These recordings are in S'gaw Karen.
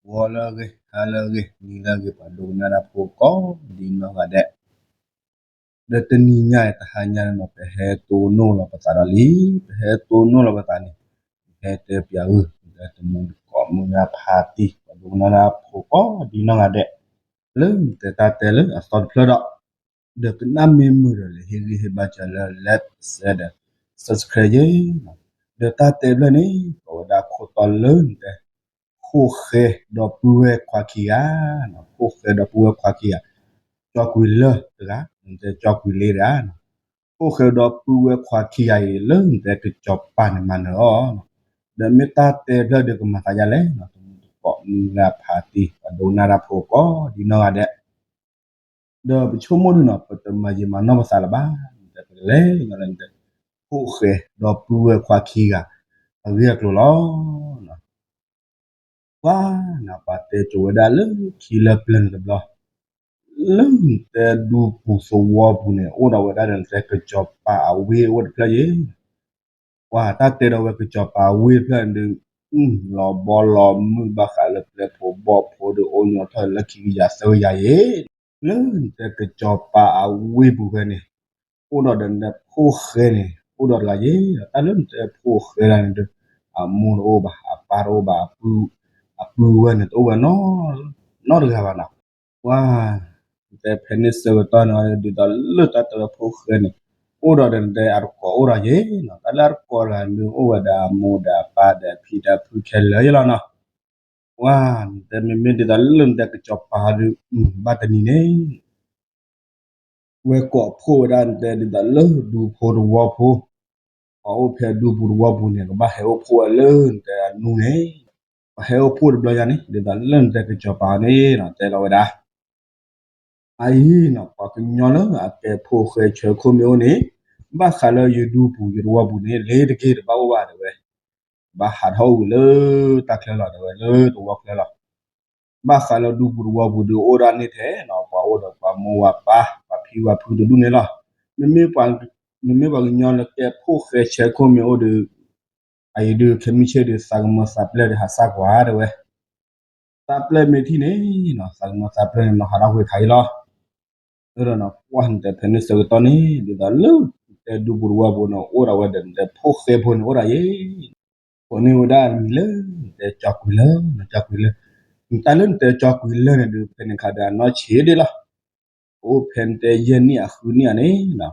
ဂီၤလၢအဂ့ၤ, ဟါလၢအဂ့ၤ, နံၤလၢအဂ့ၤ, ပှၤဒိကနၣ်တၢ်ဖိကိးဒ်နီၢ်ဂၤဒဲး, ဒီးတနံၤညါအံၤ တဟါညါန့ၣ် ပဟဲတိၢ်နီၣ်လီၤပသးဒီးလံ, ပဟဲတိၢ်နီၣ်လီၤပသးန့ၣ်, ပဟဲတဲပၠးအုၣ် တမူတကိးမုၢ်ဂၤဖးတံၢ် ပှၤဒိကနၣ်တၢ်ဖိကိးဒ်နီၢ်ဂၤဒဲး, လၢနတဲတၢ်တဲလၢအသီတဖျၢၣ်ဒီး ဒီးကနၣ်မ့ၢ်မုာ်ဒီး လဲၤဟ့ၣ်ဂံၢ်ဟ့ၣ်ဘါစၢၤလၢ like, share ဒီး subscribe ယဲ, ဒီးတၢ်တဲဖျၢၣ်န့ၣ် ကိးဝဲဒၣ်ခိၣ်တီလၢနတဲ ဖိၣ်ဃဲဒီပုၢ်ဝဲၢ်ခွါခံဂၤ, ဖိၣ်ဃဲဒီပုၢ်ဝဲၢ်ခွါခံဂၤ, ကၠီကွံာ်လၢတဂၤ, နတဲကၠီကွံာ်လ့တဂၤ, ဖိၣ်ဃဲဒီပုၢ်ဝဲၢ်ခွါခံဂၤအံၤ လၢနတဲကစီၤပၤန့ၣ်မၤနၢၤအီၤ, ဒီးမ့ၢ်တၢ်တဲဖျၢၣ်ဒီးကမၤသးဒ်လဲၣ်, တမူတကိးမုၢ်ဂၤဖးတံၢ် ပှၤဒိကနၣ်တၢ်ဖိကိးဒ်နီၢ်ဂၤဒဲး ဒီးပဆိကမိၣ်ဒုးနီၤ ပတမၤယံာ်မၤနီၢ်ပသးလၢၤဘၣ်, နတဲပကလဲၤညီလၢနတဲ ဖိၣ်ဃဲဒီပုၢ်ဝဲၢ်ခွါခံဂၤ အဂ့ၢ်အကျိၤလီၤ. ပှၤနပှၤတဲကိၤဝဲဒၣ်လၢခံလၢပျၢၤန့ၣ်တဘျီ, လၢနတဲဒူပူၤသဝီပူၤန့ၣ် အိၣ်ဒီးဝဲဒၣ်ဒီးနတဲကစီၤပၤအဝ့ၢ်အိၣ်တဖျၢၣ်ယဲ ပှၤတၢ်တဲဒီးဝဲကစီၤပၤအဝ့ၢ်တဖျၢၣ်န့ၣ်ဒုး, လီၤဘီလီၤမုၢ်ဘၣ်ဃးလၢပျဲၢ်ဖိဘီၣ်ဖိဒီးအိၣ်ညီထီၣ်လၢခံကယၤသၢကယၤယဲ, လၢနတဲကစီၤပၤအဝ့ၢ်ပူၤဖဲန့ၣ်, အိၣ်ဒီးဒီးနတဲဖိၣ်ဃဲန့ၣ် အိၣ်ဒီးတဂၤယဲ, တၢ်လၢနတဲဖိၣ်ဃဲတဂၤန့ၣ်ဒုး, အမိၢ်တအိၣ်ဘၣ် အပၢ်တအိၣ်ဘၣ်, အပုၢ်အဝဲၢ်န့ၣ်တအိၣ်ဝဲနီတဂၤဘၣ်နီၤ. ပှၤ နတဲဖဲန့ၣ်ဆၢကတီၢ်န့ၣ် ဒ်သိးလၢတၢ်တဲဝဲဖိၣ်ဃဲန့ၣ်, အိၣ်ဒီးဒီးနတဲအတကိးအိၣ်ဒီးယဲနီၤ, တၢ်လၢအတကိးတဂၤန့ၣ်ဒုး အိၣ်ဝဲဒီးအမိၢ်ဒီးအပၢ်ဒီးအဖံဒီးအဖုခဲလၢာ်ယဲလီၤနီၤ. ပှၤ နတဲမ့မ့ၢ်ဒ်သိးလၢနတဲကစီၤပၤဟီဒုး, ဘၣ်တနံၤန့ၣ် ဝဲကိးဖှိၣ်ဝဲဒၣ်နတဲဒ်သိးလၢဒူဖိတဝီဖိ, ပှၤအိၣ်ဖဲဒူပူၤတဝီပူၤန့ၣ် ကဘၣ်ဟဲအိၣ်ဖှိၣ်ဝဲလၢနတဲအနူန့ၣ်, ပှၤဟဲအိၣ်ဖှိၣ်တဘျီညါန့ၣ် ဒ်သိးလၢနတဲကစီၤပၤန့ၣ်နီၤ တဲလီၤဝဲဒၣ် အအံၤနီၤ ပှၤကညီလၢအကဲဖိၣ်ဃဲဆၢခိၣ်မ့ၢ်အိၣ်န့ၣ်, ဘၣ်ဃးလၢယဒူပူၤယတဝီပူၤန့ၣ် လ့ၤတက့ၢ်တဘၣ်အိၣ်ဘၣ်တဲဝဲ, ဘၣ်ဟးထီၣ်အိၣ်ဝံၤလၢတၢ်ချၢလီၤတဲဝဲ လၢတဝီချၢလီၤ. ဘၣ်ဃးလၢဒူပူၤတဝီပူၤဒုးအိၣ်ဒၣ်န့ၣ်ထဲနီၤ ပှၤအိၣ်ဒီးပှၤမိၢ်ပှၤပၢ် ပှၤဖံပှၤဖုတဒူၣ်န့ၣ်လီၤ. မ့မ့ၢ်ပှၤကညီလၢကဲဖိၣ်ဃဲဆၢခိၣ်မ့ၢ်အိၣ်ဒီး, အအံၤဒုးခဲမုၢ်ဆ့ၣ်ဒီး သးကမၢသးပျဲၢ်ဒီးဟးစၢ်ကွၢ်တဲဝဲ, သးပျဲၢ်မ့ၢ်ထံၣ်န့ၣ်နီၤ သးကမၢသးပျဲၢ်န့ၣ်နီၤ ဟးထီၣ်ဝံၤခါအံၤလီၤ. ဒီးနီၤ ပှၤနတဲဖဲန့ၣ်ဆၢကတီၢ်န့ၣ် ဒ်သိးလၢနတဲဒူပူၤတဝီပူၤန့ၣ် အိၣ်ဒီးဝဲဒီးနတဲဖိၣ်ဃဲဖိန့ၣ်အိၣ်ဒီးယဲ ကိးန့ၢ်ဝဲဒၣ်မံၤလၢ နတဲကၠီကွံာ်လၢ နကၠီကွံာ်လၢ, နတၢ်လၢနတဲကၠီကွံာ်လၢန့ၣ်ဒုး ဖဲန့ၣ်ခါဒီးအနီၢ်ဆံးဒ့လီၤ. အိၣ်ဖဲနတဲယဲၢ်နံၣ်အဃုနံၣ်ဧါန့ၣ်နီၤ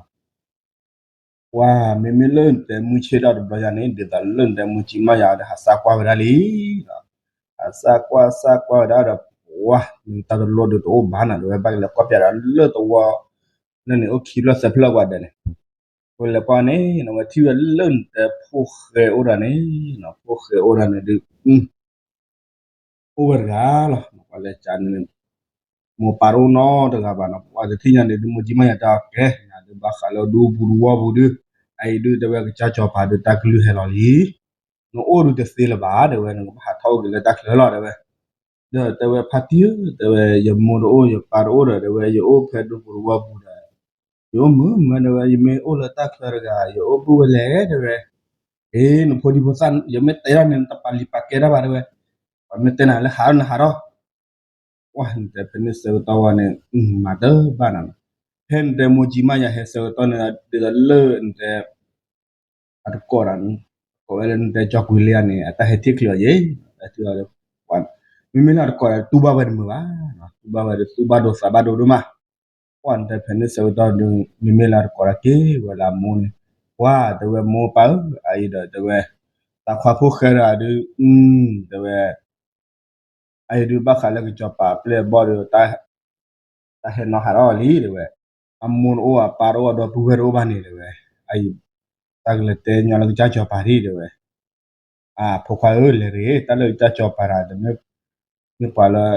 ပှၤမ့မ့ၢ်လၢနတဲမုၢ်ဆ့ၣ်ထီၣ်တဘျီညါန့ၣ် ဒ်သိးလၢနတဲမုၢ်ကံမါယၤဒီးဟးစၢ်ကွၢ်ဝဲဒၣ်လံ. ဟးစၢ်ကွၢ်စၢ်ကွၢ်ဝဲဒၣ်ဒီး ပှၤ နတၢ်တလိၣ်ဒုးတအိၣ်ဘၣ်နၤဒီးဝဲ ဘၣ်ကလဲၤကွၢ်ပၠးဒီးလၢတဝီ လၢန့ၣ်အိၣ်ခံဖျၢၣ်သၢဖျၢၣ်ကွၢ်ဒဲးန့ၣ်, ဝဲလဲၤကွၢ်န့ၣ် နဝဲထံၣ်ဝဲလၢနတဲဖိၣ်ဃဲအိၣ်ဒီးန့ၣ်, ဖိၣ်ဃဲအိၣ်ဒီးန့ၣ်ဒုး အိၣ်ဝဲတဂၤလီၤ. ပှၤလဲၤကန့ၣ် မိၢ်ပၢ်တအိၣ်နီတဂၤဘၣ်နီၤ, ပှၤတထံၣ်ညါန့ၣ်ဒုး မိၢ်ကံမါယၤတဲအီၤကဲ နၤဒုးဘၣ်ဃးလၢဒူပူၤတဝီပူၤဒုး, အအံၤဒုးတဲဝဲကစၢ်စီၤပၤဒုးတၢ်ကလုၢ်ဟဲလီၤလံ, နအိၣ်ဒုးတသ့လၢၤဘၣ်တဲဝဲ နကဘၣ်ဟးထီၣ်အိၣ်က့ၤလၢတၢ်ချၢလီၤတဲဝဲ. ဒီးတဲဝဲဖါတံၢ်ဧၢ တဲဝဲ ယမိၢ်တအိၣ်ယပၢ်တအိၣ်ဒီး တဲဝဲ ယအိၣ်ဖဲဒူပူၤတဝီပူၤဒီး ယအိၣ်မုာ်မုာ်တဲဝဲ ယမ့ၢ်အိၣ်လၢတၢ်ချၢတဂၤ ယအိၣ်ပုၢ်ဝဲလဲၣ်တဲဝဲ, အ့ နဖိဒံဖိသၣ် ယမ့ၢ်တဲထီၣ်န့ၣ် နတပာ်လံၤပာ်ကဲတၢ်ဘၣ်တဲဝဲ, ပှၤမ့ၢ်တဲနၤလၢဟးထီၣ်နဟးထီၣ် ပှၤနတဲဖဲန့ၣ်ဆၢကတီၢ်ဝဲန့ၣ် မၤတဘၣ်နၤနီၤ, ဖဲနတဲမိၢ်ကံမါယၤဟဲဆၢကတီၢ်န့ၣ် ဒ်သိးလၢနတဲ အတကိးဒီး ကိးဝဲလၢနတဲကၠီကွံာ်လ့ဧါန့ၣ် အတၢ်ဟဲထံၣ်ချုးအီၤယဲ, တၢ်ထံၣ်အီၤလၢ ပှၤ မ့မ့ၢ်လၢအတကိးဒီးတူၢ်ဘၣ်ဝဲတမုာ်ဘၣ်, တူၢ်ဘၣ်ဝဲဒီးသူၣ်ဘၣ်ဒိသးဘၣ်ဒိဒိၣ်မး, ပှၤနတဲဖဲန့ၣ်ဆၢကတီၢ်ဒီး မ့မ့ၢ်လၢအတကိးဒီးက့ၤဝဲလၢအမိၢ်န့ၣ်, ပှၤတဲဝဲမိၢ်ပၢ်ဧၢ အအံၤဒီးတဲဝဲ သးခွါဖိၣ်ဃဲတဂၤဒုး တဲဝဲ အအံၤဒုးဘၣ်ဃးလၢကစီၤပၤအပျဲၢ်အဘီၣ်ဒီး တၢ်ဟဲနီၤဟးထီၣ်လံတဲဝဲ, အမိၢ်တအိၣ်အပၢ်တအိၣ်ဒီပုၢ်ဝဲၢ်တအိၣ်ဘၣ်န့ၣ်တဲဝဲ, အအံၤ တၢ်ကလဲၤတဲညီလၢကစၢ်စီၤပၤဒံးတဲဝဲ, အဖိခွါဧၢ လဲၤတဂ့ၤ တၢ်လၢကစၢ်စီၤပၤတဂၤဒီး မ့ၢ်ပှၤလၢ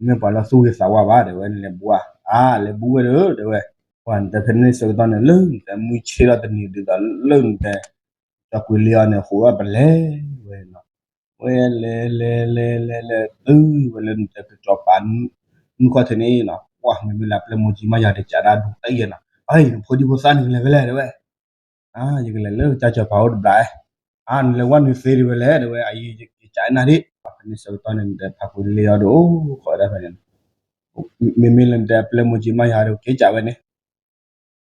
မ့ၢ်ပှၤလၢသူၣ်ဂ့ၤသးဝါဘၣ်တဲဝဲ နလဲၤဘူးဧါ, အါ လဲၤဘူးဝဲဒီးတဲဝဲ, ပှၤနတဲဖဲန့ၣ်ဆၢကတီၢ်န့ၣ် လၢနတဲမုၢ်ဆ့ၣ်ထီၣ်တနံၤဒ်သိး လၢနတဲ ကၠီကွံာ်လ့အီၤန့ၣ် ဃိးဝဲပလဲၤဝဲနီၤ, ဝဲလဲၤလဲၤလဲၤလဲၤလဲၤတုၤဝဲလၢနတဲကစီၤပၤ မုၢ်ခီၣ်ထံးန့ၣ်နီၤ, ပှၤမ့မ့ၢ်လၢပျဲၢ်မိၢ်ကံမါယၤတကးဒၣ်ဒူတၢ်အံၤနီၤ, အံၤနဖိဒံဖိသၣ်န့ၣ်ကလဲၤဖဲလဲၣ်တဲဝဲ အါ ယကလဲၤလၢကစၢ်စီၤပၤအိၣ်တဘျီ, အါ နလဲၤဝဲနုၤသ့ဒံးဝဲလဲၣ်တဲဝဲ အံၤယကစးနၤဒံး, ဖဲန့ၣ်ဆၢကတီၢ်န့ၣ် နတဲဖးကွံာ်လ့အီၤဒီး အိၣ်ဃီဒၣ်ဖဲန့ၣ်, မ့မ့ၢ်လၢနတဲအပျဲၢ်မိၢ်ကၠံမါယၤဒီး က့ၤကးဝဲန့ၣ်,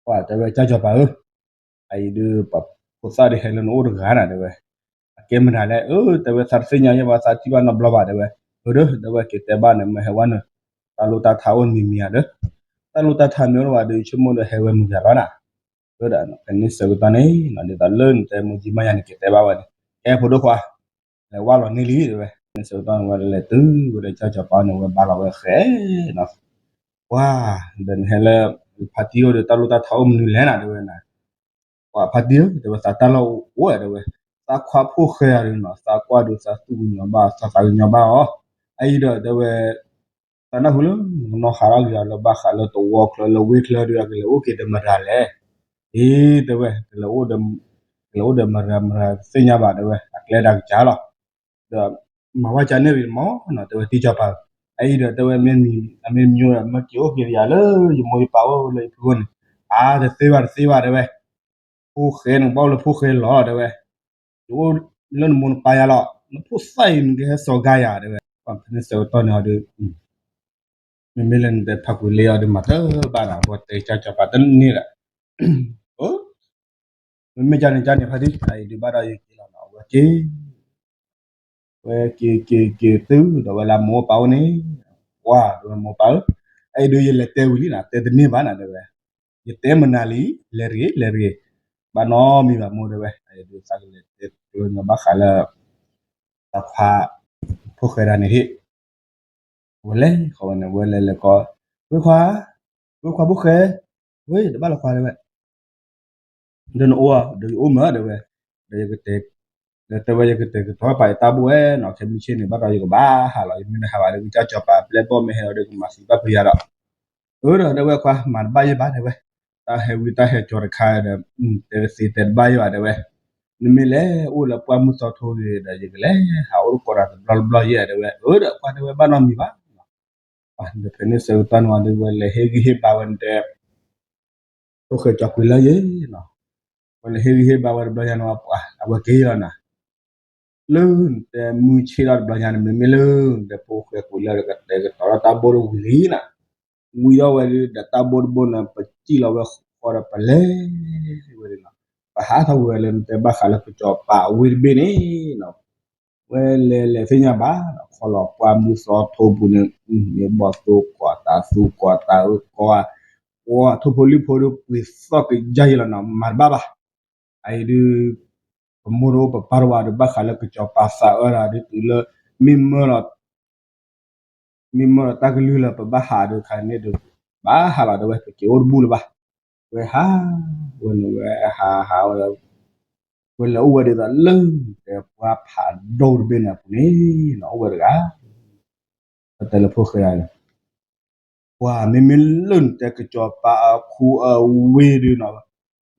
ပှၤတဲဝဲ ကၠီကၠီၤပၤဧၢ, အအံၤဒုး ပှၤဖိသၣ်ဒုးဟဲလၢနအိၣ်တဂၤနၤ တဲဝဲ, အကဲမတၤလဲၣ်, အၢ တဲဝဲ သးတသ့ၣ်ညါယဲဘၣ် သးထံၣ်ဘၣ်နီတဘျီဘၣ် တဲဝဲ, အၢ ဒီး တဲဝဲ က့ၤတဲဘၣ်န့ၣ် မ့ၢ်ဟဲဝဲန့ၣ် တၢ်လိၣ်တၢ်ထါအိၣ်မံၤမံၤဧါဒီး, တၢ်လိၣ်တၢ်ထါမ့ၢ်အိၣ်ဘၣ်ဒီး ဆိကမိၣ်ဒီးဟဲဝဲမုၢ်ဂၤလီၤနၤ, အၢ ဒီး ဖဲန့ၣ်ဆၢကတီၢ်န့ၣ် ဒ်သိးလၢနတဲမိၢ်ကၠံမါယၤန့ၣ် က့ၤတဲဘၣ်ဝဲန့ၣ်, ကဲဖိဒိၣ်ခွါ လဲၤဝါလီၤန့ၢ်လံ တဲဝဲ, ဖဲန့ၣ်ဆၢကတီၢ်န့ၣ် ဝဲလဲၤတုၤဝဲဒီး ကၠီကၠီၤပၤန့ၣ် ဝဲဘါလီၤဝဲဃဲနီၤ, ပှၤ ဒီးနဟဲလၢ ဖါတံၢ်အိၣ်ဒီး တၢ်လိၣ်တၢ်ထါအိၣ်မနုၤလဲၣ်နၤ တဲဝဲနၤ, ပှၤဖါတံၢ်ဧၢ တဲဝဲ သးတၢ်လီၢ်အိၣ်ဝဲ တဲဝဲ, သးခွါဖိၣ်ဃဲဧါဒီးနီၤ သးကွၢ်ဒီးသးသူၣ်ကညီၤဘၣ် သးသးကညီၤဘၣ်အီၤ, အအံၤဒီး တဲဝဲ သးနၢ်ဟူလၢ နီၢ်ဟးထီၣ်က့ၤအီၤလၢဘၣ်ဃးလၢသဝီချၢလၢဝ့ၢ်ချၢဒီး အကလဲၤအိၣ်က့ၤဒီးမတၤလဲၣ်, အ့ တဲဝဲ ကလဲၤအိၣ်ဒီးမတၤမတၤတသ့ၣ်ညါဘၣ် တဲဝဲ အကျဲဒၣ်ကစၢ်လီၤ, ဒီးမၤဝဲကန့ၣ်ရံၣ်မးနီၤ တဲဝဲ တံၢ်ကၠီၤပၤဧၢ, အအံၤဒီး တဲဝဲ မ့ၢ်မံၤ အမ့ၢ်မံၤဒီး မ့ၢ်က့ၤအိၣ်က့ၤယၤလၢယမိၢ်ယပၢ်အိၣ်လၢယဖုအိၣ်န့ၣ်, အါ တသ့ဘၣ်တသ့ဘၣ် တဲဝဲ ဖိၣ်ဃဲန့ၣ် ဘၣ်အိၣ်လၢဖိၣ်ဃဲလီၤ တဲဝဲ, ယအိၣ်လၢနမိၢ်နပၢ်ယၤလီၤ နဖိသၣ်အံၤ နကဟဲစိာ်ကါယၤ တဲဝဲ, ဖဲန့ၣ်ဆၢကတီၢ်န့ၣ်အီၤဒီး မ့မ့ၢ်လၢနတဲဖးကွံာ်လ့အီၤဒီး မၤတဘၣ်နၤ ပှၤတဲကၠီကၠီပၤတန့ၢ်ဒီး, မ့မ့ၢ်ကန့ၣ်ကန့ၣ်ဖါတံၢ် အအံၤဒုးဘၣ်ဒီးယက့ၤလီၤနီၤ အဝဲက့ၤ ဝဲက့ၤက့ၤက့ၤတုၤဒီးဝဲလၢမိၢ်ပၢ်အိၣ်န့ၣ်, ပှၤ တဲဝဲမိၢ်ပၢ်ဧၢ, အအံၤဒုးယလဲၤတဲဝံၤလံနၤ တဲတန့ၢ်ဘၣ်နၤ တဲဝဲ, ယတဲမနုၤလံ, လဲၤတဂ့ၤ လဲၤတဂ့ၤ, ဘၣ်နီတမံၤဘၣ်မိၢ် တဲဝဲ, အအံၤဒုးသးကလဲၤတဲကျိညီဘၣ်ဃးလၢ တၢ်ခွါ ဖိၣ်ဃဲဒၣ်န့ၣ်ဟ့ၣ် ဝဲလဲၤဃီဝဲန့ၣ် ဝဲလဲၤလဲၤကီ, ဝ့ၢ်ခွါ, ဝ့ၢ်ခွါဖိၣ်ဃဲ, ဝ့ၢ်တဘၣ်လီၤခွါ တဲဝဲ, ဒီးနအိၣ်ဧါ ဒီးယအိၣ်မး တဲဝဲ, ဒီးယကတဲ, ဒီးတဲဝဲယကတဲာ်ကတီၤပာ်ယတၢ်ဘိၣ်ဝဲနီၤ ခဲမုၢ်ဆ့ၣ်န့ၣ် ဘၣ်ဒီးယကဘၣ်ဟးလီၤ ယမ့ၢ်တဟးဘၣ်ဒီး ကစၢ်ကၠီၤပၤအပျဲၢ်ဘီၣ်မ့ၢ်ဟဲလီၤဒီး ကမၤသံဘၣ်ဖုယၤဒီး, အၢ ဒီးတဲဝဲခွါ မၤတဘၣ်ယဲဘၣ် တဲဝဲ, တၢ်ဟဲဝံတၢ်ဟဲကၠီၤတခါဒီး တဲတသ့တဲတဘၣ်ယဲဘၣ် တဲဝဲ, နမ့ၢ်လဲၤအိၣ်လၢပှၢ်မုၢ်သီထိဂ့ၤဒီး ယကလဲၤဟးအိၣ်တကိးတၢ်တဘျီတဘျီယဲ တဲဝဲ, အၢ ဒီးခွါ တဲဝဲ ဘၣ်နီတမံၤဘၣ် ဒီးဖဲန့ၣ်ဆၢကတီၢ်န့ၣ်ဝံၤဒီး ဝဲလဲၤဟ့ၣ်ဂံၢ်ဟ့ၣ်ဘါဝဲနတဲ ဖိၣ်ဃဲကၠီကွံာ်လၢယဲနီၤ, ဝဲလဲၤဟ့ၣ်ဂံၢ်ဟ့ၣ်ဘါဝဲတဘျီညါန့ၣ်ဝံၤ ပှၤ အဝဲက့ၤလီၤနၤ, လၢနတဲမုၢ်ဆ့ၣ်ထီၣ်တဘျီညါန့ၣ် မ့မ့ၢ်လၢနတဲဖိၣ်ဃဲကွံာ်လၢကတဲာ်ကတီၤဒီးတၢ်ဘိၣ်တဝံၤလံနၤ, ဝံၤဒီးဝဲဒီးတၢ်ဘိၣ်တဘိၣ်န့ၣ် ပစံၣ်လီၤဝဲဃီဒီးပလဲၤဝဲန့ၣ်နီၤ, ပဟးထီၣ်ဝဲလၢနတဲဘၣ်ဃးလၢကစၢ်စီၤပၤအဝ့ၢ်တဘ့ၣ်န့ၣ်နီၤ ဝဲလဲၤလဲၤသ့ၣ်ညါဘၣ်နီၤ ခီလီၤပှၢ်မုၢ်သီထိပူၤန့ၣ် မ့ၢ်ဘီၣ်သိကွၢ်တၢ်သူကွၢ်တၢ်အၢကီၢ်ဧါ, ပှၤထိၣ်ဖိလံၣ်ဖိဒီးပှ့ၤသီၣ်ကယါယဲလီၤနီၤ မၤတဘၣ်ဘၣ်. အအံၤဒုး ပမိၢ်တအိၣ်ပပၢ်တအိၣ်ဘၣ်ဒီး ဘၣ်ဃးလၢကစၢ်စီၤပၤသးအၢဒၣ်ဒုးတုၤလၢ မ့ၢ်မၢလီၤ မ့ၢ်မၢလီၤတၢ်ကလုၢ်လၢပဘၣ်ဟးဒီးခါန့ၣ်ဒီး ဘၣ်ဟးလီၤတဲဝဲ ပက့ၤအိၣ်တဘူၣ်လၢၤဘၣ်. ဝဲဟး ဝဲန့ၣ်ဝဲဟးဟးဝဲ ဝဲလဲၤအိၣ်ဝဲဒ်သိးလၢ တဲပှၢ်ဖးဒိၣ်တဘ့ၣ်န့ၣ်အပူၤန့ၣ်နီၤ အိၣ်ဝဲတဂၤ ပတဲလၢဖိၣ်ဃဲဂၤန့ၣ် ပှၤမ့မ့ၢ်လၢနတဲကစၢ်စီၤပၤအခူအဝ့ၢ်ဒုးနီၤ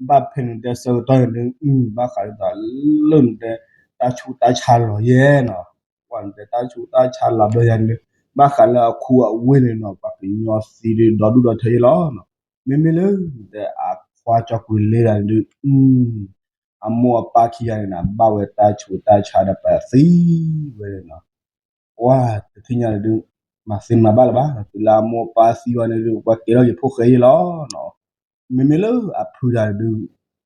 ဘၣ်ဖဲနတဲဆၢကတီၢ်န့ၣ်ဒုး ဘၣ်ဃးဒ်သိးလၢနတဲ တၢ်ဆူးတၢ်ဆါလီၤယဲနီၤ ပှၤနတဲတၢ်ဆူးတၢ်ဆါလီၤဘျီယဲန့ၣ်ဒုး ဘၣ်ဃးလၢအခူအဝ့ၢ်န့ၣ်နီၤ ပှၤကညီသံဒုးဒီဒူၣ်ဒီထၢယဲလီၤနီၤ. မ့မ့ၢ်လၢနတဲအခွါကၠီကွံာ်လ့ဒၣ်န့ၣ်ဒုး အမိၢ်အပၢ်ခံဂၤန့ၣ်နီၤ ဘၣ်ဝဲတၢ်ဆူးတၢ်ဆါဒီးပှၤသံဝဲန့ၣ်နီၤ ပှၤတထံၣ်ညါန့ၣ်ဒုး မၤသ့မၤဘၣ်လၢၤဘၣ် တုၤလၢအမိၢ်အပၢ်သံဝဲန့ၣ်ဒုး ပှၤကဲထီၣ်က့ၤဖိၣ်ဃဲယဲလီၤနီၤ. မ့မ့ၢ်လၢအဖုဒၣ်န့ၣ်ဒုး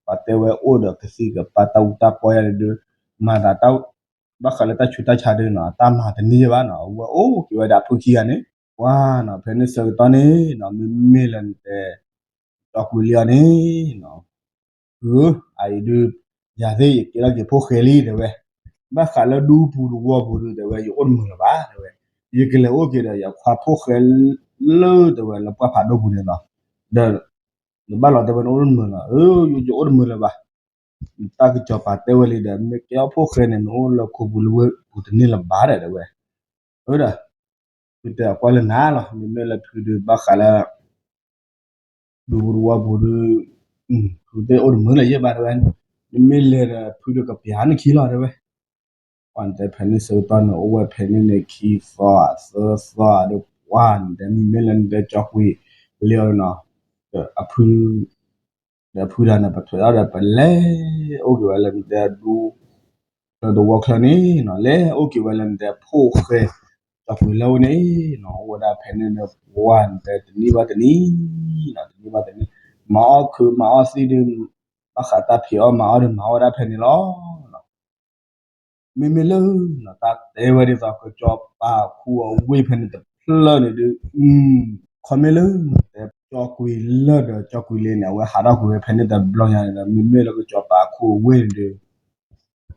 ပှၤတဲဝဲအိၣ်ဒီးကသံၣ်ကပၤတၢ်အူတၢ်ပီယဲန့ၣ်ဒုး မၤသးတၢ် ဘၣ်ဃးလၢတၢ်ဆူးတၢ်ဆါဒုးနီၤ တၢ်မၤတန့ၢ်ယဲဘၣ်နီၤ အဝဲအိၣ်က့ၤဝဲဒၣ်အဖုခံဂၤန့ၣ် ပှၤနီၤ ဖဲန့ၣ်ဆၢကတီၢ်န့ၣ်နီၤ မ့မ့ၢ်လၢနတဲ ကၠီကွံာ်လ့အီၤန့ၣ်နီၤ အအံၤဒုး ယၤသ့ၣ်ယကဲထီၣ်က့ၤဖိၣ်ဃဲလံ တဲဝဲ, ဘၣ်ဃးလၢဒူပူၤတဝီပူၤဒုး တဲဝဲ ယအိၣ်တမုာ်လၢၤဘၣ် တဲဝဲ, ယကလဲၤအိၣ်က့ၤဒီးယခွါဖိၣ်ဃဲလၢ တဲဝဲ လၢပှၢ်ဖးဒိၣ်ပူၤန့ၣ်လီၤ. ဒီး နဘၣ်လီၤတဲဝဲနအိၣ်တမုာ်လီၤ, ယအိၣ်တမုာ်လၢၤဘၣ်. တၢ်ကစီၤပၤတဲဝဲလံဒီး မ့ၢ်ကဲထီၣ်ဖိၣ်ဃဲန့ၣ် နအိၣ်လၢခိပူၤလၢဝ့ၢ်ပူၤတန့ၢ်လၢၤဘၣ်ဒီး တဲဝဲ, အၢဒီး ဖုတဲအကွၢ်လၢနၤလီၤ, မ့မ့ၢ်လၢဖုဒုးဘၣ်ဃးလၢ ဒူပူၤတဝီပူၤဒုး ဖုတဲအိၣ်တမုာ်လၢၤယဲဘၣ်တဲဝဲ, နမ့ၢ်လဲၤဒီးဖုဒီးကပျၢ်နခံလီၤတဲဝဲ, ပှၤနတဲဖဲန့ၣ်ဆၢကတီၢ်န့ၣ် အိၣ်ဝဲဖဲန့ၣ်န့ၣ်ခံသီသၢသီဒီး ပှၤနတဲမ့မ့ၢ်လၢနတဲ ကၠီကွံာ်လ့အီၤနီၤ, အဖု ဒီးဖုဒၣ်န့ၣ် ပထွဲးအီၤဒီး ပလဲၤအိၣ်က့ၤဝဲလၢနတဲဒူ ချၢတဝီချၢန့ၣ်နီၤ လဲၤအိၣ်က့ၤဝဲလၢနတဲဖိၣ်ဃဲ ကၠီကွံာ်လၢဝဲန့ၣ်နီၤ အိၣ်ဝဲဒၣ်ဖဲန့ၣ်ဒီး ပှၢ်နတဲတနံၣ်ဘၣ်တနံၣ်နီၤ တနံၣ်ဘၣ်တနံၣ် မၤအီၣ်ခုးမၤအီၣ်သံၣ်ဒီး ဘၣ်ဃးတၢ်ဖံးအီၣ်မၤအီၣ်ဒီးမၤအီၣ်ဝဲဒၣ်ဖဲန့ၣ်လီၤ. မ့မ့ၢ်လၢနီၤ တၢ်တဲဝဲဒ်သိးကစီၤပၤခူအဝ့ၢ်ဖဲန့ၣ်တဖျၢၣ်န့ၣ်ဒုး ခီမ့ၢ်လၢတဲကၠီကွံာ်လၢၢ်ဒီးကၠီကွံာ်လ့န့ၣ် အဝဲဟးထီၣ်ကွံာ်ဝဲဖဲန့ၣ်တဘျီညါန့ၣ်ဒီး မ့မ့ၢ်လၢကစီၤပၤခူအဝ့ၢ်န့ၣ်ဒုး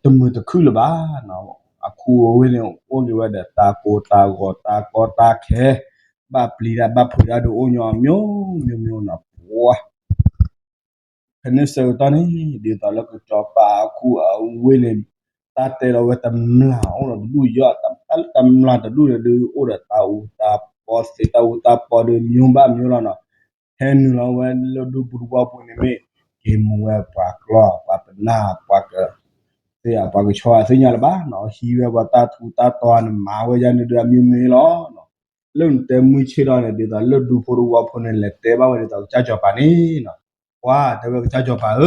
တမုာ်တခုၣ်လၢၤဘၣ်နီၤ အခူအဝ့ၢ်န့ၣ် အိၣ်က့ၤဝဲဒီးတၢ်ကိၢ်တၢ်ဂီၤတၢ်ကီတၢ်ခဲ ဘၣ်ပျံၤတၢ်ဘၣ်ဖုးတၢ်ဒုးအိၣ်ညီမျိုးမျိုးနီၤ ပှၢ် ဖဲန့ၣ်ဆၢကတီၢ်န့ၣ် ဒ်သိးလၢကစီၤပၤအခူအဝ့ၢ်န့ၣ် တၢ်တဲလီၤဝဲတမျာ်အိၣ်ဒီးတဒူၣ်ယီၢ် တၢ်လၢတမျာ်တဒူၣ်န့ၣ်ဒုး အိၣ်ဒီးတၢ်အူတၢ်ပီသ့ တၢ်အူတၢ်ပီဒုး မျိုးဘၣ်မျိုးလီၤနီၤ ဟဲနုာ်လီၤဝဲလၢဒူပူၤတဝီပူၤန့ၣ်မ့ၢ် က့ၤမူဝဲပှၤကျီၢ် ပှၤပနၢ် ပှၤက သ့ၣ်အပှၤကဆီအသ့ၣ်ညါလၢၤဘၣ်နီၤ ဟံးဝဲပှၤတၢ်ထူးတၢ်တီၤန့ၣ် မၤဝဲဒ်န့ၣ်ဒုး အမျိုးမျိုးလီၤနီၤ လၢနတဲမုၢ်ဆ့ၣ်ထီၣ်န့ၣ် ဒ်သိးလၢဒူဖိတဝီဖိန့ၣ် လဲၤတဲဘၣ်ဝဲဒ်သိးကစၢ်စီၤပၤန့ၣ်နီၤ ပှၢ်တဲဝဲကစၢ်စီၤပၤဧၢ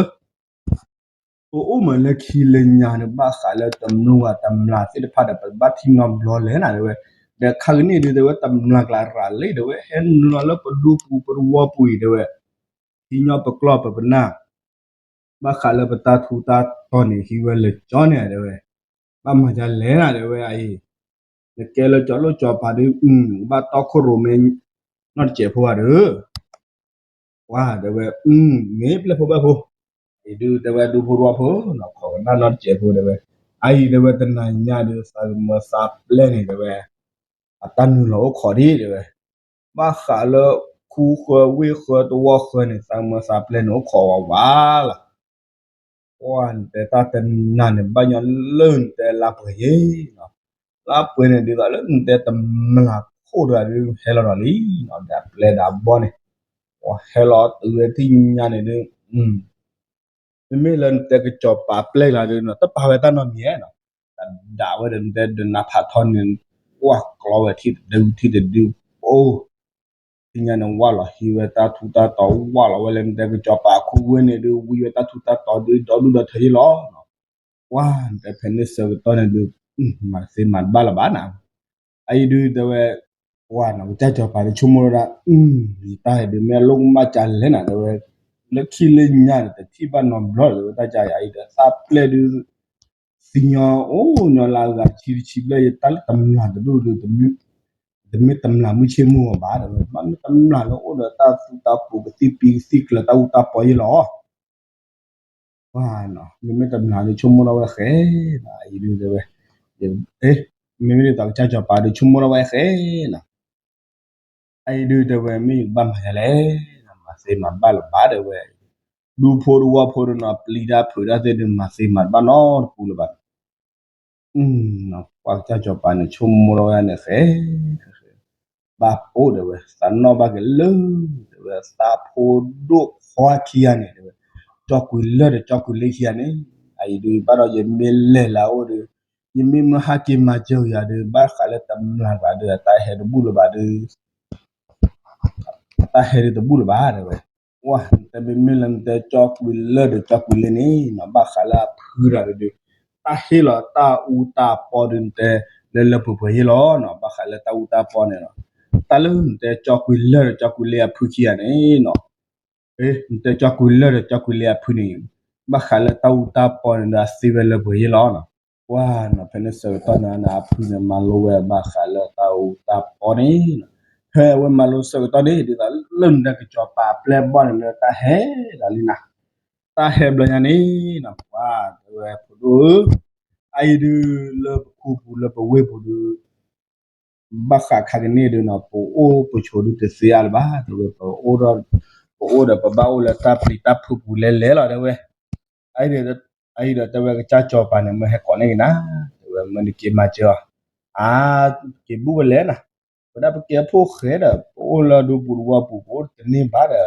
ပအိၣ်မးလၢခံလၢညါန့ၣ် ဘၣ်ဃးလၢတမျိၤဂၤတမျာ်သ့ၣ်တဖၣ်ဒီး ပဘၣ်ထံၣ်နီတဘျီလဲၣ်နၤတဲဝဲ, ဒီးခါကန့ၣ်ဒုးတဲဝဲ တမျာ်ကျါရၤလံတဲဝဲ ဟဲနုာ်လီၤလၢပဒူပူၤပတဝီပူၤအံၤတဲဝဲ, ဟံးညီပကျီၢ်ပပနၢ်, ဘၣ်ဃးလၢပတၢ်ထူးတၢ်တီၤန့ၣ် ဟံးဝဲလၢကၠီန့ၣ်တဲဝဲ, ဘၣ်မၤဒ်လဲၣ်နၤတဲဝဲအံၤ, နကဲလၢကၠီလိၣ်ကၠီပၤဒုး ဘၣ်တီခိၣ်ရိၣ်မဲ နီတစဲးဖိဘၣ်ဒီး ပှၢ်တဲဝဲ, မ့ၢ်ပျဲၢ်ဖိဘၣ်ဖိ, အံၤဒုးတဲဝဲဒူဖိတဝီဖိနီၤ ခိးကနၣ်နီတစဲးဖိတဲဝဲ, အအံၤတဲဝဲတနၤညါဒုး သးကမၢသးပျဲၢ်န့ၣ်တဲဝဲ, အတၢ်နုာ်လီၤအိၣ်ခိးဒံးတဲဝဲ, ဘၣ်ဃးလၢခူဃၢဝ့ၢ်ဃၢတဝီဃၢန့ၣ် သးကမၢသးပျဲၢ်န့ၣ်အိၣ်ခိးဝးဝးလီၤ. ပှၢ်နတဲတၢ်တနၤန့ၣ် ဘၣ်ညီလၢနတဲလါပှဲၤယဲနီၤ, လါပှဲၤန့ၣ် ဒ်သိးလၢနတဲတမျာ်ခိၣ်တဂၤဒုးဟဲလီၤဒီးလံနီၤ ဒီးအပျဲၢ်ဒီးအဘီၣ်န့ၣ်, ပှၢ်ဟဲလီၤတုၤဝဲထံၣ်ညါန့ၣ်ဒုး မ့မ့ၢ်လၢနတဲကစီၤပၤပျဲၢ်ကျါဒုးနီၤ တပာ်ဝဲတၢ်နီတမံၤနီၤ, တဒၣ်ဝဲဒီးနတဲဒုးနၤဖးထီန့ၣ်, ကွၢ်ကျီဝဲထံၣ်တဒုထံၣ်တဒု, အိၣ် ထံၣ်ညါန့ၣ်ဝၢ်လီၤဟံးဝဲတၢ်ထူးတၢ်တီၤ ဝၢ်လီၤဝဲလၢနတဲကစီၤပၤခူဝ့ၢ်န့ၣ်ဒုး ဝံဝဲတၢ်ထူးတၢ်တီၤဒုးဒီဒူၣ်ဒီထၢယဲလီၤနီၤ, ပှၢ်နတဲဖဲန့ၣ်ဆၢကတီၢ်န့ၣ်ဒုး မၤသ့မၤတဘၣ်လၢၤဘၣ်နၤ အအံၤဒုးတဲဝဲ, ပှၢ်နီၤ ကစၢ်စီၤပၤဒုးဆိကမိၣ်ဝဲဒၣ်, ယတၢ်ဟဲဒုးမ့ၢ်အလိၣ်ကမၣ်ကလဲၣ်နၤတဲဝဲ, လၢခံလၢညါန့ၣ် တထံၣ်ဘၣ်နီတဘျီလၢၤတဲဝဲ တၢ်ကါယၤအံၤဒီး သးပျဲၢ်ဒုး သံညီအိၣ်ညီလၢအဂၤတဆံတဆံဘျဲၣ် ယတၢ်လၢတမျာ်တဒူၣ်ဒုး တမ့ၢ်တမျာ်မုၢ်ဆ့ၣ်မုၢ်ဂီၤဘၣ်တဲဝဲ, မ့ၢ်တမျာ်လၢအိၣ်ဒီးတၢ်သူတၢ်ပူၤ ကသံၣ်ပံကသံၣ်ကျၢၤတၢ်အူတၢ်ပီယဲလီၤ ပှၢ်နီၤ မ့မ့ၢ်တမျာ်ဒုးဆိကမိၣ်ထီၣ်ဝဲဃဲနီၤ အံၤဒုးတဲဝဲ, မ့မ့ၢ်ဒ်သိးကစၢ်စီၤပၤဒုးဆိကမိၣ်ထီၣ်ဝဲဃဲနီၤ, အအံၤဒုးတဲဝဲ မ့ၢ်ယကဘၣ်မၤဒ်လဲၣ်, မၤသ့မၤတဘၣ်လၢၤဘၣ်တဲဝဲ, ဒူဖိတဝီဖိဒီးနီၤ ပျံၤတၢ်ဖုးတၢ်သ့ၣ်ဒုး မၤသ့မၤတဘၣ်နီတပူၤလၢၤဘၣ် ပှၢ်ကစၢ်စီၤပၤန့ၣ် ဆိကမိၣ်ထီၣ်ဝဲန့ၣ်ဃဲ, ဘၣ်အိၣ်တဲဝဲ သးနီၣ်ဘၣ်က့ၤလၢ တဲဝဲ သးဖိဒိၣ်ခွါခံဂၤန့ၣ်တဲဝဲ, ကၠီကွံာ်လၢၢ်ဒီးကၠီကွံာ်လ့ခံဂၤန့ၣ်, အအံၤဒုးဘၣ်ဒီးယမ့ၢ်လဲၤလၢအအိၣ်ဒီး, ယမ့ၢ်မၢဟးက့ၤမၤစၢၤယၤဒီး ဘၣ်ဃးလၢတမျာ်ကျါဒုး အတၢ်ဟဲတဘူၣ်လၢၤဘၣ်ဒီး တၢ်ဟဲဒုးတဘူၣ်လၢၤဘၣ်တဲဝဲ, ပှၢ်နတဲမ့မ့ၢ်လၢနတဲကၠီကွံာ်လၢၢ်ဒီးကၠီကွံာ်လ့န့ၣ်နီၤ ဘၣ်ဃးလၢအဖုတဂၤဒုး, တၢ်ဟ့ၣ်လီၤတၢ်အူတၢ်ပီဒုးနတဲ လၢလၢပှဲၤပှဲၤယဲလီၤနီၤ ဘၣ်ဃးလၢတၢ်အူတၢ်ပီန့ၣ်နီၤ, တၢ်လၢနတဲကၠီကွံာ်လၢၢ်ဒီးကၠီကွံာ်လ့အဖုခံဂၤန့ၣ်နီၤ နတဲကၠီကွံာ်လၢၢ်ဒီးကၠီကွံာ်လ့အဖုန့ၣ်, ဘၣ်ဃးလၢတၢ်အူတၢ်ပီန့ၣ်ဒီး အသ့ဝဲလၢပှဲၤယဲလီၤနီၤ, ပှၢ်နီၤ ဖဲန့ၣ်ဆၢကတီၢ်န့ၣ် အဖုန့ၣ်မၤလိဝဲဘၣ်ဃးလၢတၢ်အူတၢ်ပီန့ၣ်နီၤ, ဖဲအဝဲမၤလိဆၢကတီၢ်န့ၣ် ဒ်သိးလၢနတဲကစီၤပၤအပျဲၢ်ဘီၣ်န့ၣ်လၢ တၢ်ဟဲလီၤလံနၤ, တၢ်ဟဲဘျီညါန့ၣ်နီၤ ပှၢ်တဲဝဲဖိဒိၣ်ဧၢ, အအံၤဒုးလၢပခူပူၤလၢပဝ့ၢ်ပူၤဒုး ဘၣ်ဃးခါကန့ၣ်ဒုးနီၤ ပအိၣ်ပဆိးဒုးတသ့အါလၢၤဘၣ် တဲဝဲ, ပအိၣ်ဒီး ပအိၣ်ဒီးပဘၣ်အိၣ်လၢတၢ်ပျံၤတၢ်ဖုးပူၤလဲၤလဲၤလီၤတဲဝဲ, အအံၤဒီးတဲဝဲကစၢ်စီၤပၤန့ၣ် မၢဟဲကိးန့ၢ်က့ၤနၤ, တဲဝဲမၢနက့ၤမၤစၢၤအီၤ, အါ, က့ၤဘူၣ်ဝဲလဲၣ်နၤ, ပဝဲဒၣ်ပကဲဖိၣ်ဃဲဒီး ပအိၣ်လၢဒူပူၤတဝီပူၤ ပအိၣ်တန့ၢ်ဘၣ်ဒီး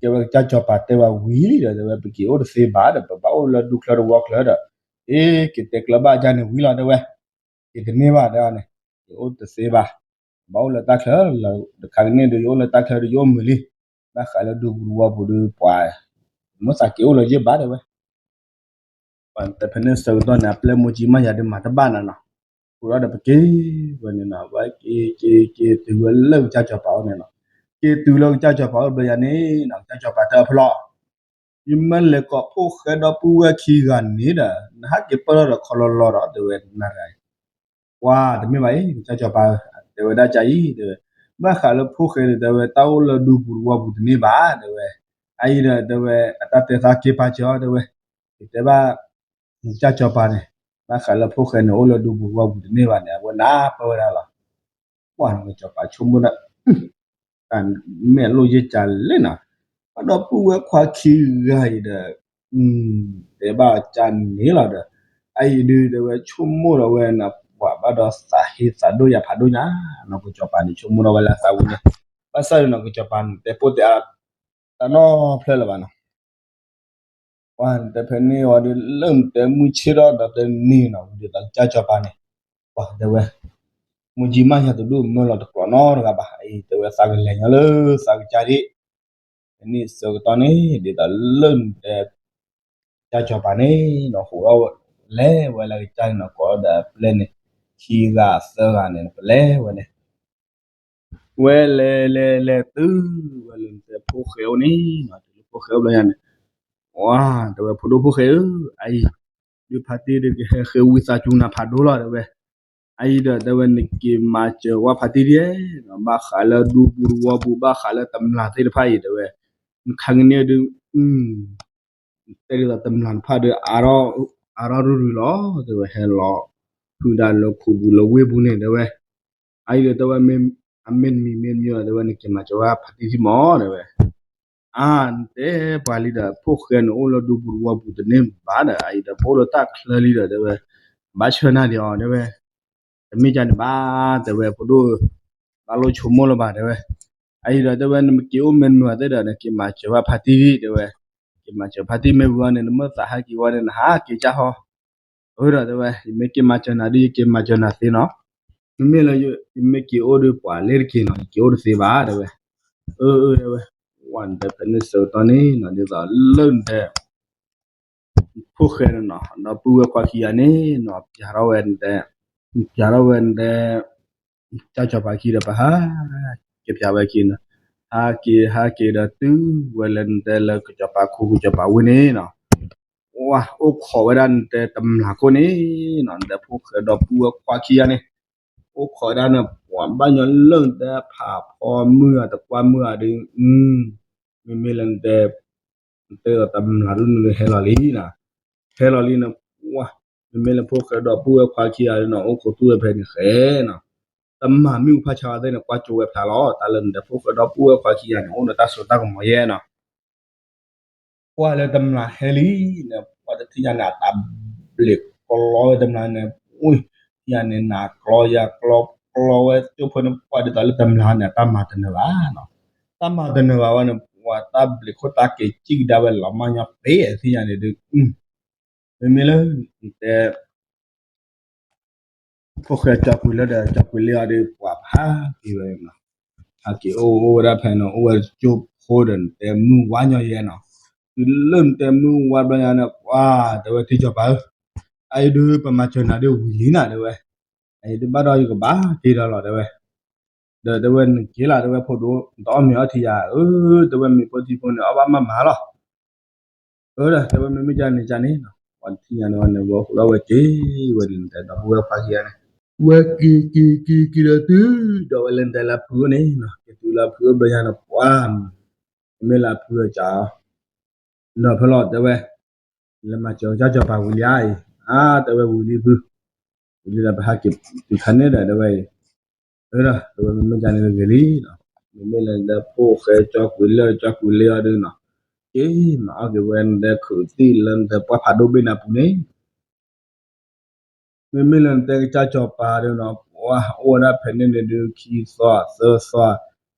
တဲဝဲကစၢ်စီၤပၤတဲဝဲဝံၤလံဒီး တဲဝဲပက့ၤအိၣ်တသ့ဘၣ်ဒီး ပဘၣ်အိၣ်လၢဒူချၢတဝီချၢဒီး, အ့ က့ၤတဲကျၢၤဘၣ်ဒ်န့ၣ်ဝံၤလီၤတဲဝဲ, က့ၤတန့ၢ်ဘၣ်ဒီးန့ၣ်, က့ၤအိၣ်တသ့ဘၣ်, ဘၣ်အိၣ်လၢတၢ်ချၢ, တခါကန့ၣ်ဒီး ယအိၣ်လၢတၢ်ချၢဒီးယအိၣ်မုာ်လံ, ဘၣ်ဃးလၢဒူပူၤတဝီပူၤဒီးပှၤ, မ့ၢ်သးက့ၤအိၣ်လၢယဘၣ်တဲဝဲ တဲဖဲန့ၣ်ဆၢကတီၢ်န့ၣ် အပျဲၢ်မိၢ်ကၠံမးယၤဒုးမၤတဘၣ်နၤနီၤ, ဃိဒီးပက့ၤဝဲန့ၣ်နီၤ, ဝဲက့ၤက့ၤက့ၤတုၤဝဲလၢကစၢ်စီၤပၤအိၣ်န့ၣ်နီၤ, က့ၤတုၤလၢကစၢ်စီၤပၤအိၣ်ဘျီယၤန့ၣ်နီၤ, ကစၢ်စီၤပၤတဲအီၤဖဲလီၤ ယမ့ၢ်လဲၤကိးဖိၣ်ဃဲဒီပုၢ်ဝဲၢ်ခံဂၤန့ၣ်ဒီး နဟးက့ၤပၢၢ်ထီၣ်ဒီးခီလီၤလီၤဒီး တဲဝဲနၤတဂၤအံၤ, ကွၢ်တမ့ၢ်ဘၣ်အံၤ ကစၢ်စီၤပၤဧၢ, တဲဝဲဒၣ်ကါအံၤ တဲဝဲ, ဘၣ်ဃးလၢဖိၣ်ဃဲန့ၣ် တဲဝဲတၢ်အိၣ်လၢဒူပူၤတဝီပူၤတန့ၢ်ဘၣ် တဲဝဲ, အအံၤဒီး တဲဝဲ အတၢ်တဲသးက့ၤပာ်စၢၤအီၤ တဲဝဲ, ယတဲဘၣ် ကစၢ်စီၤပၤန့ၣ်, ဘၣ်ဃးလၢဖိၣ်ဃဲန့ၣ် အိၣ်လၢဒူပူၤတဝီပူၤတန့ၢ်ဘၣ်န့ၣ် အဝဲနၢ်ပၢၢ်ဝဲဒၣ်လီၤ. ပှၢ်န့ၣ်ကစီၤပၤဆိကမိၣ်ဒၣ် တၢ်မဲာ်လိၣ်ယဲၢ်ကၢလဲၣ်နီၤ, ဘၣ်ဒီပုၢ်ဝဲၢ်ခွါခံဂၤအံၤဒီး တဲဘၣ်ကၢန့ၣ်လီၤဒီး အအံၤဒုး တဲဝဲဆိကမိၣ်ဒီးဝဲန့ၣ် ပှၤဘၣ်ဒီးသးဟ့သးဒိၣ်ယၤဖးဒိၣ်ညါနီၤ, ကစီၤပၤန့ၣ်ဆိကမိၣ်ဒီးဝဲလၢအသးဝံၤန့ၣ်, ဘၣ်ဆၣ်ဒီးနီၤ ကစီၤပၤန့ၣ် တဲပိၢ်တဲအါ တၢ်နီတဖျၢၣ်လၢၤဘၣ်နီၤ ပှၤတဲဖဲန့ၣ်ဝံၤဒီး လၢနတဲမုၢ်ဆ့ၣ်ထီၣ်ဒီးတနံၤနီၤ ဝံၤဒီးကစၢ်စီၤပၤန့ၣ်, ပှၤတဲဝဲ, မုၢ်ကၠံမးယၤတဒူၣ်မၢလီၤတကျိးနီတဂၤဘၣ်, အံၤတဲဝဲသးကလဲၤညီလၢသးကစၢ်ဒၣ်, ဖဲန့ၣ်ဆၢကတီၢ်န့ၣ် ဒ်သိးလၢနတဲ ကစၢ်စီၤပၤန့ၣ်နီၤ ဟိးထီၣ်လဲၤဝဲလၢကစၢ်န့ၣ်နီၤ ကိးဒီးအပျဲၢ်န့ၣ် ခံဂၤသၢဂၤန့ၣ် ပလဲၤဝဲန့ၣ် ဝဲလဲၤလဲၤလဲၤတုၤဝဲလၢနတဲဖိၣ်ဃဲအိၣ်န့ၣ်နီၤ, တုၤလၢဖိၣ်ဃဲအိၣ်ဘျီယၤန့ၣ်, ဝါ တဲဝဲဖိဒိၣ်ဖိၣ်ဃဲဧၢ, အအံၤ ဒုးဖါတံၢ်ဒုးကဟဲဃ့ဝံသးစူၤနၤဖးဒိၣ်လီၤ တဲဝဲ, အအံၤဒီးတဲဝဲနက့ၤမၤစၢၤဝဲဖါတံၢ်ဒ်နီၤ, ဘၣ်ဃးလၢဒူပူၤတဝီပူၤ ဘၣ်ဃးလၢတမျာ်သ့ၣ်တဖၣ်အံၤ တဲဝဲ, နခါကန့ၣ်ဒုး တဲဒ်သိးတမျာ်တဖၣ်ဒီး အါထီၣ်ရူၤရူၤလီၤ တဲဝဲ, ဟဲလီၤဖုးဒၣ်လၢခိပူၤလၢဝ့ၢ်ပူၤန့ၣ် တဲဝဲ, အအံၤဒီးတဲဝဲ အမ့ၢ်တမံၤမ့ၢ်တမံၤဒီး တဲဝဲနက့ၤမၤစၢၤဝဲဖါတံၢ်ထံမၢ တဲဝဲ, အါ နတဲပှၤလံဒီး ဖိၣ်ဃဲန့ၣ်အိၣ်လၢဒူပူၤတဝီပူၤတန့ၢ်ဘၣ်ဒီး အအံၤဒီးပအိၣ်လၢတၢ်ချၢလံဒီး တဲဝဲ, ဘၣ်ဆၢနၤဒံးအီၤ တဲဝဲ, တမ့ၢ်ကန့ၣ်ဘၣ် တဲဝဲ ဖိဒိၣ် ဘၣ်လိၣ်ဆိကမိၣ်လၢၤဘၣ် တဲဝဲ, အအံၤဒီးတဲဝဲ နမ့ၢ်က့ၤအိၣ်မ့ၢ်တမုာ်သ့ၣ်ဒီး နက့ၤမၤစၢၤဝဲဖါတံၢ် တဲဝဲ, က့ၤမၤစၢၤဖါတံၢ်မ့ၢ်ဝံၤအီၤန့ၣ် နမ့ၢ်သးဟးက့ၤဝဲန့ၣ် နဟးက့ၤကၢ်ဟီ အၢဒီးတဲဝဲ ယမ့ၢ်က့ၤမၤစၢၤနၤဒ် ယက့ၤမၤစၢၤနၤသ့နီၤ, မ့မ့ၢ်လၢ ယမ့ၢ်က့ၤအိၣ်ဒီးပှၤလဲၤတက့ၢ်နီၤ ယက့ၤအိၣ်တသ့ဘၣ် တဲဝဲ, အၢ အၢ တဲဝဲ, ဝဲနတဲဖဲန့ၣ်ဆၢကတီၢ်န့ၣ်နီၤ ဒ်သိးလၢနတဲ ဖိၣ်ဃဲန့ၣ်နီၤ ဒီပုၢ်ဝဲၢ်ခွါခံဂၤန့ၣ်နီၤ ပျးထီၣ်ဝဲနတဲ ပျးထီၣ်ဝဲနတဲ ကစၢ်စီၤပၤခံဒီး ပဟးက့ၤပျးဝဲခံနီၤ, ဟးက့ၤဟးက့ၤဒီးတုၤဝဲလၢနတဲလၢကစီၤပၤခိၣ်ကစီၤပၤဝ့ၢ်န့ၣ်နီၤ, ဝဲအိၣ်ခိးဝဲဒၣ်နတဲတမျာ်ခိၣ်န့ၣ်နီၤ နတဲဖိၣ်ဃဲဒီပုၢ်ဝဲၢ်ခွါခံဂၤန့ၣ် အိၣ်ခိးဝဲဒၣ်န့ၣ် ပှၤဘၣ်ညီလၢနတဲဖးဖီမုၢ်ဂၤတကွၢ်မုၢ်ဂၤဒီး မ့မ့ၢ်လၢနတဲ နတဲဒီးတမျာ်ဒ်န့ၣ်ဟဲလီၤလံနီၤ, ဟဲလီၤလံန့ၣ် ဝဲ မ့မ့ၢ်လၢဖိၣ်ဃဲဒီပုၢ်ဝဲၢ်ခွါခံဂၤန့ၣ် အိၣ်ခိးတူၢ်ဝဲဖဲန့ၣ်ဃဲနီၤ, တမၤမ့ၣ်အူဖးဆါသ့ၣ်န့ၣ် ကွၢ်ကၠိဝဲဖျါလီၤ တၢ်လၢနတဲဖိၣ်ဃဲဒီပုၢ်ဝဲၢ်ခွါခံဂၤန့ၣ် အိၣ်ဒီးတၢ်စိတၢ်ကမီၤယဲနီၤ ကွၢ်လၢတမျာ်ဟဲလံန့ၣ် ပှၤတထံၣ်ညါန့ၣ် အတၢ်ဘျုးကျီဝဲတမျာ်န့ၣ်, အိၣ် ထံၣ်ညါန့ၣ် နၤကျီယၤကျီ ကျီဝဲကၠိဖိန့ၣ် ပှၤဒ်သိးလၢတမျာ်န့ၣ် တၢ်မၤတနၢၤဘၣ်နီၤ, တၢ်မၤတနၢၤဘၣ်ဝဲန့ၣ် ပှၤတၢ်ဘျုးခိၣ်တၢ်က့ၤစံၣ်ကဒါဝဲလီၤမၢ်ညီပ့ၤ ထံၣ်ညါန့ၣ်ဒုး မ့မ့ၢ်လၢ နတဲ ဖိၣ်ဃဲကၠီကွံာ်လၢဒီး ကၠီကွံာ်လၢအီၤဒီး ပှၤဖးက့ၤဝဲနီၤ, ဖးက့ၤအိၣ်အိၣ်ဝဲဒၣ်ဖဲန့ၣ် အိၣ်ဝဲကၠိဖိဒီး နတဲမုၢ်ဝါညီယဲနီၤ, တုၤလၢနတဲမုၢ်ဝါဘျီညါန့ၣ် ပှၤတဲဝဲထံကၠီၤပၤဧၢ, အအံၤဒုး ပမၤစၢၤနၤဒ်ဝံၤလံနၤ တဲဝဲ, အအံၤဒုးဘၣ်ဒီးယကဘၣ်က့ၤဒီးလီၤ တဲဝဲ, ဒီးတဲဝဲနက့ၤလီၤ တဲဝဲဖိဒိၣ် နတအီၣ်မ့ၤအီထံယၤဧၢ, တဲဝဲမ့ၤဖိထံဖိန့ၣ် အီၣ်ဘၣ်မးမးလီၤ အၢ ဒီးတဲဝဲမ့မ့ၢ်ကန့ၣ်ကန့ၣ်နီၤ, ပှၤတထံၣ်ညါန့ၣ်ဝဲန့ၣ် ဝဲဟူးထီၣ်ဝဲက့ၤဝဲန့ၣ် နတဲဒီပုၢ်ဝဲၢ်ခွါခံဂၤန့ၣ်, ဝဲက့ၤက့ၤက့ၤက့ၤဒီးတုၤ ဒီးဝဲလၢနတဲလၢဖုအိၣ်န့ၣ်နီၤ, က့ၤတုၤလၢဖုအိၣ်ဘျီညါန့ၣ် ပှၤ မ့မ့ၢ်လၢဖုအစး ဒီးဖဲလီၤတဲဝဲ လဲၤမၤစၢၤကစၢ်စီၤပၤဝံၤလံဧါအံၤ, အါ တဲဝဲဝံၤလံဖု, ဝံၤလံဒီးပဟးက့ၤတုၤခါန့ၣ်ဒီး တဲဝဲအံၤ, အၢ ဒီးတဲဝဲမ့မ့ၢ်ကန့ၣ်ဂ့ၤလံနီၤ, မ့မ့ၢ်လၢနတဲဖိၣ်ဃဲကၠီကွံာ်လၢကၠီကွံာ်လၢအီၤဒုးနီၤ, က့ၤမၤအီၣ်က့ၤဝဲနတဲခုးသံၣ်လၢနတဲ ပှၢ်ဖးဒိၣ်ဘ့ၣ်နၤပူၤန့ၣ် မ့မ့ၢ်လၢနတဲကစၢ်စီၤပၤဒီးနီၤ ပှၤအိၣ်ဝဲဒၣ်ဖဲန့ၣ်န့ၣ်ဒုး ခံသီသၢ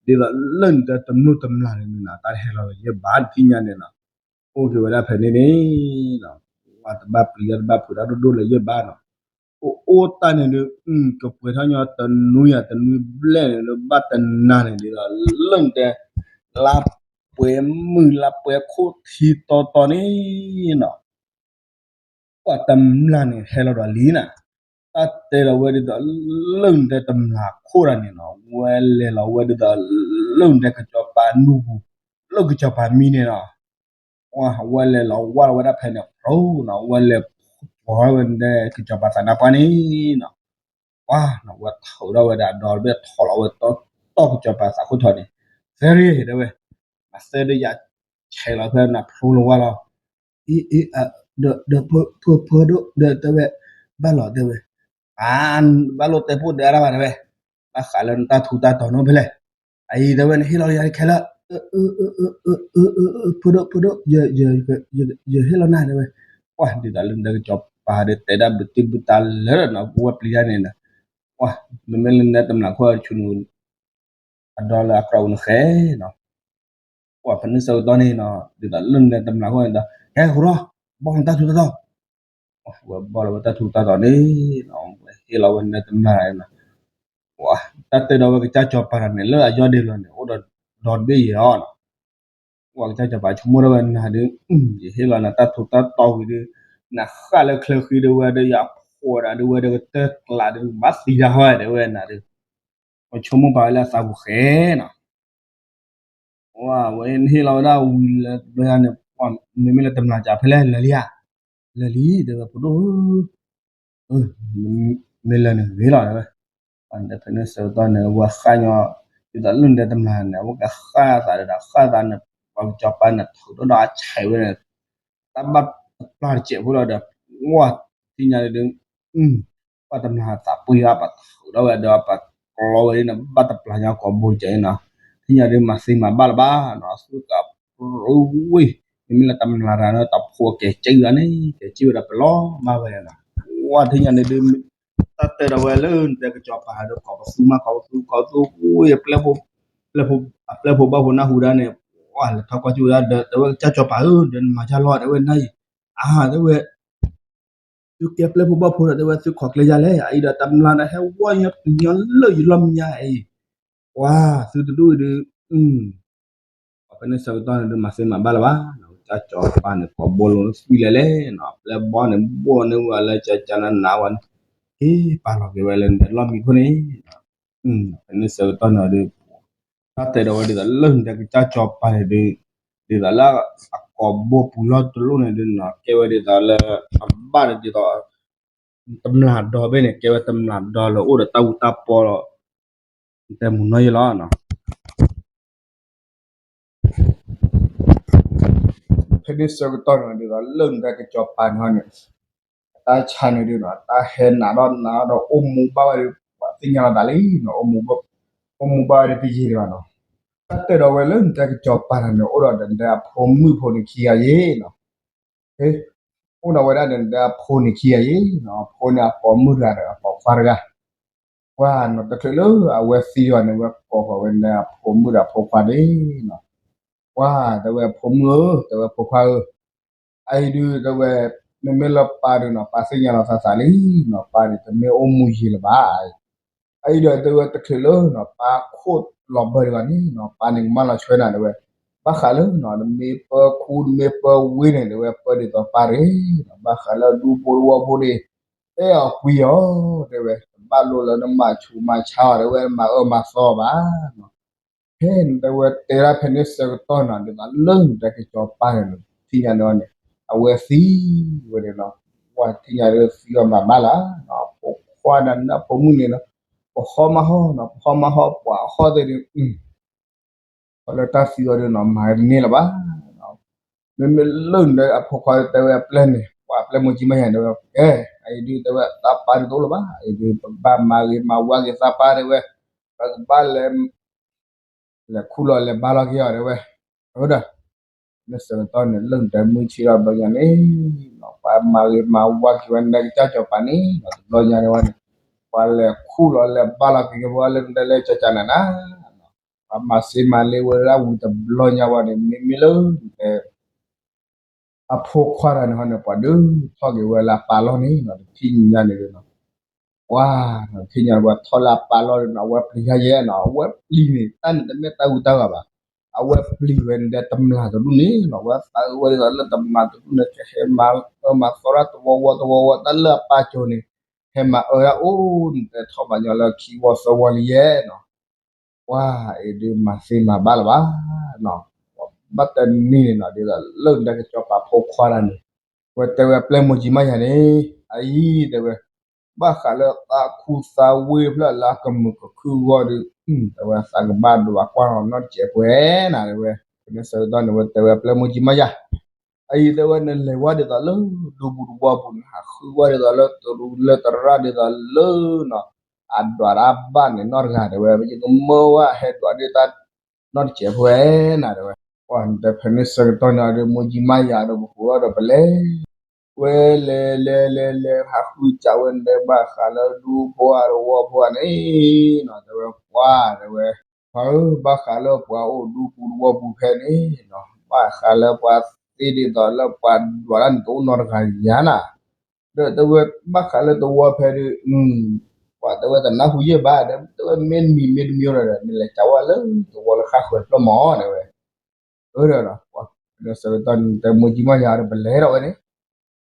သီ, ဒ်သိးလၢနတဲတနူၢ်တမျာ်န့ၣ်နီၤ တၢ်တဟဲလီၤလၢၤယဲၢ်ဘၣ် နထံၣ်ညါန့ၣ်နီၤ, အိၣ်က့ၤဝဲဒၣ်ဖဲန့ၣ်န့ၣ်နီၤ, ပှၤတဘၣ်ပျံၤတၢ်တဘၣ်ဖုးတၢ်ဒိၣ်ဒိၣ်လၢၤယဲၢ်ဘၣ်နီၤ, အိၣ်အိၣ်တၢ်န့ၣ်ဒုး ကပှဲၤထီၣ်ညီတနွံယၤတနွံဘျဲၣ်န့ၣ်ဒီး ဘၣ်တနၤန့ၣ်ဒ်သိးလၢနတဲ လါပှဲၤမုၢ်လါပှဲၤခိၣ်ထံတီတီန့ၣ်နီၤ, ပှၤတမျၢ်န့ၣ်ဟဲလီၤဒီးလံနၤ, တၢ်တဲဒီးဝဲဒ်သိးလၢနတဲတမျၢ်ခိၣ်တၢ်န့ၣ်နီၤ, ဝဲလဲၤလီၤဝဲဒ်သိးလၢနတဲကစီၤပၤနူၢ်ပူၤ, လၢကစီၤပၤမံန့ၣ်နီၤ, ဝဲလဲၤလီၤဝါလီၤဝဲဒၣ်ဖဲန့ၣ် ဖျိနီၤ, ဝဲလဲၤဖျိဝဲနတဲကစီၤပၤသးနါပှၢ်န့ၣ်နီၤ, ဝဲနီၤဝဲထီၣ်ဒီးဝဲဒၣ်ဒီဘ့ၣ်ထီၣ်လီၤဝဲတီတီကစီၤပၤသးခိၣ်ထီၣ်န့ၣ်, သဲရ့ၣ်တဲဝဲ, မၤသဲဒၣ်ယဆဲးလီၤဖဲနဖျိလီၤဝါလီၤ, အ့ အ့ ဒီးဖၢဒိၣ်ဒီးတဲဝဲ, ဘၣ်လီၤတဲဝဲ, အါ ဘၣ်လိၣ်တဲပိၢ်တဲအါတၢ်ဘၣ်တဲဝဲ, ဘၣ်ဃးလၢနတၢ်ထူးတၢ်တီၤနီၢ်ဖဲလဲၣ်, အအံၤတဲဝဲနဟ့ၣ်လီၤယၤခဲလၢာ်, ဖၢဒိၣ်ဖၢဒိၣ်, ယဟ့ၣ်လီၤနၤတဲဝဲ, ပှၤဒ်သိးလၢနတဲကစီၤပၤဒီးတဲဒၣ်ဘုးတံၢ်ဘုးတၢ်လၢာ်နီၤ ဝဲပျံၤတၢ်န့ၣ်နီၤ, ပှၤ မ့မ့ၢ်လၢနတဲတမျၢ်ခိၣ်ဆူန အဒီလၢအကြၢးအိၣ်နဃဲနီၤ, ပှၤဖဲန့ၣ်ဆၢကတီၢ်န့ၣ်နီၤ ဒ်သိးလၢနတဲတမျၢ်ခိၣ်န့ၣ်ဒီး ဟဲဟူထီၣ်, ဘီၣ်နတၢ်ထူးတၢ်တီၤ, ဝဲဘီၣ်လီၤဝဲတၢ်ထူးတၢ်တီၤန့ၣ်နီၤ ဝဲဟ့ၣ်လီၤဝဲနတဲတမျၢ်န့ၣ်နီၤ, ပှၤ တၢ်တဲဒီးဝဲကစၢ်စီၤပၤတၢ်န့ၣ် လၢအယီၢ်ဒ့လီၤန့ၣ် အိၣ်ဒီးဒီတဘ့ၣ်ယဲၢ်အီၤနီၤ, ပှၤကစၢ်စီၤပၤဆိကမိၣ်ထီၣ်ဝဲနၤဒုး, ယဟ့ၣ်လီၤနၤတၢ်ထူးတၢ်တီၤဝံၤဒီး, နဃၣ်လၢချၢဃံဒုးဝဲဒီး ယဖိဒၣ်ဒုးဝဲဒီးကတၢၢ်ကျးဒုး ဘၣ်သံတၢ်ဟီတဲဝဲနၤဒုး, ပှၤဆိကမိၣ်ပာ်ဝဲလၢအသးပူၤဃဲနီၤ ဝဲနဟ့ၣ်လီၤဝဲဒၣ်ဝံၤလၢတဘျီညါန့ၣ် ပှၤမ့မ့ၢ်လၢတမျၢ်ကၠးဖဲလဲၣ်လၢာ်လံဧါ, လၢာ်လံ တဲဝဲဖိဒိၣ်ဧၢ, မ့ၢ်လၢာ်န့ၣ်ဂ့ၤလီၤတဲဝဲ, ပှၤဖဲန့ၣ်ဆၢကတီၢ်န့ၣ် အဝဲဃၣ်ညီ, ဒ်သိးလၢနတဲတမျၢ်န့ၣ် အဝဲကဃၣ်သးဒီးဃၣ်သးန့ၣ် ပှၤကစီၤပၤန့ၣ်ထုးထီၣ်ဒီးအဆဲးဝဲန့ၣ်, တၢ်ဘၣ်တပျၢ်တစဲးဖိလီၤဒီး, ဝဲ ထံၣ်ညါဒုး ပှၤတမျၢ်သးပှ့ၤအီၤ ပှၤထုးထီၣ်ဝဲဒီး ပှၤကျီဝဲဒ်န့ၣ် ဘၣ်တပျၢ်ညါကိးဘိတကဲးနီၤ, ထံၣ်ညါဒုးမၤသ့မၤဘၣ်လၢၤဘၣ်နီၤ, သူၣ်ကပြူဝ့ၢ်, မ့မ့ၢ်လၢတမျၢ်တၢ်န့ၣ် တၢ်ဖိကဲၤကၠံၣ်ဂၤန့ၣ် ကဲၤကၠံၣ်ဝဲဒီးပလီၤမၢ်ဝဲန့ၣ်နီၤ, ဝဲထံၣ်ညါန့ၣ်ဒုး တၢ်တဲဒီးဝဲလၢနတဲကစီၤပၤဒီး ကိးပသူမး ကိးပသူ ကိးပသူဝ့ၢ် အပျဲၢ်ဖိဘၣ်ဖိနၢ်ဟူဒၣ်န့ၣ်, ဝဲလဲၤထီၣ်ကွၢ်ကၠိဝဲဒၣ်ဒီး တဲဝဲကစၢ်စီၤပၤဧၢ ဒီးနမၤယါလီၤ တဲဝဲနၤအံၤ, အါ တဲဝဲ သုကဲပျဲၢ်ဖိဘၣ်ဖိဒီး တဲဝဲသုခိးကျဲယါလဲၣ်, အအံၤဒီးတမျၢ်ဒီးဟဲဝီညါပညီလၢာ်ယလီၢ်မံညါအံၤ, ပှၤသုတဒူၣ်အံၤဒုး, ပှၤဖဲန့ၣ်ဆၢကတီၢ်န့ၣ်ဒုး မၤသ့မၤဘၣ်လၢၤဘၣ်, ကစၢ်စီၤပၤန့ၣ် ကိးဘိလိာ်သွံၣ်လဲၤလဲၣ်နီၤ, အပျဲၢ်ဘီန့ၣ်ဘိၣ်န့ၢ်ဝဲလၢကကနနၤဝဲန့ၣ်, ဟ့ၣ်ပာ်လီၤက့ၤဝဲလၢနတဲလီၢ်မံခိၣ်န့ၣ်, ဖဲန့ၣ်ဆၢကတီၢ်န့ၣ်ဒုး တၢ်တဲဒီးဝဲဒ်သိးလၢနတဲကစၢ်စီၤပၤန့ၣ်ဒုး, ဒ်သိးလၢအကိာ်ဘိပူၤလီၢ်တလိၣ်န့ၣ်ဒုးနီၤ ကဲဝဲဒ်သိးလၢ အဘၣ်ဒီးဒ်သိး တမျၢ်ဒီဘ့ၣ်န့ၣ် ကဲဝဲတမျၢ်ဒီလၢအိၣ်ဒီးတၢ်အူတၢ်ပီလီၤ, နတဲမုၢ်နီၢ်ယဲလီၤနီၤ ဖဲန့ၣ်ဆၢကတီၢ်န့ၣ် ဒ်သိးလၢနတဲကစီၤပၤန့ၣ်ဟီန့ၣ်, အတၢ်ဆါန့ၣ်ဒုးနီၤ တၢ်ဟဲနးထီၣ်နးထီၣ်ဒီး အိၣ်မူဘၣ်ဝဲဒီး ပှၤသ့ၣ်ညါလီၤသးလံနီၤ, အိၣ်မူဘၣ်ဝဲဒီးတယံာ်ဒံးဘၣ်နီၤ, တၢ်တဲဒီးဝဲလၢနတဲကစီၤပၤန့ၣ် အိၣ်ဒီးနတဲအဖိမုၣ်ဖိန့ၣ်ခံဂၤယဲနီၤ, အိၣ်ဒီးဝဲဒၣ်နတဲအဖိန့ၣ်ခံဂၤယဲနီၤ, အဖိန့ၣ်အပိာ်မုၣ်တဂၤဒီးအပိာ်ခွါတဂၤ ပှၤနီၤ တချုးလၢအဝဲသံတဂၤန့ၣ် ဝဲကိးဃီၤဝဲန့ၣ်အဖိမုၣ်ဒီးအဖိခွါန့ၣ်နီၤ, ပှၤတဲဝဲအဖိမုၣ်ဧၢ တဲဝဲဖိခွါဧၢ, အအံၤဒုးတဲဝဲ မ့မ့ၢ်လၢပၢ်ဒုးနီၤ ပၢ်သ့ၣ်ညါလီၤသးသးလံနီၤ, ပၢ်န့ၣ်တမ့ၢ်အိၣ်မူယံာ်လၢၤဘၣ်, အအံၤဒီးတဲဝဲတချုးလၢနီၤ ပၢ်ခိၣ်လီၤဘၢတဂၤန့ၣ်နီၤ ပၢ်န့ၣ်ကမၢလီၤဆွဲနၤတဲဝဲ, ဘၣ်ဃးလၢနီၤ နမ့ၢ်ပၢခူနမ့ၢ်ပၢဝ့ၢ်န့ၣ် တဲဝဲပၢဒ်သိးပၢ်တဂ့ၤနီၤ, ဘၣ်ဃးလၢဒူဖိတဝီဖိန့ၣ် အဲၣ်အီၤကွံအီၤ တဲဝဲ, တဘၣ်လိာ်လၢနမၤဆူးမၤဆါအီၤ တဲဝဲ မၤအၢမၤသီအီၤဘၣ်နီၤ, ဖဲတဲဝဲတဲဒၣ်ဖဲန့ၣ်ဆၢကတီၢ်နီၤ ဒ်သိးလၢနတဲကစီၤပၤန့ၣ် ထံၣ်ညါန့ၣ်န့ၣ် အဝဲသံဝဲန့ၣ်နီၤ, ပှၤထံၣ်ညါဒီးသံအီၤမၤဘၣ်လၢ်နီၤ, ဖိခွါန့ၣ် နဖိမုၣ်န့ၣ်နီၤ, ပဟီၣ်မၤဟီၣ်နီၤ ပဟီၣ်မၤဟီၣ်ပှၤဟီၣ်သ့ၣ်ဒုး ပှၤလၢတၢ်သံအီၤဒုးနီၤ မၤတန့ၢ်လၢၤဘၣ်, မ့မ့ၢ်လၢနအဖိခွါတဲဝဲအပျဲၢ်န့ၣ် ပှၤအပျဲၢ်မိၢ်ကံမးယၤတဲဝဲ ကဲ အအံၤဒုးတဲဝဲသးပၢ်ဒုးတအိၣ်လၢၤဘၣ်, အအံၤဒုးပဘၣ်မၤဂ့ၤမၤဝါက့ၤသးပၢ်တဲဝဲ, ပကဘၣ်လဲၤ လဲၤခူၣ်လီၤလဲၤဘါလီၤက့ၤအီၤတဲဝဲ, အဝဲဒၣ် မ့ၢ်ဆၢကတီၢ်န့ၣ် လၢနတဲမုၢ်ဆ့ၣ်ထီၣ်ဘျီညါန့ၣ် ပှၤမၤဂ့ၤမၤဝါက့ၤဝဲနကစၢ်စီၤပၤန့ၣ် တဘျီညါန့ၣ်ဝဲန့ၣ် ပှၤလဲၤခူၣ်လီၤလဲၤဘါလီၤက့ၤက့ၤဝဲလၢနတဲလၢကၠၢကၠၢနၤနၤ ပှၤမၤစ့မၤလ့ဝဲဒၣ်ဝံၤတဘျီညါဝဲန့ၣ် မ့မ့ၢ်လၢနတဲ အဖိခွါတဂၤန့ၣ်ဟီန့ၣ် ပှၤဒုးထီၣ်က့ၤဝဲလၢအပၢ်လီၢ်န့ၣ်နီၤ တထံၣ်ညါန့ၣ်နီၤ, ပှၤ ထံၣ်ညါပှၤထီၣ်လၢအပၢ်လီၢ်န့ၣ်နီၤ အဝဲပျံၤတၢ်ယဲနီၤ အဝဲပျံၤန့ၣ် တၢ်န့ၣ်တမ့ၢ်တၢ်ဂုၤတၢ်ဂၤဘၣ်, အဝဲပျံၤဝဲန့ၣ်ဒီးတမျၢ်တဒူၣ်န့ၣ်လီၤ. အဝဲသးအၢဝဲဒ်သိးလၢတမျၢ်တဒူၣ်န့ၣ် ကဟဲမၤအၢမၤသီတၢ်တဝီဝီတဝီဝီ တၢ်လၢအပၢ်ကၠိန့ၣ် ဟဲမၤအၢဒၣ်အိၣ် နတဲထီၣ်ပှၤညီလၢခံဝီသၢဝီလံယဲနီၤ. ပှၤအံၤဒုးမၤသ့မၤဘၣ်လၢၤဘၣ်နီၤ. ဘၣ်တနံၤန့ၣ်နီၤ ဒ်သိးလၢနတဲကစီၤပၤဖိခွါတဂၤန့ၣ် ဝဲတဲဝဲပျဲၢ်မိၢ်ကၠံမါယၤန့ၣ် အအံၤတဲဝဲ ဘၣ်ဃးလၢသးခူသးဝ့ၢ်ဖျၢၣ်လၢအကမုာ်ကခုၣ်အဂီၢ်ဒီး တဲဝဲသးကဘၣ်ဒွးကွၢ်နီၢ်နီၢ်တစဲးပှဲၤနၤတဲဝဲ. ဖဲန့ၣ်ဆၢကတီၢ်န့ၣ် ဝဲတဲဝဲပျဲၢ်မိၢ်ကၠံမါယၤ အအံၤတဲဝဲ နလဲၤဝဲဒ်သိးလၢဒူပူၤတဝီပူၤန့ၣ် ဟးဃုဝဲဒ်သိးလၢတရူးလၢတရၣ်ဒ်သိးလၢနီၤ အဒွးတၢ်ဘၣ်န့ၣ်နီတဂၤတဲဝဲ ယကမၢဝဲဟဲဒွးဒ်တၢ်နီတစဲးဖိဝဲနၤတဲဝဲ. ပှၤတဲဖဲန့ၣ်ဆၢကတီၢ်န့ၣ်ဒီး မိၢ်ကၠံမါယၤဒီးပဃိးထီၣ်ဒီးပလဲၤ ဝဲလဲၤလဲၤလဲၤလဲၤ ဟးဃုစးဝဲန့ၣ်ဒီး ဘၣ်ဃးလၢဒူဖိအတဝီဖိန့ၣ်နီၤ တဲဝဲ ပှၤတဲဝဲ ပှၤဧၢ ဘၣ်ဃးလၢပှၤအိၣ်ဒူပူၤတဝီပူၤဖဲန့ၣ်နီၤ ဘၣ်ဃးလၢပှၤသ့ဒ်သိးလၢပှၤဒွးတၢ်န့ၣ် တအိၣ်နီတဂၤယၤနၤ ဒီးတဲဝဲ ဘၣ်ဃးလၢတဝီဖဲဒီး ပှၤတဲဝဲတနၢ်ဟူယဲၢ်ဘၣ်ဒီး တဲဝဲမ့ၢ်တမံၤမ့ၢ်တမံၤဒီး နလဲၤစးဝဲလၢတဝီလၢဃၣ်ဃၢၤတဖျၢၣ်မး တဲဝဲ. အၢဒီး ဆၢကတီၢ်န့ၣ် တဲမိၢ်ကၠံမါယၤဒီး ပလဲၤထီၣ်ဝဲန့ၣ်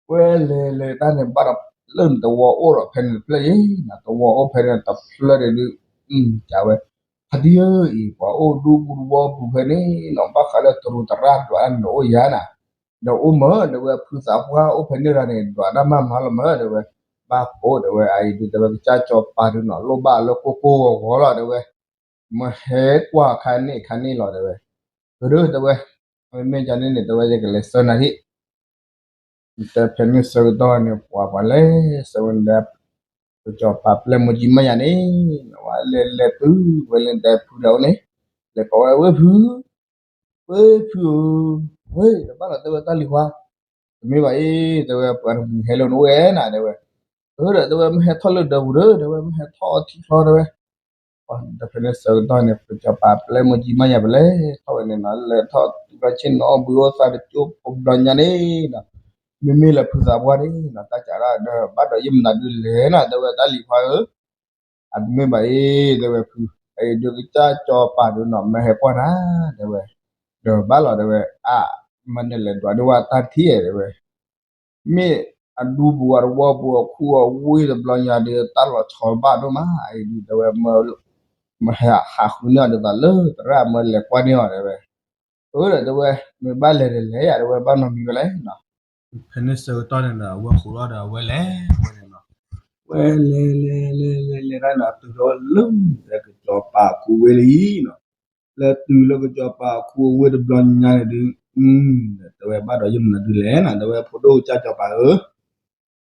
ဝဲလဲၤလဲၤတၢ်န့ၣ်ဘၣ်ဒီး လၢနတဝီအိၣ်ဒီးဖဲန့ၣ်တဖျၢၣ်ယဲၢ်နၤ တဝီအိၣ်ဖဲန့ၣ်တဖျၢၣ်ဒီး စးဝဲ ဖါတံၢ်ဧၢအံၤ ပှၤအိၣ်ဒူပူၤတဝီပူၤဖဲန့ၣ်နီၤ ဘၣ်ဃးလၢတရူးတရၣ်ဒွးတၢ်န့ၣ်အိၣ်ယၤနၤ ဒီးအိၣ်မၢတဲဝဲ ဖုသးပှၢ်အိၣ်ဖဲန့ၣ်ရၤန့ၣ် ဒွးတၢ်မၤမၤလီၤမၢတဲဝဲ. ဘၣ်ဖိတဲဝဲ အအံၤဒုးတဲဝဲကစၢ်စီၤပၤဒုးနီၤ လိၣ်ဘၣ်လၢကိၢ်ကိၢ်ဂီၤဂီၤလီၤတဲဝဲ. မ့ၢ်ဟဲကွၢ်ခါန့ၣ်ခါန့ၣ်လီၤတဲဝဲ. ကဒုတဲဝဲ မ့မ့ၢ်ကန့ၣ်န့ၣ် တဲဝဲယကလဲၤဆှၢနၤဟံၣ် တဲဖဲန့ၣ်ဆၢကတီၢ်န့ၣ် ပှၤပှၤလဲၤဆှၢဝဲန့ၣ်ဒီး ကစီၤပၤပျဲၢ်မိၢ်ကၠံမါယၤန့ၣ် ဝဲလဲၤလဲၤတုၤဝဲလၢတဲဖုဒီးအိၣ်န့ၣ် လဲၤကိးဝဲ ဝ့ၢ်ဖု ဝ့ၢ်ဖုဧၢ, ဝ့ၢ်တဘၣ်လီၤတဲဝဲတၢ်လံၤခွါ, တမ့ၢ်ဘၣ်အံၤ တဲဝဲပှၤတမှံၤဟဲလၢနအိၣ်ဝဲနၤတဲဝဲ, အၢဒီးတဲဝဲမ့ၢ်ဟဲထီၣ်လၢဒၢးပူၤဒီး တဲဝဲမ့ၢ်ဟဲထီၣ်အီထံချီတဲဝဲ, ဒီးဖဲန့ၣ်ဆၢကတီၢ်န့ၣ် ပကစီၤပၤပျဲၢ်မိၢ်ကၠံမါယၤပလဲၤထီၣ်ဝဲန့ၣ်နီၤ လဲၤထီၣ်တုၤလီၤဆ့ၣ်နီၤအီၣ်ဘှံးအိၣ်သးတကၠိဖိဘျီညါန့ၣ်နီၤ, မ့မ့ၢ်လၢဖုသးပှၢ်န့ၣ်နီၤ တၢ်စးဒၣ်ဒီး ဘၣ်ဒီးယမနုၤဒုးလဲၣ်နၤ တဲဝဲတၢ်လံၤခွါဧၢ အတမ့ၢ်ဘၣ်အံၤ တဲဝဲဖု, အအံၤဒုးကစၢ်စီၤပၤဒုးနီၤ မ့ၢ်ဟဲကွၢ်နၤ တဲဝဲ, ဒီးဘၣ်လီၤတဲဝဲ, အါ, မ့ၢ်နလဲၤဒွးဒံးဝဲတၢ်ထံၣ်တဲဝဲ, မ့ၢ်အဒူပူၤအတဝီပူၤအခူအဝ့ၢ်တဘျီညါဒီး တၢ်လီၤဆီဘၣ်ဒိၣ်မး အအံၤဒုးတဲဝဲ, မ့ၢ်ဟးဃုန့ၢ်အီၤဒ်သိးလၢသရၣ်မ့ၢ်လဲၤကွၢ်န့ၢ်အီၤတဲဝဲ, အၢဒီးတဲဝဲ, မ့ၢ်ဘၣ်လဲၤဒီးလဲၤယၤတဲဝဲ ဘၣ်နီတမံၤဝဲလဲၣ်နီၤ ဖဲန့ၣ်ဆၢကတီၢ်န့ၣ်ဒီး အဝဲဃိးလီၤဒီးအဝဲလဲၤဝဲန့ၣ်နီၤ, ဝဲလဲၤလဲၤလဲၤလဲၤလဲၤတၢ်န့ၣ် တုၤထီၣ်လၢကစီၤပၤအခူဝ့ၢ်လံနီၤ, လဲၤတုၤလၢကစီၤပၤအခူအဝ့ၢ်တဘျီညါန့ၣ်ဒုး, တဲဝဲဘၣ်ဒီးယမနုၤဒုးလဲၣ်နီၤ တဲဝဲဖိဒိၣ်ကစၢ်စီၤပၤဧၢ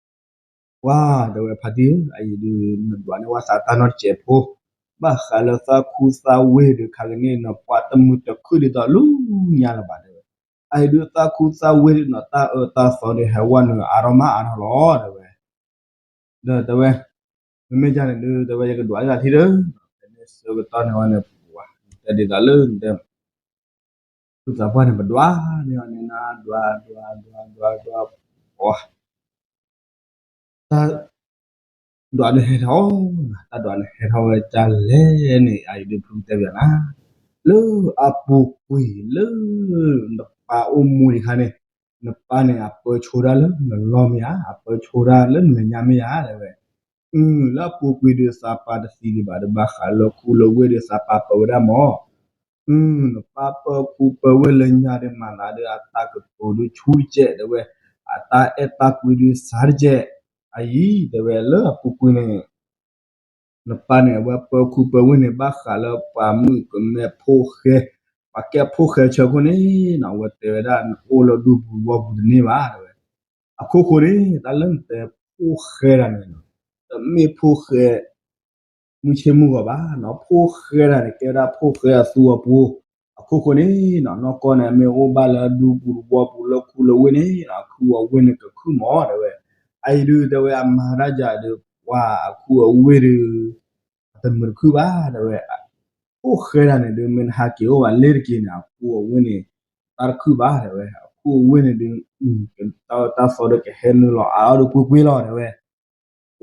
ပှၤတဲဝဲဖါတံၢ်ဧၢ အအံၤဒုး နဒွးန့ၢ်ဝဲသးတၢ်နီတစဲးဖိ, ဘၣ်ဃးလၢသးခူသးဝ့ၢ်ဒုးခါကန့ၣ်နီၤ ပှၤတမုာ်တခုၣ်ဒ်သိးလၢညါလၢၤဘၣ်တဲဝဲ, အအံၤဒုးသးခူသးဝ့ၢ်ဒုးနီၤ တၢ်အၢတၢ်သီဒုးဟဲဝဲနုာ်အါထီၣ်မးအါထီၣ်လီၤတဲဝဲ, ဒီးတဲဝဲ, မ့မ့ၢ်ဒ်န့ၣ်ဒုး တဲဝဲယကဒွးန့ၢ်သးထံၣ်ဒီး, ဖဲန့ၣ်ဆၢကတီၢ်န့ၣ်ဝဲန့ၣ် ပှၤတဲဒ်သိးလၢနတဲ ဖုသးပှၢ်န့ၣ် ပဒွးန့ၢ်အီၤန့ၣ်နၤ ဒွးဒွးဒွးဒွးဒွး, တၢ်ဒွးန့ၣ်ဟဲထီၣ်, တၢ်ဒွးန့ၣ်ဟဲထီၣ်ဝဲဒ်လဲၣ်န့ၣ် အအံၤဒုးဖုတဲဘၣ်နၤ, လၢအပူၤကွံာ်လၢ နပၢ်အိၣ်မူဒံးခါန့ၣ်, နပၢ်န့ၣ်အပၢဆိတၢ်လၢနလီၢ်မ့ၢ်ဧါ, အပၢဆိတၢ်လၢနမဲာ်ညါမ့ၢ်ဧါတဲဝဲ လၢအပူၤကွံာ်ဒုးသးပၢတသံဒံးဘၣ်ဒီး ဘၣ်ဃးလၢခူလၢဝ့ၢ်ဒုးသးပၢပၢဝဲဒၣ်မး, နပၢပၢခူပၢဝ့ၢ်လၢညါဒီးမၤသးဒီး အတၢ်ကတိၤဒုးဆူတကဲးတဲဝဲ, အတၢ်အဲၣ်တၢ်ကွံဒုးစှၤတကဲး, အအံၤတဲဝဲလၢအပူၤကွံာ်န့ၣ် နပၢ်န့ၣ် အဝဲပၢခူပၢဝ့ၢ်န့ၣ် ဘၣ်ဃးလၢပှၤမုၣ်ကမဲဖိဃဲ, ပှၤကဲဖိဃဲဆၢခိၣ်န့ၣ်နီၤ အဝဲတဲဝဲဒၣ် နအိၣ်လၢဒူပူၤတဝီပူၤတန့ၢ်ဘၣ်တဲဝဲ, အခိၣ်ဃိန့ၣ် တၢ်လၢနတဲဖိဃဲတၢ်န့ၣ်နီၤ, တမ့ၢ်ဖိဃဲ မုၢ်ဆ့ၣ်မုၢ်ဂီၤဘၣ်နီၤ, ဖိဃဲတၢ်န့ၣ် ကဲဝဲဒၣ်ဖိဃဲအသူအပူၤ, အခိၣ်ဃိန့ၣ်နီၤ နီၢ်ကီၢ်န့ၣ် မ့ၢ်အိၣ်ဘၣ်လၢဒူပူၤတဝီပူၤလၢခူလၢဝ့ၢ်န့ၣ်နီၤ ခူအဝ့ၢ်န့ၣ်ကခုၣ်မးတဲဝဲ, အအံၤဒုးတဲဝဲအမၤတၢ်ယၤဒီး ပှၤအခူအဝ့ၢ်ဒီး အတမုာ်တခုၣ်ဘၣ်တဲဝဲ, ဖိဃဲတၢ်န့ၣ်ဒုး မ့ၢ်နဟးက့ၤအိၣ်ဘၣ်လ့ၤတက့ၤန့ၣ် အခူအဝ့ၢ်န့ၣ် တၢ်တခုၣ်ဘၣ်တဲဝဲ, အခူအဝ့ၢ်န့ၣ်ဒုး တၢ်အၢတၢ်သီဒီးကဟဲနုာ်လီၤအါအီၣ်ဒီးကွ့ၢ်ကွ့ၢ်လီၤတဲဝဲ,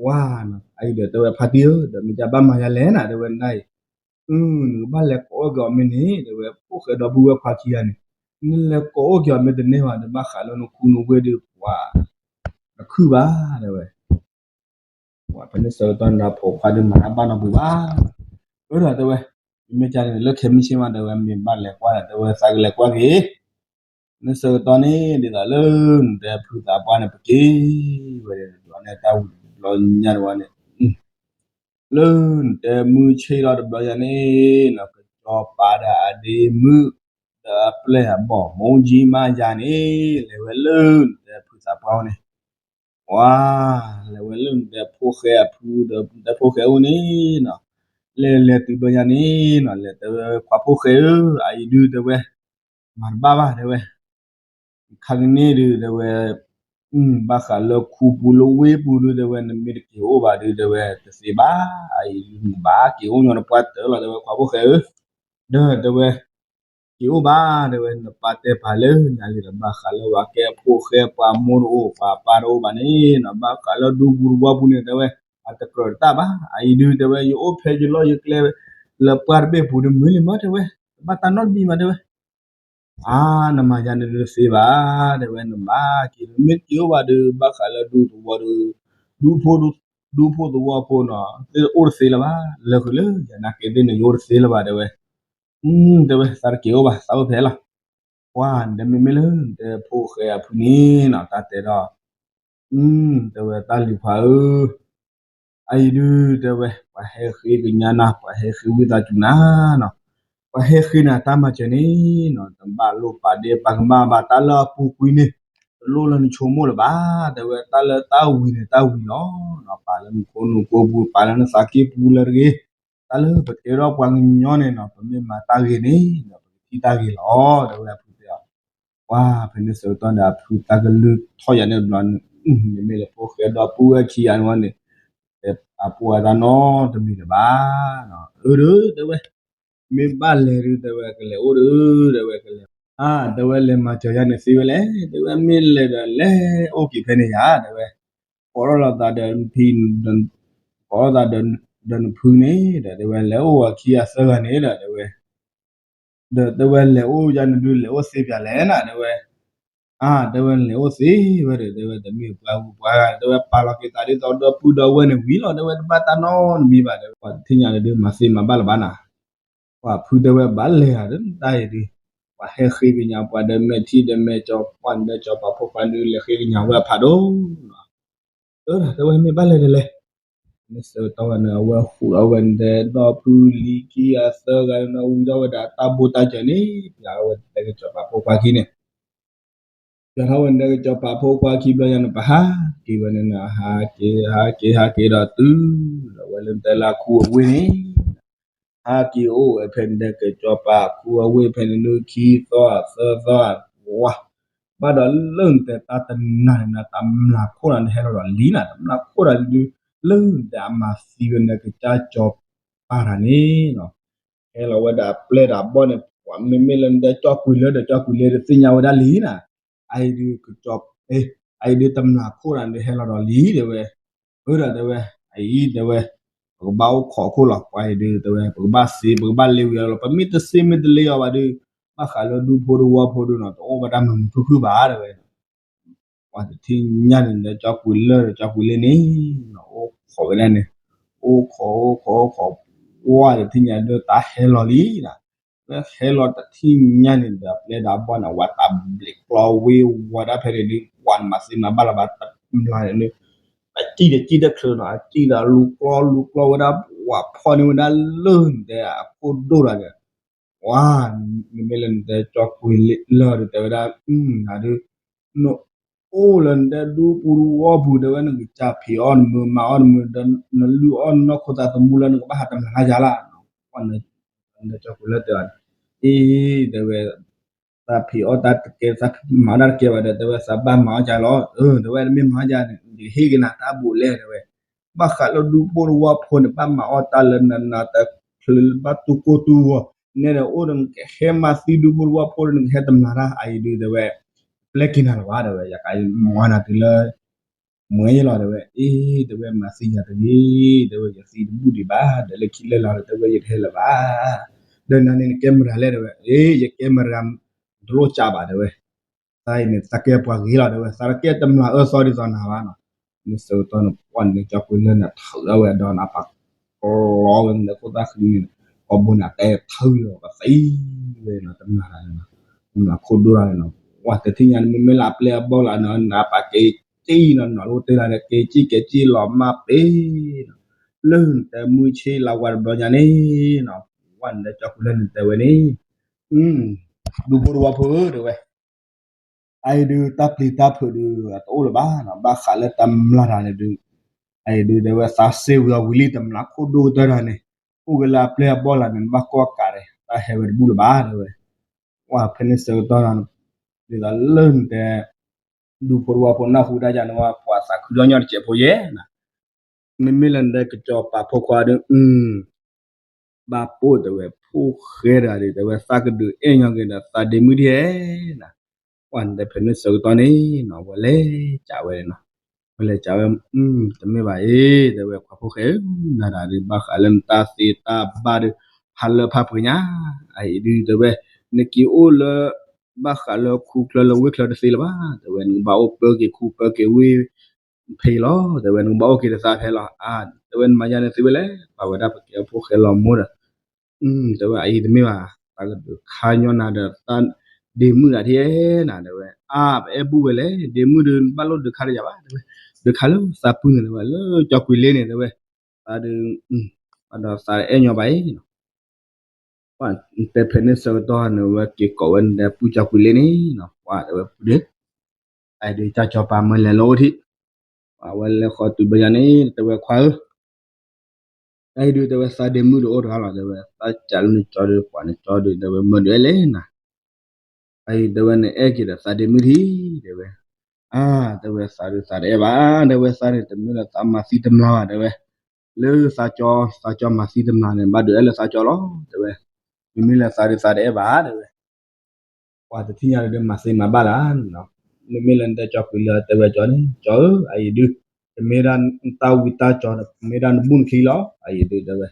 ဝါနီၤ အအံၤဒီးတဲဝဲဖါတံၢ်ဧၢ ဒီးမ့ၢ်ကဘၣ်မၤယၤလဲၣ်နၤတဲဝဲနၤအံၤ, နကဘၣ်လဲၤကိးအိၣ်က့ၤအီၤမ့ၢ်န့ၣ် တဲဝဲ ဖိၣ်ဃဲဒီပုၢ်ဝဲၢ်ခွါခံဂၤန့ၣ်, နလဲၤကိးအိၣ်က့ၤအီၤမ့ၢ်တန့ၢ်ဘၣ်ဒီး ဘၣ်ဃးလၢနခူနဝ့ၢ်ဒီး ပှၤ တခုၣ်ဘၣ် တဲဝဲ. ပှၤဖဲန့ၣ်ဆၢကတီၢ်န့ၣ်ဒီး ဖိခွါဒုးမၤတၢ်ဘၣ်နီတပူၤဘၣ်. အၢဒီးတဲဝဲ, မ့မ့ၢ်ကန့ၣ် လၢခဲမုၢ်ဆ့ၣ်မး တဲဝဲ မ့ၢ်ဘၣ်လဲၤကွၢ်ဒီး တဲဝဲ သးကလဲၤကွၢ်က့ၤ နဆၢကတီၢ်န့ၣ် ဒ်သိးလၢနတဲဖုသးပှၢ်န့ၣ် ပက့ၤဝဲဒၣ်န့ၣ် တၢ်ဝံၤတဘျီညါတဝဲန့ၣ်, လၢနတဲမုၢ်ဆ့ၣ်ထီၣ်တဘျီညါန့ၣ်နီၤ ကစီၤပၤဒီးအဒ့မုၣ် ဒီးအပျဲၢ်အဘီၣ် မူကၠံမါယၤန့ၣ် လဲၤဝဲလၢနတဲဖုသးပှၢ်န့ၣ်, ပှၤ လဲၤဝဲလၢနတဲဖိၣ်ဃဲအဖုဒီး နတဲဖိၣ်ဃဲအိၣ်န့ၣ်နီၤ, လဲၤလဲၤတုၤဘျီညါန့ၣ်နီၤ လဲၤတဲဝဲ ခွါဖိၣ်ဃဲဧၢ, အအံၤဒုတဲဝဲ မၤတဘၣ်ဘၣ် တဲဝဲ ခါကန့ၣ်ဒုး တဲဝဲ, ဘၣ်ဃးလၢခူပူၤလၢဝ့ၢ်ပူၤဒုး တဲဝဲ နမ့ၢ်တက့ၤအိၣ်ဘၣ်ဒုး တဲဝဲ တသ့ဘၣ်. အအံၤဒုး နကဘၣ်က့ၤအိၣ်ညီနပှၢ်တၢၢ်လီၤ တဲဝဲ ခွါဖိၣ်ဃဲဧၢ, ဒီးတဲဝဲ က့ၤအိၣ်ဘၣ် တဲဝဲ နပၢ်တဲပာ်လၢညါလံဒီး ဘၣ်ဃးလၢပှၤကဲဖိၣ်ဃဲ ပှၤမိၢ်တအိၣ် ပှၤပၢ်တအိၣ်ဘၣ်န့ၣ်နီၤ ဘၣ်ဃးလၢဒူပူၤတဝီပူၤန့ၣ် တဲဝဲ အတကြၢးတၢ်ဘၣ်. အအံၤဒုး တဲဝဲ ယအိၣ်ဖဲယလီၢ်ယကျဲ လၢပှၢ်တဘ့ၣ်ပူၤဒုး မုာ်လံမး တဲဝဲ, တဘၣ်တၢ်နီတမံၤဘၣ် တဲဝဲ အါ နမၤယၤန့ၣ်ဒုးတသ့ဘၣ် တဲဝဲ နဘၣ်က့ၤ မ့ၢ်တက့ၤအိၣ်ဘၣ်ဒီး ဘၣ်ဃးလၢဒူသဝီဒီး ဒူဖိ ဒူဖိသဝီဖိနီၤ သ့ၣ်တအိၣ်တသ့လၢၤဘၣ် လၢဃုာ်လၢယၤနာ်က့သ့ၣ်န့ၣ် ယအိၣ်တသ့လၢၤဘၣ် တဲဝဲ, တဲဝဲ သးတက့ၤအိၣ်ဘၣ် သးအိၣ်ဖဲလီၤ. ပှၤ နမ့မ့ၢ်လၢနတဲဖိၣ်ဃဲအဖုန့ၣ်နီၤ တၢ်တဲဒီး တဲဝဲ တၢ်လံၤခွါဧၢ, အအံၤဒုး တဲဝဲ ပှၤဟဲဃ့ကညးနၤ ပှၤဟဲဃ့ဝံသးစူၤနၤနီၤ, ပှၤဟဲဃ့နၤတၢ်မၤစၢၤန့ၣ်နီၤ တဘၣ်လိၣ်ပာ်ဒ့ ပှၤကမၣ်ဘၣ် တၢ်လၢအပူၤကွံာ်န့ၣ် တလိၣ်လၢနဆိကမိၣ်လၢၤဘၣ် တဲဝဲ တၢ်လၢတၢ်ဝံၤန့ၣ် တၢ်ဝံၤလီၤ. ပာ်လၢနခိၣ်နူာ်ကိပူၤ ပာ်လၢနသးကံၢ်ပူၤလၢတဂ့ၤ, တၢ်လၢပတဲဒီးပှၤကညီန့ၣ်နီၤ ပမ့ၢ်မၤတၢ်ဂ့ၤန့ၣ်ဒီး ပကထံၣ်တၢ်ဂ့ၤလီၤ တဲဝဲအဖုတဲအီၤ. ပှၤဖဲန့ၣ်ဆၢကတီၢ်ဒီးအဖုတၢ်ကလုၢ်ထီၣ်ယၤန့ၣ်တဘျီန့ၣ်, မ့မ့ၢ်လၢဖိၣ်ဃဲဒီပုၢ်ဝဲၢ်ခံဂၤန့ၣ်န့ၣ်, အပိာ်အတၢ်နီတမံၤလၢၤဘၣ်. အၢဒီး တဲဝဲ, မ့ၢ်ဘၣ်လဲၤဒုး တဲဝဲ ကလဲၤအိၣ်ဒီး တဲဝဲ ကလဲၤ, အါ တဲဝဲ လဲၤမၤစၢၤယၤန့ၣ်သ့ဝဲလဲၣ် တဲဝဲ မ့ၢ်လဲၤဒီးလဲၤအိၣ်က့ၤဖဲန့ၣ်ယၤ တဲဝဲ, ကိးထီၣ်လိာ်သးဒီးဖံ ကိးထီၣ်သးဒီးနဖုန့ၣ်ဒီး တဲဝဲ လဲၤအိၣ်အခံအသၢဂၤန့ၣ်ဒီး တဲဝဲ ဒီးတဲဝဲလဲၤအိၣ်ယၤန့ၣ်ဒုး လဲၤအိၣ်သ့ပၠးလဲၣ်နၤ တဲဝဲ, အါ တဲဝဲလဲၤအိၣ်သ့ဝဲဒီး တဲဝဲတမ့ၢ်ပှၤဂုၤပှၤဂၤ တဲဝဲပာ်လီၤက့ၤသးဒ်သိးဒီပုၢ်ဒီဝဲၢ်န့ၣ်ဝံၤလီၤ တဲဝဲတဘၣ်တၢ်နီတမံၤဘၣ် တဲဝဲ ပှၤတထံၣ်ညါန့ၣ်ဒုး မၤသ့မၤဘၣ်လၢၤဘၣ်နၤ. ပှၤဖုတဲဝဲဘၣ်လဲၤဧါ တၢ်အံၤဒုး, ပှၤဟဲဃ့ကညးပှၤဒီး မဲာ်ထံဒီးမဲာ်ကၠီ ပှၤဒီးကၠီပၤဖိခွါဒုး လဲၤဃ့ကညးဝဲအဖးဒိၣ် အၢ တဲဝဲမ့ၢ်ဘၣ်လဲၤဒီးလဲၤ, မ့ၢ်ဆၢကတီၢ်ဝဲန့ၣ် အဝဲဃုာ်ဒီးဝဲန့ၣ်ဒီး ဒီပုၢ်လံၤခံဂၤသၢဂၤန့ၣ် ဝံၤဒီးဝဲဒၣ်တၢ်ဘိၣ်တၢ်စၢၤန့ၣ် ပျးထီၣ်ဝဲန့ၣ်ဒီးကစီၤပၤဖိခွါခံန့ၣ်, ပျးထီၣ်ဝဲန့ၣ်ဒီးကစီၤပၤဖိခွါခံဘျီယၤန့ၣ် ပဟးက့ၤဝဲန့ၣ်န့ၣ် ဟးက့ၤ ဟးက့ၤ ဟးက့ၤဒီးတုၤလီၤဝဲလၢတဲလၢခူအဝ့ၢ်န့ၣ် ဟဲက့ၤအိၣ်ဝဲဖဲန့ၣ်ဒီး ကစီၤပၤခူအဝ့ၢ်ဖဲန့ၣ်ဒုး ခံသီသၢသီ ဝါ, ဘၣ်ဒီးလၢနတဲတၢ်တနၤန့ၣ် တမျးခိၣ်ဒီးနဟဲလီၤဒီးလံနၤ တမျးခိၣ်ဒီးဒုး လၢနတဲအမၤသံဝဲန့ၣ် ကစၢ်စီၤပၤတဂၤန့ၣ်နီၤ ဟဲလီၤဝဲဒၣ်အပျဲၢ်ဒီးအဘီၣ်န့ၣ် ပှၤမ့မ့ၢ်လၢနတဲကၠီကွံာ်လၢဒီးကၠီကွံာ်လၢ တသ့ၣ်ညါဝဲဒၣ်လံနၤ, အအံၤဒုးကစီၤ, အအံၤဒုးတမျးခိၣ်ဒီးဒုးဟဲလီၤဒီးလံ တဲဝဲ အၢ ဒီးတဲဝဲ အအံၤ တဲဝဲ ပကဘၣ်အိၣ်ခိးခိၣ်လီၤ ပှၤအံၤဒုး တဲဝဲ ပကဘၣ်သ့ ပကဘၣ်လ့ဝံၤအီၤလီၤ ပမ့ၢ်တသ့မ့ၢ်တလ့အီၤဘၣ်ဒုး ဘၣ်ဃးလၢဒူဖိတဝီဖိဒုးနီၤ တအိၣ်ဝဲဒၣ်မုာ်မုာ်ခုၣ်ခုၣ်ဘၣ် တဲဝဲ ပှၤတထံၣ်ညါန့ၣ်ဒီး ကၠီကွံာ်လၢဒီးကၠီကွံာ်လၢန့ၣ် အိၣ်ခိးဝဲဒၣ်န့ၣ် အိၣ်ခိး အိၣ်ခိး အိၣ်ခိး ဝါတထံၣ်ညါဒီးတၢ်ဟဲလီၤလံနၤ, လၢဟဲလီၤတထံၣ်ညါန့ၣ်ဒီး အပျဲၢ်ဒီးအဘီၣ်န့ၣ် ဝဲတၢ်ဘျ့းကျီဝ့ဝီဒၣ်ဖဲန့ၣ်ဒုး ပှၤနမၤသ့မၤဘၣ်လၢၤဘၣ် တမျးန့ၣ်ဒုး အစံၣ်ဒီးစံၣ်တချုးနီၤ အစံၣ်ဒီးလူၤကျီလူၤကျီဝဲဒၣ် ပှၤဖီၣ်န့ၢ်ဝဲဒၣ်လၢနတဲအခိၣ်ဒိၣ်ဒီးန့ၣ် ဝါ, မ့မ့ၢ်လၢနတဲကၠီကွံာ်လၢဒီး တဲဝဲဒၣ် နၤဒုး နအိၣ်လၢနတဲဒူပူၤတဝီပူၤ တဲဝဲ နကစၢ်ဖံးအီၣ်နမုာ်မၤအီၣ်နမုာ်ဒီး နလုၢ်အီၣ်နနီၢ်ခိသးသမူလၢနကဘၣ်ဟးတမျးလၢ်ယၤလၢ်, နတဲကၠီကွံာ်လၢတဲအီၤန့ၣ် အ့ တဲဝဲ သးဖံးအီၣ်တၢ်တကဲ သးမၤအီၣ်တၢ်တကဲဘၣ်ဒီး တဲဝဲ သးဘၣ်မၤအီၣ်ယၤလီၤ, တဲဝဲ တမ့ၢ်မၤအီၣ်ယၤန့ၣ် ယကဟ့ၣ်က့ၤနၤတၢ်ဘိးလဲၣ် တဲဝဲ ဘၣ်ဃးလၢဒူဖိတဝီဖိန့ၣ် ဘၣ်မၤအီၣ်တၢ်လၢနနၤတချုးလၢဘၣ်တူၢ်ကိၢ်တူၢ်ဂီၤ, နဲဒၣ်အိၣ်ဒီးနကဟဲမၤသံဒူဖိတဝီဖိဒီး နကဟဲတမျးတၢ် အအံၤဒုး တဲဝဲ ပျဲက့ၤနၤလၢၤဘၣ် တဲဝဲ ယကမၤနၤတုၤလၢ မွဲယလီၤ တဲဝဲ, အ့ တဲဝဲ မၤသံယၤတဂ့ၤ, တဲဝဲ ယသံတဘူၣ်ဒံးဘၣ်, ဒီးလၢခံလၢလီၤ တဲဝဲ ယတဟဲလၢၤဘၣ်. ဒီးနၤန့ၣ်နကဲမတၤလဲၣ် တဲဝဲ, အ့ ယကဲမတၤ တလိၣ်ကးဘၣ် တဲဝဲ, သးအံၤန့ၣ် သးကဲပှၤဂ့ၤလီၤ တဲဝဲ, သးတကဲတမျာ်အၢသီဒ်သိးနၤဘၣ်နီၤ. ဖဲန့ၣ်ဆၢကတီၢ်န့ၣ် ပှၢ်န့ၣ် ကၠီကွံာ်လၢန့ၣ် ထုးထီၣ်ဝဲအဒီးန့ၣ် ပာ်ကျီဝဲန့ၣ် ခိၣ်သၣ်ဃံန့ၣ် ကိာ်ဘိန့ၣ် အတဲထၢလီၤ ပသံဝဲနီၤ တမျာ်တဂၤန့ၣ်နီၤ, တမျာ်ခိၣ်ဒိၣ်တဂၤန့ၣ်နီၤ, ပှၢ်တထံၣ်ညါန့ၣ် မ့မ့ၢ်လၢအပျဲၢ်အဘီၣ်လၢန့ၣ် နပာ်က့ၤစံၣ်နီၤ နီၤလိတ့ၢ်လၢန့ၣ် က့ၤစံၣ်က့ၤစံၣ်လီၤမၢ်ပ့ၤနီၤ, လၢနတဲမုၢ်ဆ့လါဝါတဘျီညါန့ၣ်နီၤ, ပှၢ်န့ၣ် ကၠီကွံာ်လၢန့ၣ်တဲဝဲန့ၣ် ဒူဖိတဝီဖိဧၢ တဲဝဲ, အအံၤဒုး တၢ်ပျံၤတၢ်ဖုးဒုး အတအိၣ်လၢၤဘၣ်နီၤ, ဘၣ်ဃးလၢတမျာ်တဂၤန့ၣ်ဒုး, အအံၤဒုး တဲဝဲ သးစ့ဝံၤအီၤဝံၤလံ တမျာ်ခိၣ်ဒိၣ်ကတၢၢ်တဂၤန့ၣ်, အိၣ်က့ၤလၢအပျဲၢ်အဘီၣ်လၢန့ၣ် နဘၣ်ကွၢ်ကးဒီး တၢ်ဟဲဝဲတဘူၣ်လၢၤဘၣ် တဲဝဲ, ပှၢ်ဖဲန့ၣ်ဆၢကတီၢ်နီၤ, ဒ်သိးလၢနတဲ ဒူဖိတဝီဖိနၢ်ဟူတၢ်ယၤန့ၣ်ဝဲ ပှၤသးခုဒီညီတစဲးဖိယဲၢ်နီၤ, မ့မ့ၢ်လၢနတဲကစီၤပၤဖိခွါဒုး ဘၣ်ပိၢ် တဲဝဲ ဖိၣ်ဃဲတဂၤဒီး တဲဝဲ သးကဒုးအဲၣ်ညီက့ၤဒီးသးဒ့မုၣ်ဒ်ဧဲနီၤ, ပှၢ်နတဲဖဲန့ၣ်ဆၢကတီၢ်န့ၣ်နီၤ ဝဲလဲၤကးဝဲနီၤ, ဝဲလဲၤကးဝဲ, တမ့ၢ်ဘၣ်အံၤ တဲဝဲ ပှၤဖိၣ်ဃဲဧၢ, နၤတဂၤဒီး ဘၣ်ဃးလၢနတၢ်သ့တၢ်ဘၣ်ဒီး ဖးလၢဖးပှဲၤညါ, အအံၤဒုး တဲဝဲ နက့ၤအိၣ်လၢ ဘၣ်ဃးလၢခူချၢလၢဝ့ၢ်ချၢတသ့လၢၤဘၣ်, တဲဝဲ နကဘၣ်အိၣ်ပၢက့ၤခူပၢက့ၤဝ့ၢ် ဖဲအံၤလီၤ, တဲဝဲ နကဘၣ်အိၣ်က့ၤဒီးသးဖဲလီၤ, အါ တဲဝဲ နမၤယၤန့ၣ်သ့ဝဲလဲၣ်, ပာ်ဝဲဒၣ်ပကဲဖိၣ်ဃဲလီၤမိၢ်ဒီး, တဲဝဲ အအံၤတမ့ၢ်ဘၣ်, သးကဒုးခါညီနၤဒီးသးဒ့မုၣ်ဒၣ်ထံၣ်ဧဲနၤ တဲဝဲ, အါ ပအဲၣ်ဘူၣ်ဝဲလဲၣ်, ဒ့မုၣ်ဒုး နဘၣ်လိၣ်ဒုးခါတယၤဘၣ် တဲဝဲ, ဒုးခါလၢသးပုၢ်န့ၣ် တဲဝဲ လၢကၠီကွံာ်လ့န့ၣ် တဲဝဲ, သးဒုး ဒီးသးအဲၣ်ညီဘၣ်အံၤနီၤ, ပှၢ်နတဲဖဲန့ၣ်ဆၢကတီၢ်န့ၣ် ဝဲက့ၤကိးဝဲနတဲပုၢ်ကၠီကွံာ်လ့န့ၣ်နီၤ, ပှၢ်တဲဝဲပုၢ်ဒီး အအံၤဒုး ကၢ်ကၠီပၤမၢလဲၤလၢအိၣ်ထံး, ပှၢ်ဝဲလဲၤဃီတုၤဘျီယၤန့ၣ် တဲဝဲခွါဧၢ, အအံၤဒုး တဲဝဲ သးဒ့မုၣ်ဒုးအိၣ်တဂၤလီၤ တဲဝဲ, သးကးလၢနကၠီဒုး ပှၢ်နကၠီဒုး တဲဝဲ မၢဒုးအဲၣ်လဲၣ်နၤ, အအံၤ တဲဝဲ နအဲၣ်က့ၤဒီးသးဒ့မုၣ်ထံး တဲဝဲ, အါ တဲဝဲ သးဒုးသးတအဲၣ်ဘၣ် တဲဝဲ သးန့ၣ် တမ့ၢ်လၢသးမၤသံတမျာ်ဘၣ် တဲဝဲ, လၢသးကၠီ သးကၠီမၤသံတမျာ်န့ၣ် ဘၣ်ဒုးအဲၣ်လၢသးကၠီလီၤ တဲဝဲ, မ့မ့ၢ်လၢသးဒုးသးတအဲၣ်ဘၣ် တဲဝဲ ပှၢ်တထံၣ်ညါဒုးမၤသ့မၤဘၣ်လၢ်, မ့မ့ၢ်လၢနတဲကၠီကွံာ်လ့ တဲဝဲကၠီန့ၣ် ကၠီဧၢ အအံၤဒုး တမ့ၢ်ဒၣ်နတၢ်ဝံတၢ်ကၠီ မ့ၢ်ဒၣ်နဘူၣ်နချံလီၤ အအံၤဒုး တဲဝဲ,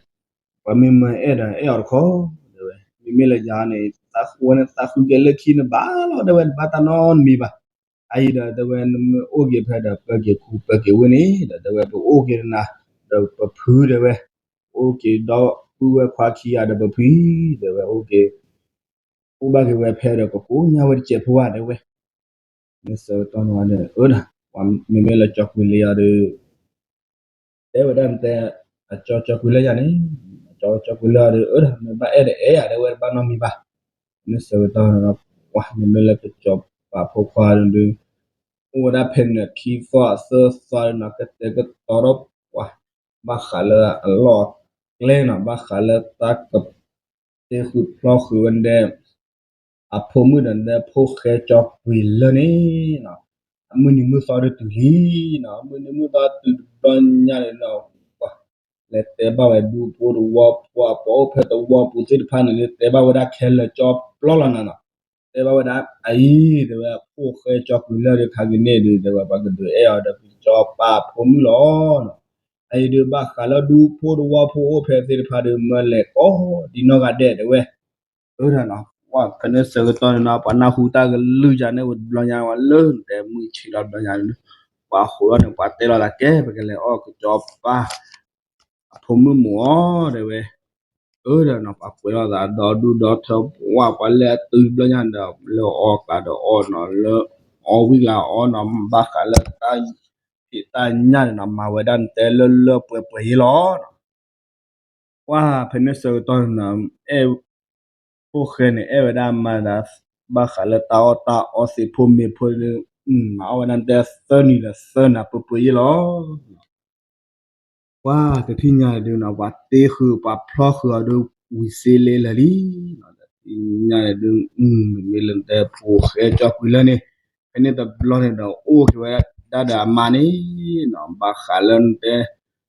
ပှၤမ့ၢ်မၢအဲၣ်ဒီးအဲၣ်အီၤတခီ တဲဝဲ, မ့မ့ၢ်လၢယၤန့ၣ် သးဃုဝဲန့ၣ်သးဃုက့ၤလၢခံန့ၣ်ဘၣ်လီၤ တဲဝဲ တဘၣ်တၢ်နီတမံၤဘၣ်, အအံၤဒီး တဲဝဲ နမ့ၢ်အိၣ်က့ၤဖဲဒီး ပၢက့ၤခူပၢက့ၤဝ့ၢ်န့ၣ်ဒီး တဲဝဲ ပအိၣ်က့ၤဒီးနၤ ဒီးပဖု တဲဝဲ, အိၣ်က့ၤဒီပုၢ်ဝဲၢ်ခွါခံဂၤဒီးပဖု တဲဝဲ အိၣ်က့ၤ အိၣ်ဘၣ်က့ၤဝဲဖဲဒီး ကကိးညါဝဲတစဲးဖိဘၣ် တဲဝဲ, မ့ၢ်ဆၢကတီၢ်န့ၣ်ဝဲဒီး အၢဒၣ် ပှၤမ့မ့ၢ်လၢကၠီကွံာ်လ့အီၤဒီး တဲဝဲဒၣ်နတဲ အကၠီကၠီကွံာ်လၢယၤန့ၣ် အကၠီကၠီကွံာ်လၢအီၤဒီး အၢဒၣ် မ့ၢ်ဘၣ်အဲၣ်ဒီးအဲၣ်ယၤ တဲဝဲ တဘၣ်နီတမံၤဘၣ်, မ့ၢ်ဆၢကတီၢ်န့ၣ် ပှၤမ့မ့ၢ်လၢကစီၤပၤဖိခွါန့ၣ်ဒီး အိၣ်ဝဲဒၣ်ဖဲန့ၣ်ခံသီသၢသီန့ၣ် ကတဲာ်ကတီၤဒီးပှၤ ဘၣ်ဃးလၢအလီၢ်အကျဲနီၤ ဘၣ်ဃးလၢတၢ်က တ့ဃုာ်ဖျီဃုာ်ဝဲဒၣ် အဖိမုၣ်ဒီး ဖိၣ်ဃဲကၠီကွံာ်လၢန့ၣ်နီၤ, အမုၢ်နံၤမုၢ်သီဒုးတုၤလံနီၤ, အမုၢ်နံၤမုၢ်သီတုၤတဘျီညါန့ၣ်နီၤ, ပှၤလဲၤတဲဘၣ်ဝဲဒူဖိတဝီဖိ အပှၤအိၣ်ဖဲတဝီပူၤသ့ၣ်တဖၣ်န့ၣ် တဲဘၣ်ဝဲဒၣ်ခဲလၢာ်ကၠီပျီလီၤနၤနီၤ, တဲဘၣ်ဝဲဒၣ် အအံၤ တဲဝဲ ဖိၣ်ဃဲကၠီကွံာ်လၢဒုး ခါက့ၤန့ၣ်ဒုး တဲဝဲ ပှၤကဒုးအဲၣ်အီၤဒီး ကစီၤပၤဖိမုၣ်လီၤနီၤ, အအံၤဒုး ဘၣ်ဃးလၢဒူဖိတဝီဖိအိၣ်ဖဲသ့ၣ်တဖၣ်ဒီး မၢလဲၤကိးဒံနီၢ်ဂၤဒဲး တဲဝဲ အၢဒၣ်နီၤ, ပှၤဖဲန့ၣ်ဆၢကတီၢ်န့ၣ်နီၤ ပှၤနၢ်ဟူတၢ်ကလုၢ်ယၤန့ၣ်ဝဲတဘျီညါ ဝဲလၢနတဲမုၢ်ဆ့ၣ်လီၤတဘျီညါန့ၣ် ပှၤဃိးလီၤန့ၣ် ပှၤတဲလီၤသးကဲ ပကလဲၤအီၣ်ကစီၤပၤ အဖိမုၣ်မုၢ်အီၤ တဲဝဲ, အၢဒၣ်နီၤ ပှၤကွဲးလီၤသးဒီဒူၣ်ဒီထၢ ပှၤပှၤလဲၤအတုၤတဘျီညါဒီး လၢအီၣ်ကျါဒီးအီၣ်နီၤ လၢအီဝံၤကျါအီနီၤ ဘၣ်ဃးလၢတၢ်ဖံးတၢ်ညၣ်န့ၣ်နီၤ မၤဝဲဒၣ်နတဲလၢလၢပှဲၤပှဲၤယဲလီၤနီၤ ပှၤဖဲန့ၣ်ဆၢကတီၢ်န့ၣ်နီၤ အဲၣ် ဖိၣ်ဃဲန့ၣ် အဲၣ်ဝဲဒၣ်မါဒီး ဘၣ်ဃးလၢတၢ်အီၣ်တၢ်အီသ့ၣ်ဖိမ့ၢ်ဖိဒီး မၤအီၣ်ဝဲဒၣ်နတဲသၢနံၤဒီးသၢနၤပှဲၤပှဲၤယဲလီၤ ပှၤတထံၣ်ညါဒုးနီၤ ပှၤတ့ဃုာ်ပှၤဖျီဃုာ်အီၤဒီး ဝံၤစ့လ့လၢာ်လံနီၤ တထံၣ်ညါဒုး မ့မ့ၢ်လၢနတဲဖိၣ်ဃဲကၠီကွံာ်လၢန့ၣ် ဖဲန့ၣ်တဘျီန့ၣ်ဒီး အိၣ်က့ၤဝဲဒၣ်ဒီးအမါန့ၣ်နီၤ ဘၣ်ဃးလၢနတဲ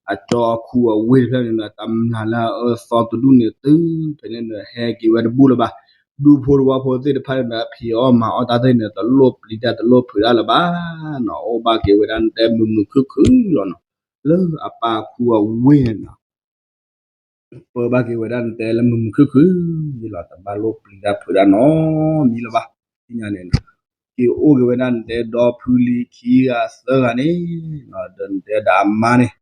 အကၠီအခူအဝ့ၢ်တဖျၢၣ်န့ၣ်ဒီး တမျာ်လၢအအၢသီတဒူၣ်န့ၣ်တုၤ ဖဲန့ၣ်ဒီး ဟဲက့ၤဝဲတဘူၣ်လၢၤဘၣ်, ဒူဖိတဝၢဖိသ့ၣ်တဖၣ်န့ၣ်ဒီး ဖံးအီၣ်မၤအီၣ်တၢ်သ့ၣ်န့ၣ် တလိၣ်ပျံၤတၢ်တလိၣ်ဖုးတၢ်လၢၤဘၣ်နီၤ, အိၣ်ဘၣ်က့ၤဝဲဒၣ်နတဲမုာ်မုာ်ခုၣ်ခုၣ်လီၤနီၤ, လၢအပၢ်အခူအဝ့ၢ်န့ၣ်နီၤ ပၢဘၣ်က့ၤဝဲဒၣ်နတဲလၢမုာ်မုာ်ခုၣ်ခုၣ်လီၤ, တဘၣ်လိၣ်ပျံၤတၢ်ဖုးတၢ်နီတမံၤလၢၤဘၣ်, သ့ၣ်ညါန့ၣ်နီၤ, က့ၤအိၣ်က့ၤဝဲဒၣ်နတဲဒီဖုလံၤခံဂၤသၢဂၤန့ၣ်နီၤ, ဒီးနတဲဒီးအမါန့ၣ်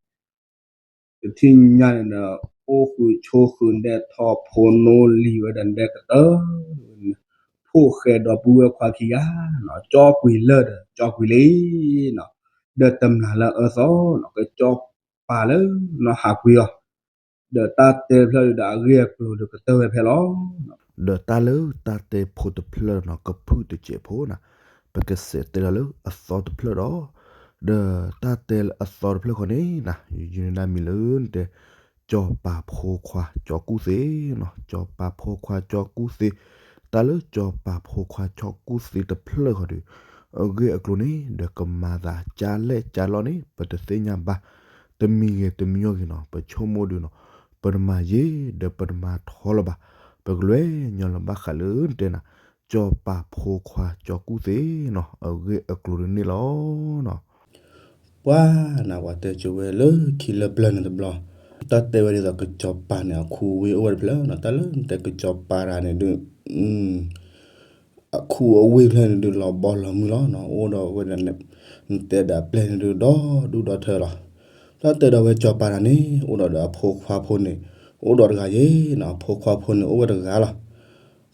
တထံၣ်ညါန့ၣ်ဒီး အိၣ်ဃုာ်ဆိးဃုာ်နဲၣ်ထီၣ်ဖိနီၢ်လံၤဝဲဒီးနတဲကတၢၢ်ဝဲန့ၣ်, ဖိၣ်ဃဲဒီပုၢ်ဝဲၢ်ခွါခံဂၤနီၤ, ကၠီကွံာ်လၢာ်ဒီးကၠီကွံာ်လံနီၤ, ဒီးတမျာ်လၢအအၢသီနီၤ, ကကၠီပာ်လၢနီၤဟးကွံာ်အီၤ, ဒီးတၢ်တဲတဖျၢၣ်ဒီးအဂ့ၢ်အကျိၤဒီးကတၢၢ်ဝဲဖဲလီၤ. ဒီးတၢ်လၢတၢ်တဲဖိတဖျၢၣ်နီၤ ကဖုၣ်တစဲးဖိနီၤ, ပကစးတဲလီၤလၢအသီတဖျၢၣ်ဒီး, ဒီးတၢ်တဲလၢအသီတဖျၢၣ်ဃီန့ၣ်နီၤ ယုၢ်န့ၢ်ဒၣ်မံၤလၢနတဲ ကၠီၤပၤဖိခွါကၠီၤကူၣ်သ့နီၤ, ကၠီၤပၤဖိခွါကၠီၤကူၣ်သ့, တၢ်လၢကၠီၤပၤဖိခွါကၠီၤကူၣ်သ့တဖျၢၣ်ဃီဒီး အဂ့ၢ်အကျိၤန့ၣ် ဒီးကမၤသးကၢ်လဲၣ်ကၢ်လီၢ်န့ၣ် ပတသ့ၣ်ညါဘၣ်, တမံၤဂ့ၤတမံၤအီၤဂ့ၤနီၤ ပဆိကမိၣ်ဒီးနီၤ ပတမၤယံၤ ဒီးပတမၤထီလၢၤဘၣ်, ပကလဲၤညီလီၤဘၣ်ဃးလၢနတဲနၤ ကၠီၤပၤဖိခွါကၠီၤကူၣ်သ့နီၤ အဂ့ၢ်အကျိၤဒ်န့ၣ်လီၤ. ပှၤနၤ ပှၤတဲကၠိဝဲလၢခံလၢပျၢၤန့ၣ်တဘျီ, တၢ်တဲဝဲဒ်သိးကစီၤပၤန့ၣ် အခူအဝ့ၢ်အိၣ်ဝဲတဖျၢၣ်နီၤ, တၢ်လၢနတဲကစီၤပၤတဂၤန့ၣ်ဒုး အခူအဝ့ၢ်တဖျၢၣ်န့ၣ်ဒုး လီၤဘီလီၤမုၢ်လီၤနီၤ, အိၣ်ဒီးဝဲဒၣ် နတဲဒီးအပျဲၢ်န့ၣ်ဒုး ဒီဒူၣ်ဒီထၢလီၤ. တၢ်တဲဒီးဝဲစီၤပၤတဂၤန့ၣ် အိၣ်ဒီးဒီးအဖိခွါဖိန့ၣ် အိၣ်ဒီးတဂၤယ့ၣ်နီၤ, အဖိခွါဖိန့ၣ်အိၣ်ဝဲတဂၤလီၤ.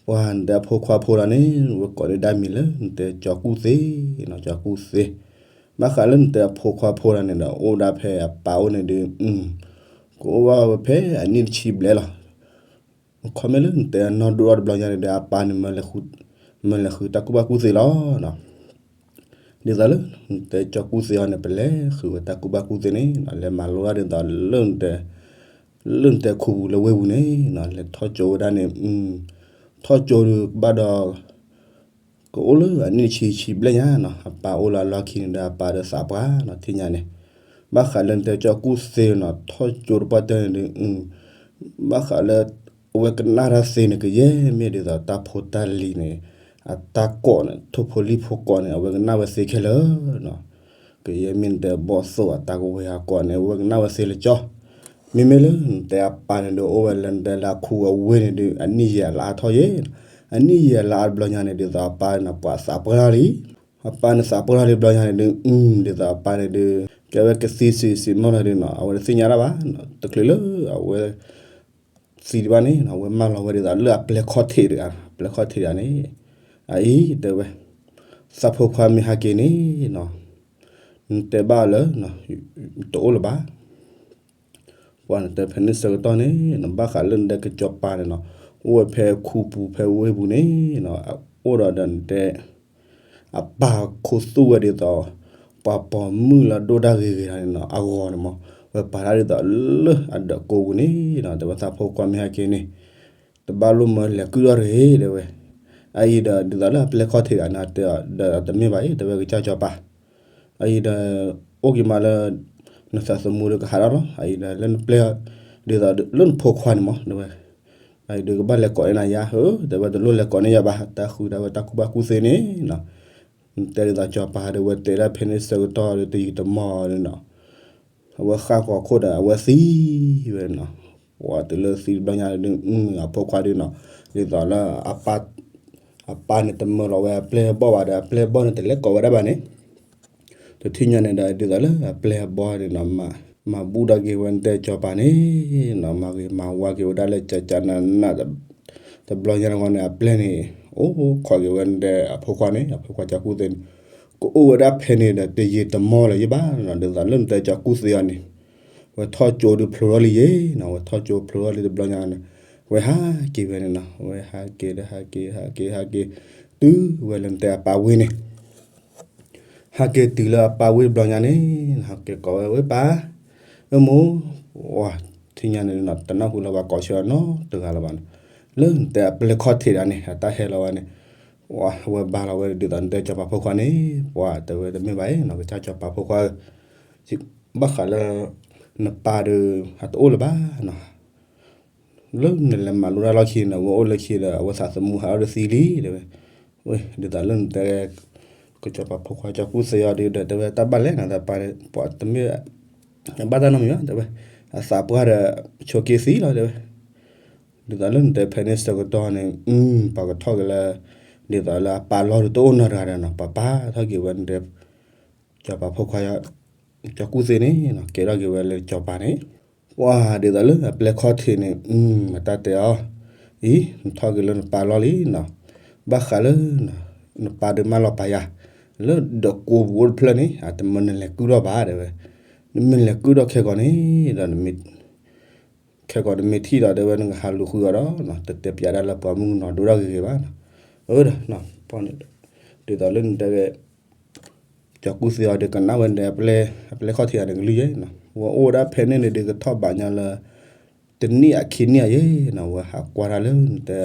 ပှၤနတဲအဖိခွါဖိတဂၤန့ၣ် ဝဲကိးန့ၢ်ဒၣ်မံၤလၢနတဲကၠီၤကူၣ်သ့နီၤ, ကၠီၤကူၣ်သ့, ဘၣ်ဃးလၢနတဲအဖိခွါဖိတဂၤန့ၣ်ဒီး အိၣ်ဒၣ်ဖဲအပၢ်အိၣ်န့ၣ်ဒုး ကအိၣ်ဘၣ်ဝဲဖဲအနံၣ်တဆံဘျဲၣ်လီၤ. ခီမ့ၢ်လၢနတဲအနီၢ်ဒိၣ်ထီၣ်တဘျီညါန့ၣ်ဒီး အပၢ်န့ၣ် မၢလဲၤဃုတၢ်ကူၣ်ဘၣ်ကူၣ်သ့လီၤ. ဒ်သိးလၢ နတဲကၠီၤကူၣ်သ့အီၤန့ၣ် ပလဲၤဃုာ်ဝဲတၢ်ကူၣ်ဘၣ်ကူၣ်သ့န့ၣ် လဲၤမၤလိဒၣ်ဒ်သိးလၢနတဲ လၢနတဲခူပူၤလၢဝ့ၢ်ပူၤန့ၣ် လဲၤထီၣ်ကၠိဝဲဒၣ်န့ၣ် ထီၣ်ကၠိဒုးကဘၣ်ဒီး ကအိၣ်လၢအနံၣ်တဆံဆံဘျဲၣ်ညါနီၤ, အပၢ်အိၣ်လၢအလီၢ်ခံန့ၣ်ဒီး အပၢ်ဒီးသးပှၢ်နီၤ, ထံၣ်ညါန့ၣ် ဘၣ်ဃးလၢနတဲကၠီၤကူၣ်သ့နီၤ, ထီၣ်ကၠိတပှၢ်တၢၢ်န့ၣ်ဒုး ဘၣ်ဃးလၢ အဝဲကနၣ်တၢ်သ့န့ၣ် ကယဲၢ်မ့ၢ်ဒ်သိးတၢ်ဖိတၢ်လံၤန့ၣ် အတၢ်ကိးန့ၣ် ထိၣ်ဖိလံၣ်ဖိကိးန့ၣ် အဝဲကနၣ်ဝဲသ့ခဲလၢာ်နီၤ. ကယဲၢ်မ့ၢ်နတဲဘီၣ်သိၣ်အတၢ်ကဝဲၤအကိးန့ၣ် အဝဲကနၣ်ဝဲသ့လၢကၠီ, မ့မ့ၢ်လၢနတဲအပၢ်န့ၣ်ဒုး အိၣ်ဝဲလၢနတဲလၢအခူအဝ့ၢ်န့ၣ်ဒုး အနံၣ်ယဲၢ်လါထီၣ်ယဲၢ်, အနံၣ်ယဲၢ်လါအါတဘျီညါန့ၣ် ဒ်သိးအပၢ်န့ၣ် ပှၤသးပှၢ်လံ, အပၢ်န့ၣ်သးပှၢ်လံတဘျီညါန့ၣ်ဒုး ဒ်သိးအပၢ်န့ၣ်ဒုး ကဲဝဲကသံစံးစံးမီၢ်လီၤဒုးနီၤ, အဝဲတသ့ၣ်ညါတၢ်ဘၣ်, တချုးလၢအဝဲ သံတဘၣ်န့ၣ် အဝဲမၢလီၤဝဲဒ်သိးလၢအပျဲၢ်ခီၣ်ထံးတဂၤ, ပျဲၢ်ခီၣ်ထံးတဂၤန့ၣ် အအံၤတဲဝဲ သးဖိခွါမ့ၢ်ဟဲက့ၤန့ၣ်နီၤ, နတဲဘၣ်လၢ တအိၣ်လၢၤဘၣ်, ပှၤနတဲဖဲန့ၣ်ဆၢကတီၢ်န့ၣ် နဘၣ်ဃးလၢနတဲကစီၤပၤန့ၣ်နီၤ, အိၣ်ဝဲဖဲခူပူၤဖဲဝ့ၢ်ပူၤန့ၣ်နီၤ, အိၣ်ဒီးဒီးနတဲ အပၢ်ခိၣ်သူၣ်ဝဲဒ်သိး ပှၤပိာ်မုၣ်လၢဒိၣ်တၢ်ဂ့ၤဂ့ၤတဂၤန့ၣ်နီၤ, အဂီၤန့ၣ်မး ဝဲပာ်တၢ်ဒ်သိးလၢအဒၢးကိးပူၤန့ၣ်နီၤ, တဲဝဲသးဖိခွါမ့ၢ်ဟဲက့ၤန့ၣ် တဘၣ်လိၣ်မၢလဲၤကုၣ်ထီၣ်တဂ့ၤ တဲဝဲ, အအံၤဒီးဒ်သိးလၢအပျဲၢ်ခီၣ်ထံးတဂၤန့ၣ် တဲဒီးတမ့ၢ်ဘၣ်အံၤ တဲဝဲကစၢ်စီၤပၤ အအံၤဒီး အိၣ်က့ၤမးလၢ နသးသမူဒီးကဟးထီၣ်လီၤ, အအံၤဒီးလၢနပျဲၢ် ဒ်သိးလၢနဖိခွါန့ၣ်မး တဲဝဲ, အအံၤဒီးကဘၣ်လဲၤကိးန့ၢ်နၤယါဧၢ, တဲဝဲတလိၣ်လဲၤကိးန့ၢ်ယၤဘၣ်, တၢ်ဃုာ်ဒၣ်ဝဲတၢ်ကူၣ်ဘၣ်ကူၣ်သ့န့ၣ်နီၤ, နတဲဒ်သိးစီၤပၤဒီးဝဲတဲဒၣ်ဖဲန့ၣ်ဆၢကတီၢ်ဒီးတယံာ်တမီၢ်ဒီးနီၤ အဝဲဃၣ်ဃီၤခိၣ်ဒီးအဝဲသံဝဲနီၤ, ပှၤတုၤလၢသံတဘျီညါဒီး အဖိခွါဒုးနီၤ, ဒ်သိးလၢ အပၢ်န့ၣ်တမၢလီၤဝဲအပျဲၢ်အဘီၣ်ဘၣ်ဒီး အပျဲၢ်အဘီၣ်န့ၣ်တလဲၤကိးဝဲဒၣ်ဘၣ်န့ၣ်, တထံၣ်ညါန့ၣ်ဒီး ဒ်သိးလၢအပျဲၢ်အဘီၣ်န့ၣ်နီၤ, မၤဘူၣ်ထီၣ်က့ၤဝဲနတဲစီၤပၤန့ၣ်နီၤ, မၤဂ့ၤမၤဝါက့ၤဝဲဒၣ်လၢကကနန တဘျီညါတဂီၢ်န့ၣ် အပျဲၢ်န့ၣ် အိၣ်ခိးက့ၤဝဲနတဲအဖိခွါန့ၣ် အဖိခွါကၠီၤကူၣ်သ့န့ၣ် ကအိၣ်ဝဲဒၣ်ဖဲန့ၣ်ဒီးတယံာ်တမီၢ်လၢၤယဘၣ်နီၤ, ဒ်သိးလၢနတဲကၠီၤကူၣ်သ့အီၤန့ၣ် ဝဲထီၣ်ကၠိဒုးဖျိထီၣ်လံယဲနီၤ, ဝဲထီၣ်ကၠိဖျိထီၣ်လံတဘျီညါန့ၣ် ဝဲဟးက့ၤဝဲန့ၣ်နီၤ, ဝဲဟးက့ၤဒီးဟးက့ၤ ဟးက့ၤ ဟးက့ၤ တုၤဝဲလၢနတဲအပၢ်ဝ့ၢ်န့ၣ် ဟးက့ၤတုၤလၢအပၢ်ဝ့ၢ်တဘျီညါန့ၣ် ဟးက့ၤကိးဝဲ ဝဲပၢ်, အမိၢ်, ဝဲထံၣ်ညါန့ၣ်နီၤ တနၢ်ဟူလၢၤပှၤကိးဆၢနီတဂၤလၢၤဘၣ်နီၤ, လၢနတဲအပျဲၢ်ခီၣ်ထံးတဂၤန့ၣ် အတၢ်ဟဲလီၤဝဲန့ၣ် ဝဲဘါလီၤဝဲဒ်သိးနတဲစီၤပၤဖိခွါန့ၣ်, ပှၤတဲဝဲတမ့ၢ်ဘၣ်အံၤနီၤ, ကစၢ်စီၤပၤဖိခွါဧၢ, ဘၣ်ဃးလၢ နပၢ်ဒီး အတအိၣ်လၢၤဘၣ်နီၤ, လၢနလဲၤမၤလိတၢ်လီၢ်ခံန့ၣ် အဝဲအိၣ်လၢခံဒီး အဝဲသးသမူဟးထီၣ်တသ့လံ တဲဝဲ. ဝဲ ဒ်သိးလၢနတဲ ကစီၤပၤဖိခွါကၠီကူၣ်သ့အီၤဒီး တဲဝဲတၢ်ဘၣ်လဲၣ်နီၤ တၢ်ပာ်န့ၣ် ပှၤတမ့ၢ် ဘၣ်တၢ်နီတမံၤဘၣ် တဲဝဲ. အသးပှၢ်ဒီး ဆိးက့သံလီၤ တဲဝဲ. ဒ်သိးလၢနတဲဖဲန့ၣ်ဆၢကတီၢ်န့ၣ် ပှၤကထီၣ်က့ၤလၢ ဒ်သိးလၢအပၢ်လီၢ်ဒီးတအိၣ်နီတဂၤဒီးနီၤ ပှၤပာ်ထီၣ်က့ၤဝဲနတဲ ကစီၤပၤဖိခွါ ကၠီကူၣ်သ့န့ၣ်နီၤ ကဲထီၣ်က့ၤဝဲလၢကစီၤပၤန့ၣ် ပှၤဒ်သိးလၢအပျဲၢ်ခီၣ်ထံးန့ၣ် အတၢ်တဲအီၤ အံၤ နထီၣ်က့ၤလၢနပၢ်လီၢ်လံနီၤ ဘၣ်ဃးလၢ နပၢ်ဒုးမၢလီၤပာ်ယၤ လၢဒီးကိးပူၤအိၣ်တဖျၢၣ်န့ၣ် အတမၢနလဲၤကုၢ်ထီၣ်ဘၣ် တဲဝဲ. နမ့ၢ်လဲၤကုၢ်ထီၣ်ခဲကိာ်န့ၣ်ဒီး ခဲကိာ်နမ့ၢ်ထံၣ်ဒီး တဲဝဲ နကဟးလူၤဃုအီၤဒီး တတဲပၠးဒၣ်လၢပှၤမုၣ်ကနီၤဒိၣ်ဒၣ်ဂ့ၤဂ့ၤဘၣ်နီၤ. အၢဒီး ဒ်သိးလၢနတဲဝဲ ကၠီကူၣ်သ့အီၤဒီး ကနၣ်ဝဲဒီး အပျဲၢ်ခီၣ်ထံးအန့ၣ်ကလုၢ်ယဲနီၤ ဝဲအိၣ်ဝဲဒၣ်ဖဲန့ၣ်န့ၣ်ဒီး ကထီၣ်ဘးညါလၢ တနံၣ်အခံနံၣ်အယဲနီၤ ဝဲဟးကွၢ်တၢ်လၢနတဲ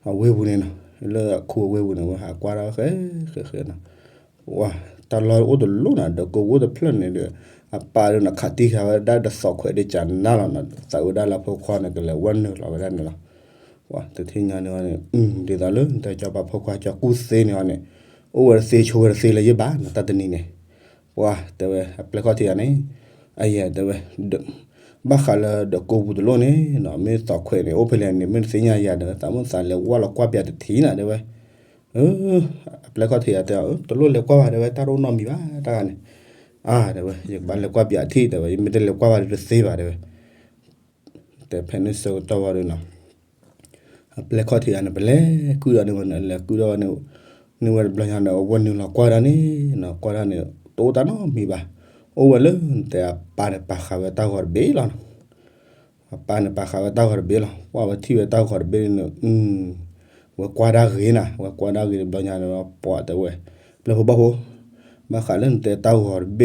အဝ့ၢ်ပူၤန့ၣ်နီၤ လၢအခူအဝ့ၢ်ပူၤန့ၣ် ဝဲဟးကွၢ်တၢ်ဃဲဃဲဃဲနီၤ ပှၤ တၢ်လီၢ်အိၣ်တလိၣ်နီၤ ဒီးကိးပူၤအိၣ်တဖျၢၣ်န့ၣ်ဒီး အပၢ်ဒီးနီၤ ခးတံၢ်ဃာ်ဝဲဒၣ်ဒီးသီၣ်ခွဲးဒီးကနၣ်လီၤနီၤ သးဝဲဒၣ်လၢအဖိခွါန့ၣ် ကလဲၤဝဲနုာ်လီၤဝဲဒၣ်န့ၣ်လီၤ. ပှၤတထံၣ်ညါန့ၣ်ဝဲန့ၣ် ဒ်သိးလၢနတဲကစီၤပၤဖိခွါကၠီကူၣ်သ့န့ၣ်အီၤန့ၣ် အိၣ်ဝဲတသ့ဆိးဝဲတသ့လၢၤယဲၢ်ဘၣ်နီၤ တၢ်တနံၤန့ၣ် ပှၤတဲဝဲ အပျဲၢ်ခီၣ်ထံးအန့ၣ် အယဲတဲဝဲ ဘၣ်ဃးလၢဒီးကိးပူၤတလိၣ်န့ၣ်နီၤ မ့ၢ်သီၣ်ခွဲးန့ၣ် အိၣ်ဖဲလဲၣ်န့ၣ် မ့ၢ်တသ့ၣ်ညါယၤဒီး သးမုၣ်သးလဲၤဝဲလီၤကွၢ်ပၠးတထံၣ်နီၤ တဲဝဲ. အပျဲၢ်ခီၣ်ထံးအတဲအီၤ တလိၣ်လဲၤကွၢ်ဘၣ် တဲဝဲ တၢ်တအိၣ်နီတမံၤဘၣ် တၢ်ဂၤန့ၣ် အါ တဲဝဲ ယကဘၣ်လဲၤကွၢ်ပၠးထံၣ် တဲဝဲ ယမ့ၢ်တလဲၤကွၢ်ဘၣ်ဒီးတသ့ဘၣ် တဲဝဲ တဲဖဲန့ၣ်ဆၢကတီၢ်ဝဲဒီးနီၤ အပျဲၢ်ခီၣ်ထံးအန့ၣ် ပလဲၤကုၢ်ဒီးန့ၣ်ဝဲန့ၣ် လဲၤကုၢ်ဒီးဝဲန့ၣ် န့ၢ်ဝဲတဘျီညါန့ၣ် အဝဲနုာ်လီၤကွၢ်ဒၣ်န့ၣ်နီၤ ကွၢ်ဒၣ်န့ၣ် တအိၣ်တၢ်နီတမံၤဘၣ်. အိၣ်ဝဲလၢနတဲအပၢ်န့ၣ် ပာ်ဃာ်ဝဲတၢ်ဂီၤတဘ့ၣ်လီၤနီၤ အပၢ်န့ၣ်ပာ်ဃာ်ဝဲတၢ်ဂီၤတဘ့ၣ်လီၤ. ပှၤဝဲထံၣ်ဝဲတၢ်ဂီၤတဘ့ၣ်န့ၣ် ဝဲကွၢ်ဒၣ်ဂ့ၤနီၤ ဝဲကွၢ်ဒၣ်ဂ့ၤတဘျီညါန့ၣ် ပှၤတဲဝဲ ပျဲၢ်ဖိဘီၣ်ဖိ ဘၣ်ဃးလၢနတဲတၢ်ဂီၤ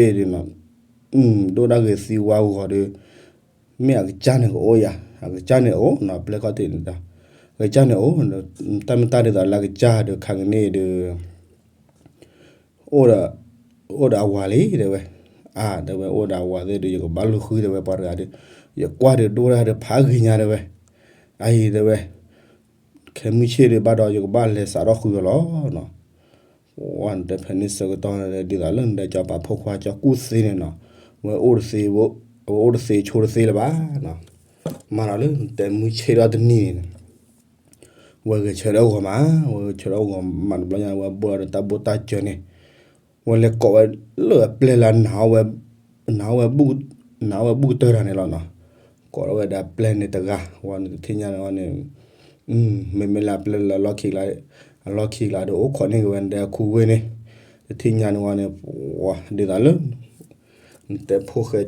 တဘ့ၣ်ဒီးနီၤ ဒိၣ်ဒၣ်ဂ့ၤသံဝါဂီၤဒီး မ့ၢ်အကစၢ်န့ၣ်ကအိၣ်ယၤ အကစၢ်န့ၣ်အိၣ်နီၤ ပျဲၢ်ခီၣ်ထံးန့ၣ် အကစၢ်န့ၣ်အိၣ် တၢ်မ့ၢ်တၢ်ဒ်သိးလၢအကစၢ်ဒီးခါကန့ၣ်ဒီး အိၣ်ဒီး အိၣ်ဒီးအဝၤလံ တဲဝဲ. အါ တဲဝဲ အိၣ်ဒီးအဝၤသ့ၣ်ဒီး ယကဘၣ်လူၤဃု တဲဝဲ ပှၤတဂၤဒီး ယကွၢ်ဒီးဒိၣ်ဒၣ်ဒီးဖးဂ့ၤညါ တဲဝဲ. အအံၤ တဲဝဲ ခဲမုၢ်ဆ့ၣ်ဒီးဘၣ်ဒီး ယကဘၣ်လဲၤစးထီၣ်ဃုအီၤလီၤနီၤ. ပှၤနတဲဖဲန့ၣ်ဆၢကတီၢ်န့ၣ် ဒ်သိးလၢနတဲကစီၤပၤဖိခွါကၠီကူၣ်သ့န့ၣ်နီၤ ဝဲအိၣ်တသ့ ဝဲအိၣ်တသ့ဆိတသ့လၢၤဘၣ်နီၤ. မၤဒီးလၢနတဲမုၢ်ဆ့ၣ်ထီၣ်တနံၤန့ၣ် ဝဲဂဲၤဆၢထၢၣ်အဂီၤမး ဝဲဂဲၤဆၢထၢၣ်အဂီၤမးတဘျီညါ ဝဲဘိၣ်ဒီးတၢ်ဘိၣ်တၢ်စၢၤန့ၣ် ဝဲလဲၤကိးဝဲလၢအပျဲၢ်လၢအနာ်ဝဲ နာ်ဝဲ နာ်ဝဲဘူၣ်ကတၢၢ်တၢ်န့ၣ်လီၤနီၤ. ကိးထီၣ်ဝဲဒီးအပျဲၢ်န့ၣ်တဂၤ ဝဲန့ၣ်တထံၣ်ညါန့ၣ်ဝဲန့ၣ် မ့မ့ၢ်လၢအပျဲၢ်လၢအလီၢ်ခံကလး အလီၢ်ခံကလးဒီး အိၣ်ခိးန့ၢ်က့ၤဝဲနတဲအခိၣ်ဝ့ၢ်န့ၣ် တထံၣ်ညါန့ၣ်ဝဲန့ၣ် ပှၤဒ်သိးလၢ နတဲဖိၣ်ဃဲ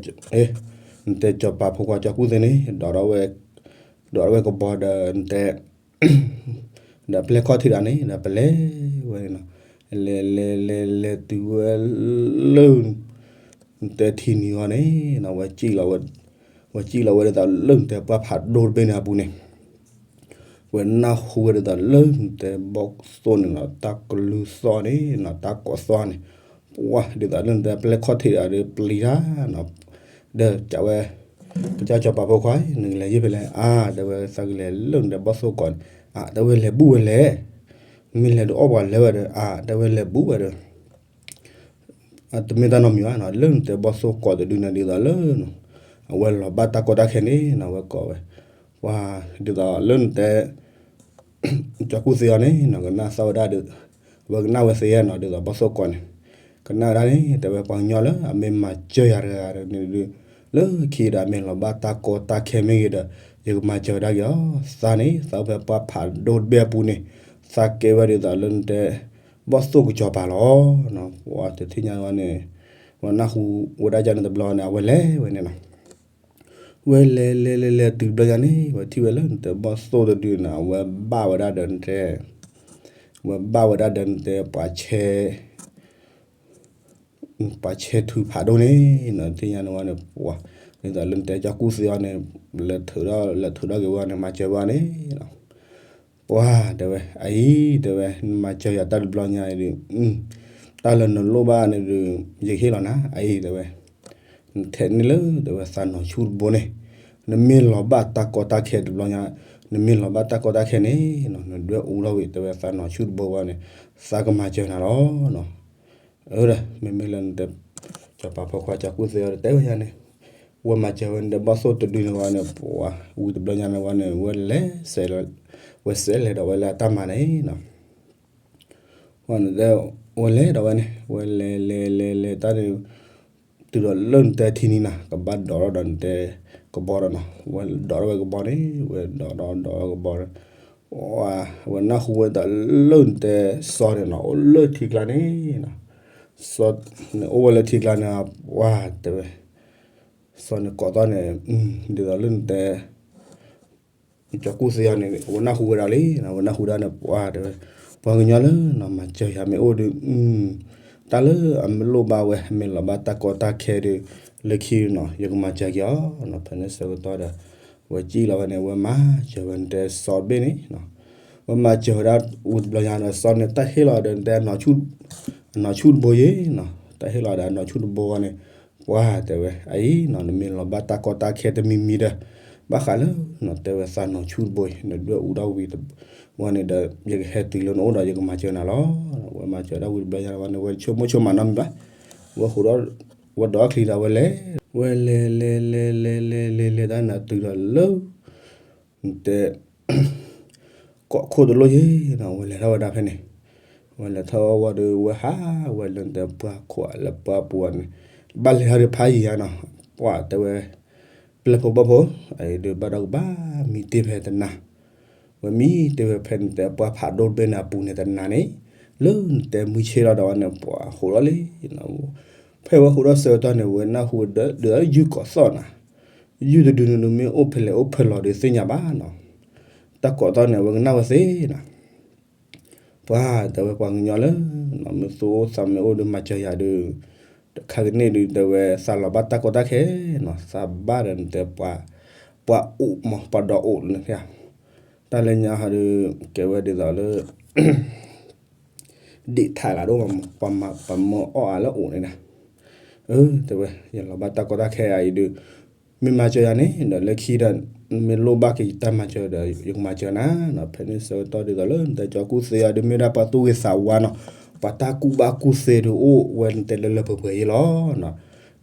နတဲကစီၤပၤဖိခွါကၠီကူၣ်သ့န့ၣ် ဒိးထီၣ်ဝဲ ဒိးထီၣ်ဝဲကဘီဒီးနတဲ ဒီးပျဲၢ်ခီၣ်ထံးတဂၤန့ၣ် ဒီးပလဲၤဝဲန့ၣ်နီၤ လဲၤလဲၤလဲၤလဲၤတုၤဝဲလၢ နတဲထံနံၤအီၤန့ၣ်နီၤ ဝဲ ဝဲစံၣ်လီၤဝဲဒ်သိးလၢနတဲပှၢ်ဖးဒိၣ်တဘ့ၣ်န့ၣ် အပူၤန့ၣ် ဝဲနၢ်ဟူဝဲဒ်သိးလၢနတဲဘီၣ်သိၣ်န့ၣ်နီၤ တၢ်ကလုၢ်သီၣ်န့ၣ်နီၤ တၢ်ကိးသီၣ်န့ၣ် ပှၤဒ်သိးလၢနတဲပျဲၢ်ခီၣ်ထံးတဂၤဒီး ပျံၤတၢ်နီၤ ဒီးကးဝဲ ကစၢ်ကစီၤပၤဖိခွါ နကလဲၤယံာ်ဖဲလဲၣ် အါ တဲဝဲ သးကလဲၤလၢနတဲဘီၣ်သိၣ်ကိးန့ၣ် အါ တဲဝဲလဲၤဘူၣ်ဝဲလဲၣ် မ့ၢ်လဲၤဒုးအီၣ်ပှၤလဲၤဝဲဒီး အါ တဲဝဲလဲၤဘူၣ်ဝဲဒီး တမ့ၢ်တၢ်နီတမံၤဘၣ်နီၤ လၢနတဲဘီၣ်သိၣ်ကိးတဒုန့ၣ်ဒ်သိးလၢ အဝဲလီၤဘၣ်တၢ်ကီတၢ်ခဲန့ၣ်နီၤ ဝဲကိးဝဲ ပှၤဒ်သိးလၢနတဲ ကၠီကူၣ်သ့အီၤန့ၣ်နီၤ ကနၣ်သီၣ်ဝဲဒၣ်ဒီး အဝဲကနၣ်ဝဲသ့နီၤ ဒ်သိးဘီၣ်သိၣ်ကိးန့ၣ် ကနၣ်ဝဲဒၣ်န့ၣ် တဲဝဲပှၤကညီလၢအမ့ၢ်မၤစၢၤယၤတဂၤန့ၣ်ဒီး လၢခံဒီးအမ့ၢ်လီၤဘၣ်တၢ်ကီတၢ်ခဲမ့ၢ်ဂ့ၤဒီး ယကမၤစၢၤဝဲဒၣ်က့ၤအီၤ သးန့ၣ် သးအိၣ်ဖဲပှၢ်ဖးဒိၣ်တဘ့ၣ်အပူၤန့ၣ် သးကဲဝဲဒ်သိးလၢနတဲ ဘီၣ်သိၣ်ကစီၤပၤလီၤ. ပှၤတထံၣ်ညါဝဲန့ၣ် ဝဲနၢ်ဟူဝဲဒၣ်ကန့ၣ်တဘျီန့ၣ် အဝဲလဲၤဝဲန့ၣ်နီၤ ဝဲလဲၤလဲၤလဲၤလဲၤတုၤတဘျီညါန့ၣ် ဝဲထံၣ်ဝဲလၢနတဲဘီၣ်သိၣ်တဒုန့ၣ် အဝဲဘၣ်ဝဲဒၣ်ဒီးနတဲ ဝဲဘၣ်ဝဲဒၣ်ဒီးနတဲပှၤဆဲး ပှၤဆဲးထုးဖးဒိၣ်န့ၣ်နီၤ တထံၣ်ညါန့ၣ်ဝဲန့ၣ် ပှၤ ဒ်သိးလၢနတဲကၠီကူၣ်သ့အီၤန့ၣ် လဲၤထုးထီၣ် လဲၤထုးထီၣ်က့ၤဝဲန့ၣ် မၤစၢၤဝဲန့ၣ်လီၤ. ပှၤတဲဝဲ အအံၤ တဲဝဲ နမၤစၢၤယၤတၢ်တဘျီညါအံၤဒီး တၢ်လၢနလိၣ်ဘၣ်န့ၣ်ဒီး ယကဟ့ၣ်လီၤနၤ အအံၤ တဲဝဲ နထဲးန့ၢ်လၢ တဲဝဲ သးနီၤဆူၣ်တဘိန့ၣ် နမ့ၢ်လီၤဘၣ်တၢ်ကီတၢ်ခဲတဘျီညါ နမ့ၢ်လီၤဘၣ်တၢ်ကီတၢ်ခဲန့ၣ် နဒွဲၣ်အူထီၣ်ဝံၤ တဲဝဲသးနီၣ်ဆူၣ်တဘိဝဲန့ၣ် သးကမၤစၢၤနၤလီၤ. အၢ မ့မ့ၢ်လၢနတဲ စီၤပၤဖိခွါကၠီၤကူၣ်သ့အီၤတဲဝဲယၤန့ၣ် ဝဲမၤစၢၤဝဲန့ၣ် ဘီၣ်သိၣ်တဒုန့ၣ်ဝဲန့ၣ် ပှၤဝံၤတဘျီညါန့ၣ်ဝဲန့ၣ် ဝဲလဲၤ ဝဲစဲးလဲၤဒီးဝဲလၢအတၢ်မၤန့ၣ်နီၤ ဝဲလဲၤဒီးဝဲန့ၣ် ဝဲလဲၤလဲၤလဲၤလဲၤတၢ်န့ၣ် တုၤဒီးလၢနတဲထံနံၤနၤ ကဘၣ်ဒိးထီၣ်ဒီးနတဲကဘီဒီးနီၤ ဝဲဒိးထီၣ်ဝဲကဘီန့ၣ် ဝဲဒိးဒိးဒိးထီၣ်ကဘီဒီး ဝဲနၢ်ဟူဝဲဒၣ်လၢနတဲစီၤန့ၣ်နီၤ အိၣ်လၢထံကျါန့ၣ်နီၤ စီၤန့ၣ်အိၣ်ဝဲလၢထံကျါန့ၣ် ပှၤတဲဝဲ စီၤန့ၣ်ကိးသီၣ်န့ၣ် ဒ်သိးလၢနတဲ ကၠီၤကူၣ်သ့အီၤန့ၣ် ဝဲနၢ်ဟူဝဲဒၣ်လံ ဝဲနၢ်ဟူဒၣ်န့ၣ် ပှၤတဲဝဲ ပှၤကညီလၢ မၤစၢၤယၤမ့ၢ်အိၣ်ဒီး တၢ်လၢအမ့ၢ်လိၣ်ဘၣ်ဝဲ မ့ၢ်လီၤဘၣ်တၢ်ကီတၢ်ခဲဒီး လၢခံနီၤ ယကမၤစၢၤက့ၤအီၤနီၤ ဖဲန့ၣ်ဆၢကတီၢ်ဒီး ဝဲစံၣ်လီၤဝဲန့ၣ် ဝဲမၤစၢၤဝဲနတဲစီၤတဘ့ၣ်န့ၣ်နီၤ ဝဲမၤစၢၤဝဲဒၣ်ဝံၤတဘျီညါဒီး စီၤန့ၣ်တၢ်ဟ့ၣ်လီၤဒီးနတဲ အနီၣ်ဆူၣ်တဘိယ့နီၤ တၢ်ဟ့ၣ်လီၤဒီးအနီၣ်ဆူၣ်တဘိဝဲန့ၣ် ပှၤတဲဝဲ အအံၤနီၤ နမ့ၢ်လီၤဘၣ်တၢ်ကီတၢ်ခဲတမံၤမံၤဒီး ဘၣ်ဃးလၢ တဲဝဲသးနီၣ်ဆူၣ်တဘိအံၤ နဒွဲၣ်အူထီၣ်ဝံၤ ဝဲန့ၣ်ဒီး ယကဟဲတုၤလၢနအိၣ်ဒီး ယကမၤစၢၤနၤလီၤ. ဝဲမၤစၢၤဒၣ်ဝံၤတဘျီညါဝဲန့ၣ် ဝဲဆိကမိၣ်ဆိကမးနီတမံၤဘၣ်. ဝဲဃိးဒီး ဝဲဒိးချံဒီးဝဲလဲၤ ဝဲလဲၤလဲၤလဲၤလဲၤလဲၤလဲၤလဲၤတၢ်န့ၣ်တုၤဒီးလၢ နတဲ ကိးခိၣ်တလိၣ်ယ့ၢ်နီၤ ဝဲလဲၤထီၣ်ဝဲဒၣ်ဖဲန့ၣ် ဝဲလဲၤထီၣ်ဝဲဒီး ဝဲဟးဝဲလၢနတဲပှၢ်ခိၣ်လၢပှၢ်ပူၤန့ၣ် ဘၣ်လဲၤထီၣ်ဒီးဖးယံၤဧါနီၤ ပှၤတဲဝဲ ပျဲၢ်ဖိဘီၣ်ဖိ အအံၤဒုးဘၣ်ဒီးကဘၣ်မံတ့ၢ်ဖဲတနၤ ဝဲမံတ့ၢ်ဝဲဖဲနတဲပှၢ်ဖးဒိၣ်တဘ့ၣ်န့ၣ်အပူၤန့ၣ်တနၤန့ၣ် လၢနတဲမုၢ်ဆ့ၣ်လီၤဒီးဝဲန့ၣ် ပှၤဟးထီၣ်လံ ဖဲဝဲဟးထီၣ်ဆၢကတီၢ်န့ၣ် ဝဲနၢ်ဟူဒီး ဒုးယုၢ်ကိးသီၣ်နၤ ယုၢ်တဒုန့ၣ်ဒုးမ့ၢ်အိၣ်ဖဲလဲၣ်အိၣ်ဖဲလဲၣ်ဒီးသ့ၣ်ညါဘၣ်နီၤ တၢ်ကိးသီၣ်န့ၣ် အဝဲကနၣ်ဝဲသ့နီၤ ပှၤတဲဝဲပှၤကညီလၢ မ့ၢ်သူၣ်အိၣ်သးမ့ၢ်အိၣ်ဒီးမၤစၢၤယၤဒီး တခါကန့ၣ်ဒုးတဲဝဲ သးလီၤဘၣ်တၢ်ကီတၢ်ခဲနီၤ သးဘၣ်ဒီးနတဲ ပှၤအိၣ်မး ပှၤဒီးအိၣ်န့ၣ် တၢ်လၢညါဟီဒီး ကဲဝဲဒ်သိးလၢ ဒ့ၣ်ထးလးဒိၣ်မး ပှၤမၢအီၣ်အါလၢအိၣ်န့ၣ်ဒၣ် အၢ တဲဝဲ ယလီၤဘၣ်တၢ်ကီတၢ်ခဲအံၤဒုး မ့ၢ်မၤစၢၤယၤန့ၣ်ဒီး လၢခံဒီး မ့ၢ်လိၣ်ဘၣ်က့ၤယတၢ်မၤစၢၤဒီး ယကမၤစၢၤနၤနီၤ ဖဲန့ၣ်ဆၢကတီၢ်ဒ်သိးလၢ နတဲကၠီၤကူၣ်သ့အီၤဒုး မ့ၢ်ဒၣ်ပှၤသူၣ်ဂ့ၤသးဝါနီၤ ပှၤတၢ်ကူၣ်ဘၣ်ကူၣ်သ့ဒုးအိၣ်ဝဲနတဲလၢလၢပှဲၤပှဲၤယ့လီၤနီၤ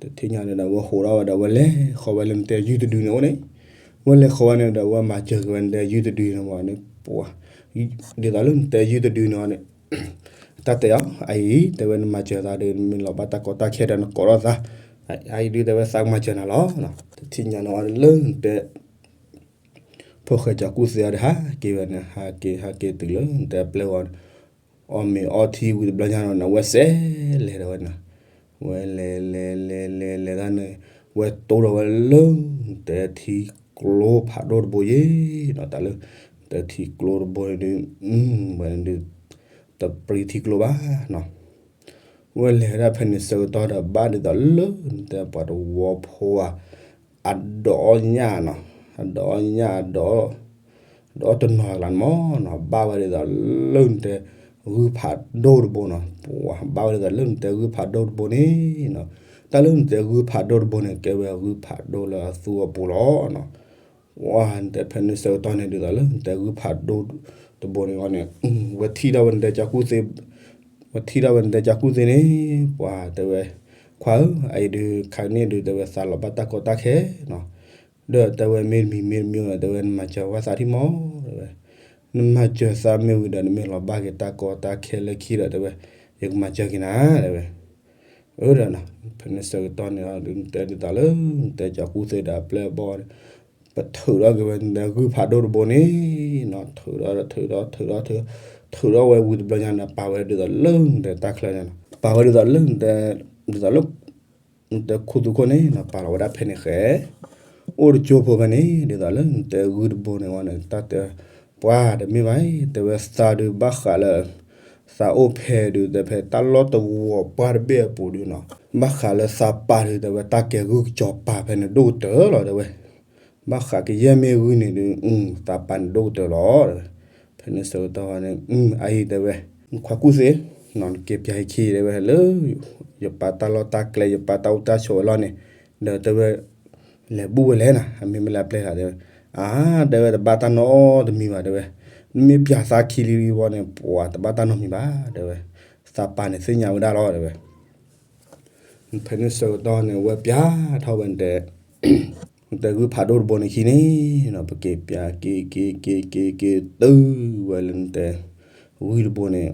တထံၣ်ညါန့ၣ်ဒီး ဝဲဟးထီၣ်ဝဲဒီး ဝဲလဲၤဃီၤဝဲလၢနတဲယုၢ်တဒုန့ၣ်အိၣ်န့ၣ် ဝဲလဲၤဃီၤဝဲန့ၣ်ဒီး ဝဲမၤစၢၤက့ၤဝဲနတဲယုၢ်တဒုန့ၣ်မ့ၢ်န့ၣ် ပှၤ ဒ်သိးလၢနတဲယုၢ်တဒုန့ၣ်န့ၣ် တၢ်တဲအီၤ အအံၤ တဲဝဲနမၤစၢၤသးဒီး နမ့ၢ်လီၤဘၣ်တၢ်ကီတၢ်ခဲဒီးနကိးထီၣ်သး အအံၤဒုးတဲဝဲသးကမၤစၢၤနၤလီၤ တထံၣ်ညါန့ၣ်လၢနတဲ ဖိၣ်ဃဲကၠီၤကူၣ်သ့အီၤဒီး ဟးက့ၤဝဲန့ၣ် ဟးက့ၤ ဟးက့ၤတုၤလၢနတဲပျဲၢ်ဝဲ အီၣ်မ့ၤအီထံဝံၤတဘျီညါန့ၣ် ဝဲစဲးလဲၤဒီးဝဲန့ၣ် ဝဲလဲၤလဲၤလဲၤလဲၤလဲၤတၢ်န့ၣ် ဝဲတိၢ်ဒီးဝဲလၢ နတဲထံကျိဖးဒိၣ်တဘိယ့ၣ်နီၤ တၢ်လၢ နတဲထံကျိတဘိန့ၣ်ဒုး ဝဲန့ၣ်ဒုး တပြံထံကျိဘၣ်နီၤ ဝဲလဲၤဝဲဒၣ်ဖဲန့ၣ်ဆၢကတီၢ်ဒီး ဘၣ်ဒ်သိးလၢနတဲပှၤတဝီဖိဧါ အဒိးအီၣ်ညၣ်နီၤ အဒိးအီၣ်ညၣ် အဒိးအီၣ်တနီၤကျါန့ၣ်မ့ၢ်နီၤ ဘၣ်ဝဲဒ်သိးလၢနတဲဂုၢ်ဖးဒိၣ်တဘိနီၤ ပှၤဘၣ်ဝဲဒ်သိးလၢနတဲဂုၢ်ဖးဒိၣ်တဘိန့ၣ်နီၤ တၢ်လၢနတဲဂုၢ်ဖးဒိၣ်တဘိန့ၣ် ကဲဝဲဂုၢ်ဖးဒိၣ်လၢအသူအပူၤလီၤနီၤ ဝဲနတဲဖဲန့ၣ်ဆၢကတီၢ်န့ၣ် ဒ်သိးလၢနတဲဂုၢ်ဖးဒိၣ်တဘိန့ၣ်အီၤန့ၣ် ဝဲထံၣ်ထီၣ်ဝဲနတဲကၠီၤကူၣ်သ့ ဝဲထံၣ်ထီၣ်ဝဲနတဲကၠီၤကူၣ်သ့န့ၣ် ပှၤတဲဝဲ ခွါဧၢ အအံၤဒုး ခါန့ၣ်ဒုး တဲဝဲသးလီၤဘၣ်တၢ်ကီတၢ်ခဲနီၤ ဒီးတဲဝဲမ့တမံၤမ့တမံၤန့ၣ် တဲဝဲနမၤစၢၤဝဲသးထံၣ်မး တဲဝဲ နမၤစၢၤသးမ့ၢ်ဝံၤဒီး နမ့ၢ်လီၤဘၣ်က့ၤတၢ်ကီတၢ်ခဲလၢခံဒီး တဲဝဲ ယကမၤစၢၤက့ၤနၤ တဲဝဲ အၢဒီး ဖဲန့ၣ်ဆၢကတီၢ်န့ၣ် နတဲဒ်သိးလၢ နတဲကၠီၤကူၣ်သ့ဒီးအပျဲၢ်အဘီၣ် ပထုးထီၣ်က့ၤဝဲနတဲဂုၢ်ဖးဒိၣ်တဘိန့ၣ်နီၤ ထုးထီၣ်ထုးထီၣ်ထုးထီၣ်ထုး ထုးထီၣ်ဝဲဝံၤတဘျီညါန့ၣ် ပာ်ဝဲဒ်သိးလၢနတဲတၢ်ချၢန့ၣ်နီၤ ပာ်ဝဲဒ်သိးလၢနတဲ ဒ်သိးလၢ နတဲခူသူၣ်ခိၣ်န့ၣ်နီၤ ပာ်လီၤဝဲဒၣ်ဖဲန့ၣ်ဃဲ အိၣ်တကၠိဖိဖဲန့ၣ် ဒ်သိးလၢနတဲဂုၢ်တဘိန့ၣ်ဝဲန့ၣ် တၢ်တဲ ပှၤတမ့ၢ်ဘၣ်အံၤ တဲဝဲသးဒုးဘၣ်ဃးလၢ သးအိၣ်ဖဲဒုး တဲဖဲတၢ်လီၢ်တဝီၤပှၢ်တဘ့ၣ်အပူၤဒုးနီၤ ဘၣ်ဃးလၢသးပာ်ဒုး တဲဝဲတၢ်ကဲဂုၢ်ကစီၤပၤဖဲန့ၣ်ဒိၣ်ကတၢၢ်လီၤ တဲဝဲ ဘၣ်ဃးကယဲၢ်မ့ၢ်ဂုၢ်န့ၣ်ဒုး သးပာ်န့ၣ်ဒိၣ်ကတၢၢ်လီၤ တဲဝဲ ဖဲန့ၣ်ဆၢကတီၢ်န့ၣ် အအံၤတဲဝဲ နခွါကူၣ်သ့ နက့ၤပၠးဟံၣ်ခံ တဲဝဲလၢ ယပာ်တၢ်လီၢ်တၢ်ကျဲ ယပာ်တၢ်အိၣ်တၢ်ဆိးဝဲလီၤန့ၣ် ဒီးတဲဝဲ လဲၤဘူၣ်ဝဲလဲၣ်နၤ အမ့ၢ်မ့ၢ်လၢအပျဲၢ်လီၤ တဲဝဲ အါ တဲဝဲ တဘၣ်တၢ်နီတမံၤဘၣ် တဲဝဲ, နမ့ၢ်ပျးသးခံလံဝံၤန့ၣ် ပှၤတဘၣ်တၢ်နီတမံၤဘၣ် တဲဝဲ, သးပၢ်န့ၣ်သ့ၣ်ညါဝဲဒၣ်လီၤ တဲဝဲ. ဖဲန့ၣ်ဆၢကတီၢ်န့ၣ် အဝဲပျးထီၣ်ဝဲတဲ တဲဂုၢ်ဖးဒိၣ်တဘိန့ၣ်ခံန့ၣ်နီၤ ပက့ၤပျးက့ၤက့ၤက့ၤက့ၤက့ၤတုၤဝဲလၢနတဲ ဂုၢ်တဘိန့ၣ်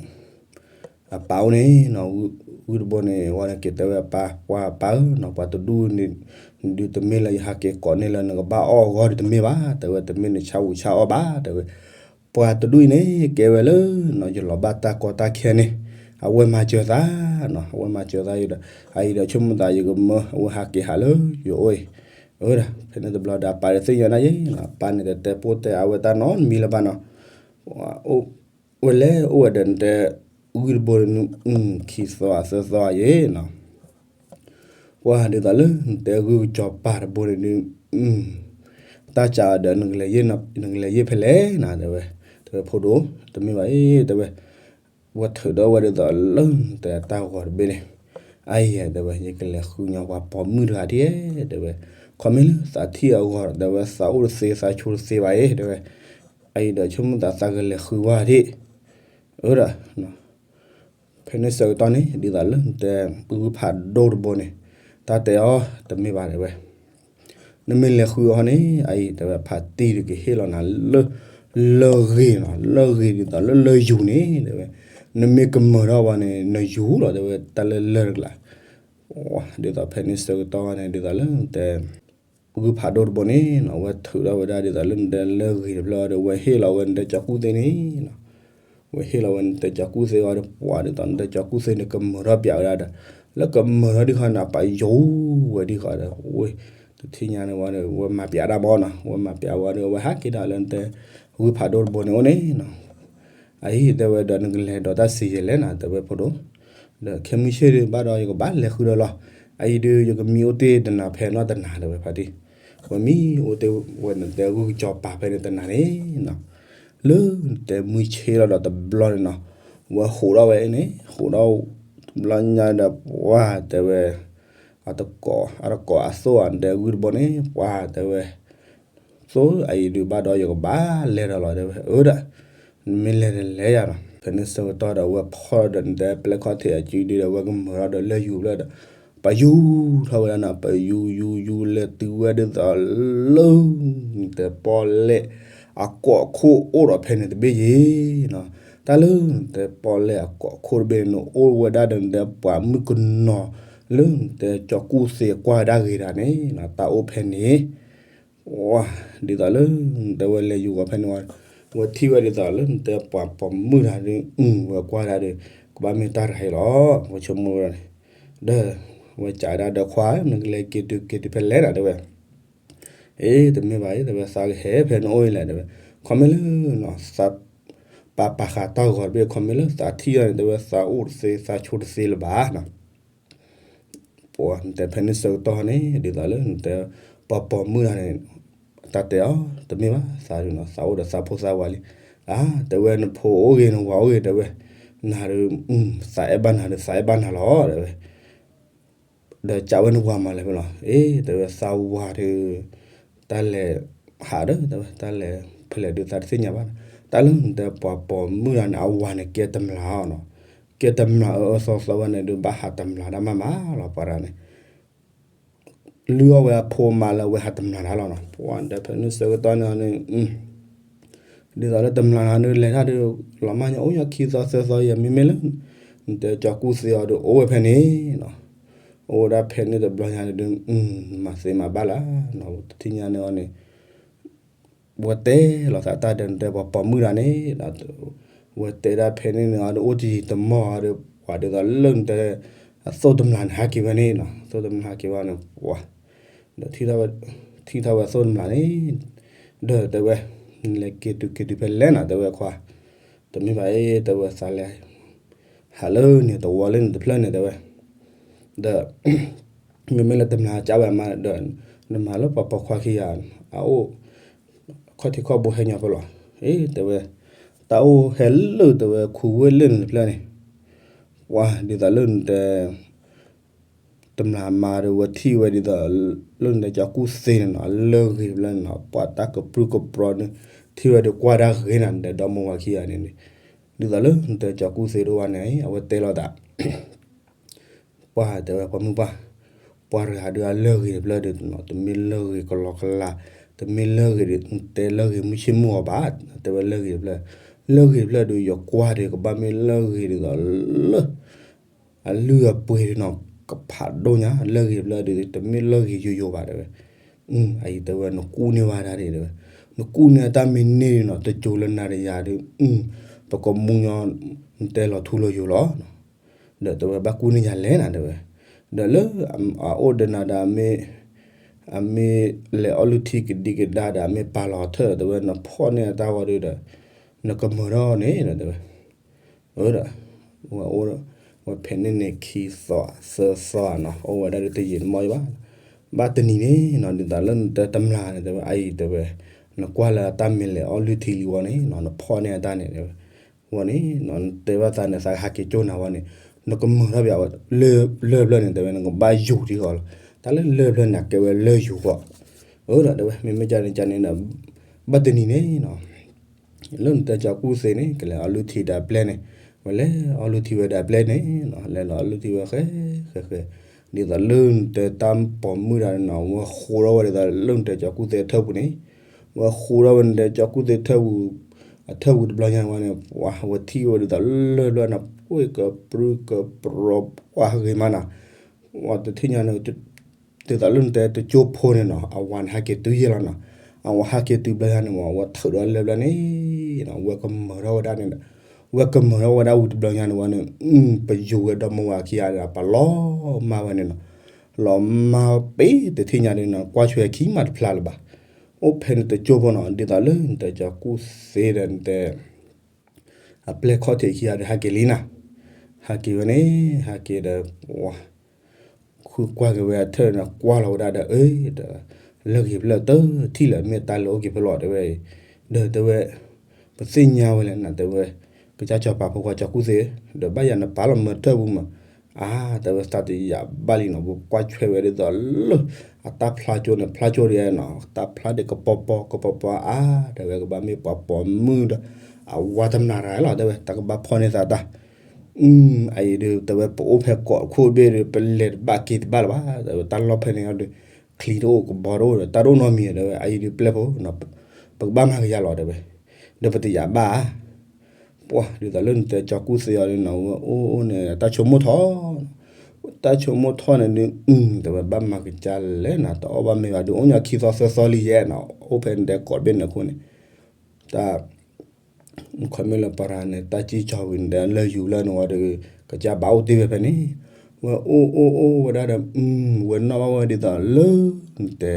အပၢ်အိၣ်န့ၣ်နီၤ ဂုၢ်တဘိန့ၣ် ဝဲန့ၣ်က့ၤတဲဝဲအပၢ် ပှၤပၢ်ဧၢနီၤ ပှၤတဒူၣ်န့ၣ် ဒုးတမ့ၢ်လၢယဟးက့ၤကိးန့ၢ်လၢနကဘၣ်အီၣ်အဂီၢ်ဒုးတမ့ၢ်ဘၣ် တဲဝဲ တမ့ၢ်နဆါအူဆါအီၣ်ဘၣ် တဲဝဲ ပှၤတဒူၣ်အံၤန့ၣ် ကဲဝဲလၢနီၤ ယလီၤဘၣ်တၢ်ကီတၢ်ခဲန့ၣ် အဝဲမၤစၢၤသးနီၤ အဝဲမၤစၢၤသးဒီး အအံၤဒီးဆိကမိၣ်သးယကမၢ အဝဲဟးက့ၤဟးလၢယအိၣ်အံၤ အဝဲဒၣ် ဖဲန့ၣ်တဘျီဒီးအပၢ်ဒီးသ့ၣ်ညါဒၣ်ယဲနီၤ အပၢ်န့ၣ်တတဲပိၢ်တဲအဝဲတၢ်နီတမံၤလၢၤဘၣ်နီၤ အိၣ်ဝဲလဲၣ်အိၣ်ဝဲဒီးနတဲ ဂုၢ်တဘိန့ၣ် ခံသီအသၢသီယဲနီၤ ပှၤဒ်သိးလၢနတဲဂုၢ်ကစီၤပၤတဘိန့ၣ်ဒုး တၢ်စးဒီး နကလဲၤယ့ၢ်ဖဲလဲၣ်နၤ တဲဝဲ, တဲဝဲဖိဒိၣ် တမ့ၢ်ဘၣ်အံၤ တဲဝဲ, ဝဲထုးဒီးဝဲဒ်သိးလၢနတဲတၢ်ဂီၤတဘ့ၣ်န့ၣ်, အအံၤ တဲဝဲ ယကလဲၤဃုညီပှၤပိာ်မုၣ်တဂၤဒ်, တဲဝဲ, ခီမ့ၢ်လၢသးထံၣ်အဂီၤ တဲဝဲ သးအိၣ်တသ့ သးဆိတသ့ဘၣ်အံၤ တဲဝဲ, အအံၤဒီးဆိကမိၣ်သးသးကလဲၤဃုဝဲဒၣ် အၢဒီး ဖဲန့ၣ်ဆၢကတီၢ်န့ၣ် ဒ်သိးလၢနတဲ ဂုၢ်ဖးဒိၣ်တဘိန့ၣ် တၢ်တဲအီၤ တမ့ၢ်ဘၣ် တဲဝဲ, နမ့ၢ်လဲၤဃုအီၤန့ၣ် အအံၤ တဲဝဲ ဖါတံၢ်တကဟ့ၣ်လီၤနၤလၢ လၢၢ်ဂ့ၤနီၤ လၢၢ်ဂ့ၤဒ်သိးလၢလၢၢ်ယူၤန့ၣ် တဲဝဲ, နမ့ၢ်ကမၢၤထီၣ်ဝဲန့ၣ် နယူၤလီၤ တဲဝဲ တၢ်လၢလၢၢ်တကလး, ဒ်သိးဖဲန့ၣ်ဆၢကတီၢ်န့ၣ် ဒ်သိးလၢနတဲ ဂုၢ်ဖးဒိၣ်တဘိန့ၣ်နီၤ ဝဲထုးထီၣ်ဝဲဒၣ်ဒ်သိးလၢနတဲလၢၢ်ဂ့ၤတဖျၢၣ်ဒီး ဝဲဟ့ၣ်လီၤဝဲနတဲကၠီၤကူၣ်သ့န့ၣ်နီၤ, ဝဲဟ့ၣ်လီၤဝဲနတဲကၠီၤကူၣ်သ့ဝဲဒီး ပှၤဒ်သိးနတဲကၠီၤကူၣ်သ့န့ၣ် ကမၢၤထီၣ်ပၠးဝဲဒၣ်ဒီး လၢကမၢၤထီၣ်ဒံးဃီန့ၣ် အပၢ်ယူၤဝဲဒံးဃီဒီး ဝဲ တထံၣ်ညါန့ၣ်ဝဲဒီး ဝဲမၤပၠးဒၣ်မီၢ်နီၤ ဝဲမၤပၠးဝဲဒီး ဝဲဟးက့ၤဒီးလၢနတဲ ဂုၢ်ဖးဒိၣ်တဘိန့ၣ်အိၣ်န့ၣ်နီၤ အအံၤ တဲဝဲဒီး နကလဲၤဒီးတၢ်စံးယဲလဲၣ်နၤ တဲဝဲဖိဒိၣ်, ဒီးခဲမုၢ်ဆ့ၣ်ဒုးဘၣ်ဒီး ယကဘၣ်လဲၤဃုဒီးလီၤ, အအံၤဒုး ယကမံအိၣ်တ့ၢ်တနၤဖဲနီၢ်တနၤ တဲဝဲဖါတံၢ်, ဝဲမံအိၣ်တ့ၢ်ဝဲနတဲဂုၢ်ကစီၤပၤဖဲန့ၣ်တနၤန့ၣ်နီၤ, လၢနတဲမုၢ်ဆ့ၣ်လီၤဒီးတဘျီန့ၣ်နီၤ, ဝဲဟးထီၣ်ဝဲအံၤန့ၣ် ဟးထီၣ်တဘျီညါဒီး ပှၤတဲဝဲ အတကိး အတကိးအသိၣ်အတဲဂုၢ်တဘိန့ၣ် ပှၤတဲဝဲ သိၣ်အံၤဒုးဘၣ်ဒီး ယကဘၣ်လဲၤဒီးလီၤ တဲဝဲ အၢဒီး နမ့ၢ်လဲၤတလဲၤယၤနီၤ, ဖဲန့ၣ်ဆၢကတီၢ်ဒီး ဝဲဖီၣ်ဒီးနတဲပျဲၢ်ခီၣ်ထံးအစုဒုးဒီး ဝဲကမၢၤထီၣ်ဒီးလၢၢ်ယူၤဖျၢၣ်ဒီး ပယူၤထီၣ်ဝဲဒၣ်နီၤ ပယူၤယူၤယူၤလဲၤတုၤဝဲဒ်သိးလၢ နတဲပီၣ်လဲၣ် အကိးခိၣ်အိၣ်ဒီးဖဲန့ၣ်တဘ့ၣ်ယဲနီၤ, တၢ်လၢနတဲပီၣ်လဲၣ်အကိးခိၣ်တဘ့ၣ်န့ၣ် နအိၣ်ဝဲဒၣ်ဒီးနတဲပှၤမုၣ်ကနီၤ လၢနတဲကၠီၤကူၣ်သ့ကွၢ်ဝဲဒၣ်ဂ့ၤတၢ်န့ၣ်နီၤ တၢ်အိၣ်ဖဲန့ၣ် ဒ်သိးလၢ နတဲဝဲလဲၤယူၤဂီၤဖဲန့ၣ်ဝဲ ဝဲထံၣ်ဝဲဒ်သိးလၢနတဲပှၤပိာ်မုၣ်တၢ်ဒီး အုဝဲကွၢ်ဒၣ်ဒီး ကဘၣ်မ့ၢ်တၢ်တဂၤအံၤလီၤ ဝဲဆိကမိၣ်ဝဲဒၣ်န့ၣ်, ဒီး ဝဲစံးဝဲဒၣ်ဒီးခွါ နကလဲၤက့ၤတုၤက့ၤတုၤဖဲလဲၣ်နၤ တဲဝဲ, အ့ တမ့ၢ်ဘၣ်အံၤ တဲဝဲ သးကဟဲဖဲနအိၣ်အံၤလဲၣ် တဲဝဲ, ခီမ့ၢ်လၢ သးပာ်ပာ်ဃာ်တၢ်ဂီၤတဘ့ၣ် ခီမ့ၢ်လၢသးထံၣ်အီၤန့ၣ် တဲဝဲ သးအိၣ်တသ့ သးဆိတသ့လၢၤဘၣ်နီၤ ပှၤနတဲဖဲန့ၣ်ဆၢကတီၢ်န့ၣ် ဒ်သိးလၢနတဲ ပှၤပိာ်မုၣ်တၢ်န့ၣ် တၢ်တဲအီၤ တမ့ၢ်ဘၣ် သးဒုးနီၤ သးအိၣ်ဒီးသးဖိသးဝၤလံ, အါ တဲဝဲ နဖိအိၣ်ဂ့ၤ နဝၤအိၣ်ဂ့ၤ တဲဝဲ, နၤဒုး သးအဲၣ်ဘၣ်နၤဒုး သးအဲၣ်ဘၣ်နၤလီၤ တဲဝဲ ဒီးကးဝဲနဝၤမၤလဲၣ်ဖဲလီၤ, အ့ တဲဝဲ သးဝၤဒုး တၢ်လဲၤဟးဒီး တဲဝဲ တၢ်လဲၤဖဲလဲၣ်ဒုး သးတသ့ၣ်ညါဘၣ်, တၢ်လၢနတဲပှၤပိာ်မုၣ်တၢ်န့ၣ် အဝၤန့ၣ်ကဲတမျးအီၤနီၤ, ကဲတမျးအၢအၢသီသီဝဲန့ၣ်ဒုး ဘၣ်ဟးတမျးတၢ်မးမးလီၤ ပှၤတၢ်န့ၣ် လုၢ်အီၣ်ဝဲအဖိမါလၢအဝဲဟးတမျးတၢ်လီၤနီၤ, ပှၤဒီးဖဲန့ၣ်ဆၢကတီၢ်န့ၣ်န့ၣ် ဒ်သိးလၢတမျးနၤဒုး လဲၤတၢ်ဒုး လီၤမၢ်ညီ အိၣ်ညီခံသီသၢသီယဲ မ့မ့ၢ်လၢ နတဲကၠီၤကူၣ်သ့အီၤဒုး အိၣ်ဝဲဖဲန့ၣ်နီၤ, အိၣ်ဝဲဒၣ်ဖဲန့ၣ်တဘျီညါဒုး မၤသ့မၤဘၣ်လၢ တထံၣ်ညါန့ၣ်အီၤန့ၣ် ဝဲတဲလီၤသးတၢ်ဒီးနတဲပှၤပိာ်မုၣ်တၢ်န့ၣ် ဝဲတဲဒၣ်ဖဲန့ၣ်န့ၣ်အီၤဒုး အိၣ်တယံာ်တမီၢ်အီၤဒီး ပှၤဒ်သိးလၢနတဲ အသိၣ်တမျးန့ၣ် ဟးက့ၤဝဲန့ၣ်နီၤ, သိၣ်တမျးဟးက့ၤဝဲန့ၣ် ပှၤ ဒီး ထံၣ်ထီၣ်ဝဲသိၣ်တမျးန့ၣ် ဒီးတဲဝဲ နလဲၤက့ၤတုၤက့ၤတုၤဖဲလဲၣ်နၤ တဲဝဲခွါ, တမ့ၢ်ဘၣ်အ့ တဲဝဲ သးလဲၤ ဟးလၢန့ၣ်တဝီလၢန့ၣ်တဖျၢၣ်န့ၣ် တဲဝဲ, ဒီး မ့မ့ၢ်လၢတမျးကးဝဲမးဒီး နမၤလၢပှၤပိာ်ခွါခံဂၤ အအိၣ် ခီၣ်ထံးခီၣ်ဘိဟဲညီဖဲလီၤ, အ့ တဲဝဲ တၢ်အိၣ်ဟဲလၢ တဲဝဲ ခူဝ့ၢ်လၢန့ၣ်တဖျၢၣ်န့ၣ် ပှၤဒ်သိးလၢနတဲ တမျၢ်မါဒီးဝဲထံၣ်ဝဲဒ်သိး လၢနတဲကၠီကူၣ်သ့န့ၣ်နီၤ အလၢၢ်ဂ့ၤတဖျၢၣ်န့ၣ်နီၤ ပှၤတၢ်ကပြုၢ်ကပြီၤန့ၣ် ထံၣ်ဝဲဒီးကွၢ်ဒၣ်ဂ့ၤနၤ နတဲဒီမိၢ်ဝၤခံဂၤန့ၣ်န့ၣ် ဒ်သိးလၢနတဲကၠီကူၣ်သ့တအိၣ်ဘၣ်န့ၣ် အဝဲတဲလိာ်သး ပှၤတဲဝဲပှၤမုၣ်ပှၢ်, ပှၤတဂၤဒုးအလၢၢ်ဂ့ၤတဖျၢၣ်ဒီး တမ့ၢ်လၢၢ်ဂ့ၤကလီကလီ, တမ့ၢ်လၢၢ်ဂ့ၤဒီး တဲလၢၢ်ဂ့ၤမုၢ်ဆ့ၣ်မုၢ်ဂီၤဘၣ်, တဲဝဲလၢၢ်ဂ့ၤတဖျၢၣ်, လၢၢ်ဂ့ၤတဖျၢၣ်ဒီး ယကွၢ်ဒီး ကဘၣ်မ့ၢ်လၢၢ်ဂ့ၤဒ်သိးလၢ အလုၢ်အပှ့ၤဒီးနီၤ ကဖးဒိၣ်ညါ လၢၢ်ဂ့ၤတဖျၢၣ်ဒီး တမ့ၢ်လၢၢ်ဂ့ၤယိယိဘၣ်တဲဝဲ, အအံၤတဲဝဲ နကူၣ်န့ၢ်ဝဲဒၣ်န့ၣ်တဲဝဲ, နကူၣ်န့ၢ်အတၢ်မ့ၢ်န့ၢ်ဒီးနီၤ တစိၤလၢနၤဒီးယၤဒီး ပကမူညီ နတဲလီၤထူလီၤယိာ်လီၤ. ဒီးတဲဝဲဘၣ်ကူၣ်န့ၢ်ယၤလဲၣ်နၤတဲဝဲ, ဒီးလၢအအိၣ်ဒီးနၤဒီး အမ့ၢ်လဲၤအီၣ်လုၢ်ထံကဒံကဒါဒီး အမ့ၢ်ပာ်လီၤထၢၣ်ဒီး တဲဝဲနဖီၣ်န့ၢ်အတၢ်ဝံၤဒီး နကမၤထီၣ်န့ၣ်ဒီးတဲဝဲ, ဒီး ဝဲအိၣ် ဝဲဖဲန့ၣ်န့ၣ်ခံသီသၢသီနီၤ အိၣ်ဝဲဒၣ်ဒီးတယံာ်တမီၢ်ဘၣ်, ဘၣ်တနံၤန့ၣ်နီၤ ဒ်သိးလၢနတဲတမျၢ်န့ၣ်တဲဝဲ အအံၤတဲဝဲ, နကွၢ်လၢအတၢ်မ့ၢ်လဲၤအီၣ်လုၢ်ထံလံဝဲန့ၣ်နီၤ နဖီၣ်န့ၢ်အတၢ်န့ၣ်တဲဝဲ ဝဲန့ၣ်နီၤ နတဲဘၣ်သးန့ၣ် သးဟးက့ၤကၠိနၤဝဲန့ၣ်, နကမၤထီၣ်ပယၤဝဲ လၢၢ်ဖျၢၣ်န့ၣ်တဲဝဲ နကဘၣ်ယူၤထံဃီလီၤ, တၢ်လၢလၢၢ်ဖျၢၣ်န့ၣ် ကဲဝဲလၢၢ်ယူၤဃီ, အၢဒီးတဲဝဲ မ့မ့ၢ်ကန့ၣ်ကန့ၣ်ဒီး ဘၣ်တနံၤန့ၣ်နီၤ လၢနတဲကၠီကူၣ်သ့န့ၣ် ကလဲၤအီၣ်လုၢ်ထံဒီးအပျဲၢ်န့ၣ်, ဝဲလဲၤအီၣ်လုၢ်ထံဝဲဒီးအပျဲၢ်န့ၣ်နီၤ လဲၤလီၤအီၣ်လုၢ်ထံဝဲဃဲ ဃဲ ဃဲ, ဒ်သိးလၢနတဲတၢ်ပိာ်မုၣ်တဂၤန့ၣ်နီၤ ဝဲဃိထီၣ်ဝဲဒ်သိးလၢနတဲကၠီကူၣ်သ့အထၢၣ်ပူၤန့ၣ်, ဝဲဃိထီၣ်ဝဲနတဲကၠီကူၣ်သ့ထၢၣ်ပူၤ, အထၢၣ်ပူၤတဘျီညါဝဲန့ၣ် ဝဲထံၣ်ဝဲဒ်သိးလၢလၢၢ်ဖျၢၣ်န့ၣ် ပှ့ၤကပြုၢ်ကပြီၤပှၢ်ဂ့ၤမးနီၤ, ဝဲတထံၣ်ညါန့ၣ် ဒ်သိးလၢနတဲတကၠိဖိန့ၣ်နီၤ အဝၤန့ၣ်ဟဲက့ၤတုၤယဲၢ်လီၤနီၤ, အဝၤဟဲက့ၤတုၤဘျီညါန့ၣ်မး ဝဲထုးဒီးလၢၢ်ဖျၢၣ်န့ၣ်နီၤ ဝဲကမၤထီၣ်ဝဲဒၣ်န့ၣ်, ဝဲကမၤထီၣ်ဝဲဒၣ်ဝံၤတဘျီညါန့ၣ်ဝဲန့ၣ်, ပယူၤဝဲဒီမါဝၤခံဂၤန့ၣ် ပလီၤမၢ်ဝဲန့ၣ်နီၤ, လီၤမၢ်ပ့ၤတထံၣ်ညါန့ၣ်နီၤ ကွၢ်ဆွဲခံမးတဖျါလၢၤဘၣ်, အိၣ်ဖဲန့ၣ်တကၠိဖိနီၤ ဒ်သိးလၢနတဲကၠီကူၣ်သ့ဒီးနတဲ အပျဲၢ်ခီၣ်ထံးခံဂၤဒီးဟဲက့ၤလံနီၤ, ဟဲက့ၤဝဲန့ၣ် ဟဲက့ၤဒီး ဝၤ ဃုကွၢ်က့ၤဝဲအထၢၣ်န့ၣ် ကွၢ်လီၤဝဲဒၣ်ဒီး အၢ ဒီး လၢၢ်ဂ့ၤဖျၢၣ်တထံၣ်လၢၤ မ့ၢ်တၢ်လၢအိၣ်က့ၤဖဲလဲၣ်တဲဝဲ, ဒီးတဲဝဲ ပသ့ၣ်ညါဝဲလဲၣ်နၤတဲဝဲ, ကစၢ်စီၤပၤဖိခွါကၠီကူၣ်သ့, ဒီးဘၣ်ယၤနပာ်လီၤမၢထၢၣ်ပူၤမး, အါ တဲဝဲ သးတယာ်ဘၣ်လံနီၤ ပကွၢ်ဆွဲဝဲဒ်သိးလၢ အတၢ်ဖျါကၠိန့ၣ် ဖျါကၠိဒ်နီၤ တၢ်ဖျါဒ်ကပီၤပီၤကပီၤပီၤအါ တဲဝဲ ကဘၣ်မ့ၢ်ပှၤပိာ်မုၣ်ဒီး အဝၤတမျၢ်တဂၤလီၤ တဲဝဲ တၢ်ကဘၣ်ဖီၣ်န့ၢ်သးတၢ် အံၤဒုး တဲဝဲ ပအိၣ်ဖဲကီးခိၣ်ဘ့ၣ်ဒီး ပလဲၤတဘၣ်က့ၤတဘၣ်လၢၤဘၣ် တဲဝဲ တၢ်လီၢ်ဖဲန့ၣ်ဒီး ချံတအိၣ်ကဘီတအိၣ်ဒီး တၢ်တအိၣ်နီတမံၤ တဲဝဲ အံၤဒုးပျဲၢ်ဖိ ပကဘၣ်မၤကယၤလီၤ တဲဝဲ ဒီးပတယာ်ဘၣ်ဧါ ပှၤဒ်သိးလၢနတဲကၠီကူၣ်သ့အီၤဒုးနီၤ ဝဲအိၣ်အိၣ်န့ၣ် တၢ်ဆိကမိၣ်ထီၣ် တၢ်ဆိကမိၣ်ထီၣ်န့ၣ်ဒုး တဲဝဲဘၣ်မၤကယၤလဲၣ်နၤ တအီၣ်ဘၣ်မ့ၤဘၣ်ဒုး အိၣ်ညီခံသီသၢသီလံယဲနီၤ အိၣ်ဖဲနတဲကီးဘ့ၣ်န့ၣ်အဃိန့ၣ် တၢ် ခီမ့ၢ်လၢပှၤတဂၤန့ၣ် တၢ်စံၣ်ကၠီၤဝံၤန့ၣ်ဒီး လၢယူၤလၢန့ၣ်ဝံၤဒီး ကစၢ်ဘၣ်အိၣ်တ့ၢ်ဝဲဖဲန့ၣ် ဝဲအိၣ်အိၣ်အိၣ်ဝဲဒၣ်ဒီး ဝဲနီၣ်ဘၣ်ဝဲဒ်သိးလၢ နတဲ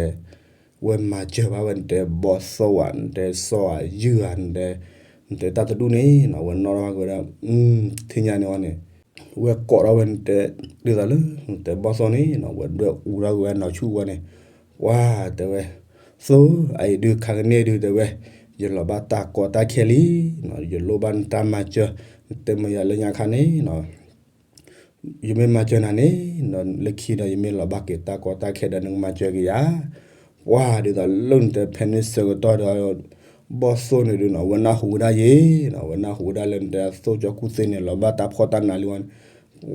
ဝဲမၤစၢၤဘၣ်ဝဲနတဲဘီၣ်သိၣ်ဧါ နတဲစီၤဧါယုၢ်ဧါ နတဲ နတဲတၢ်တဒူၣ်န့ၣ်နီၤ ဝဲနီၣ်ထီၣ်ဘၣ်က့ၤဝဲဒၣ် ထံၣ်ညါန့ၣ်ဝဲန့ၣ် ဝဲကိးထီၣ်ဝဲနတဲ ဒ်သိးလၢ နတဲဘီၣ်သိၣ်န့ၣ်နီၤ ဝဲဒွဲၣ်အူထီၣ်က့ၤဝဲနီၤဆူၣ်ဝဲန့ၣ် ပှၤတဲဝဲ သိၣ် အအံၤဒုးခါကန့ၣ်ဒုးတဲဝဲ ယလီၤဘၣ်တၢ်ကီတၢ်ခဲလံနီၤ ယလိၣ်ဘၣ်နတၢ်မၤစၢၤ နတဲမ့ၢ်ယၤလၢညါခါန့ၣ်နီၤ ယမ့ၢ်မၤစၢၤနၤန့ၣ် လၢခံဒီးယမ့ၢ်လီၤဘၣ်က့ၤတၢ်ကီတၢ်ခဲဒီးနကမၤစၢၤက့ၤယၤ ပှၤဒ်သိးလၢနတဲဖဲန့ၣ်ဆၢကတီၢ်ဒီး ဘီၣ်သိၣ်န့ၣ်ဒုးနီၤ ဝဲနၢ်ဟူဝဲဒၣ်ယဲနီၤ ဝဲနၢ်ဟူဝဲဒၣ်လၢနတဲသိၣ်ကၠီကူၣ်သ့န့ၣ် လီၤဘၣ်တၢ်ဖှီၣ်တၢ်နးလံဝဲန့ၣ်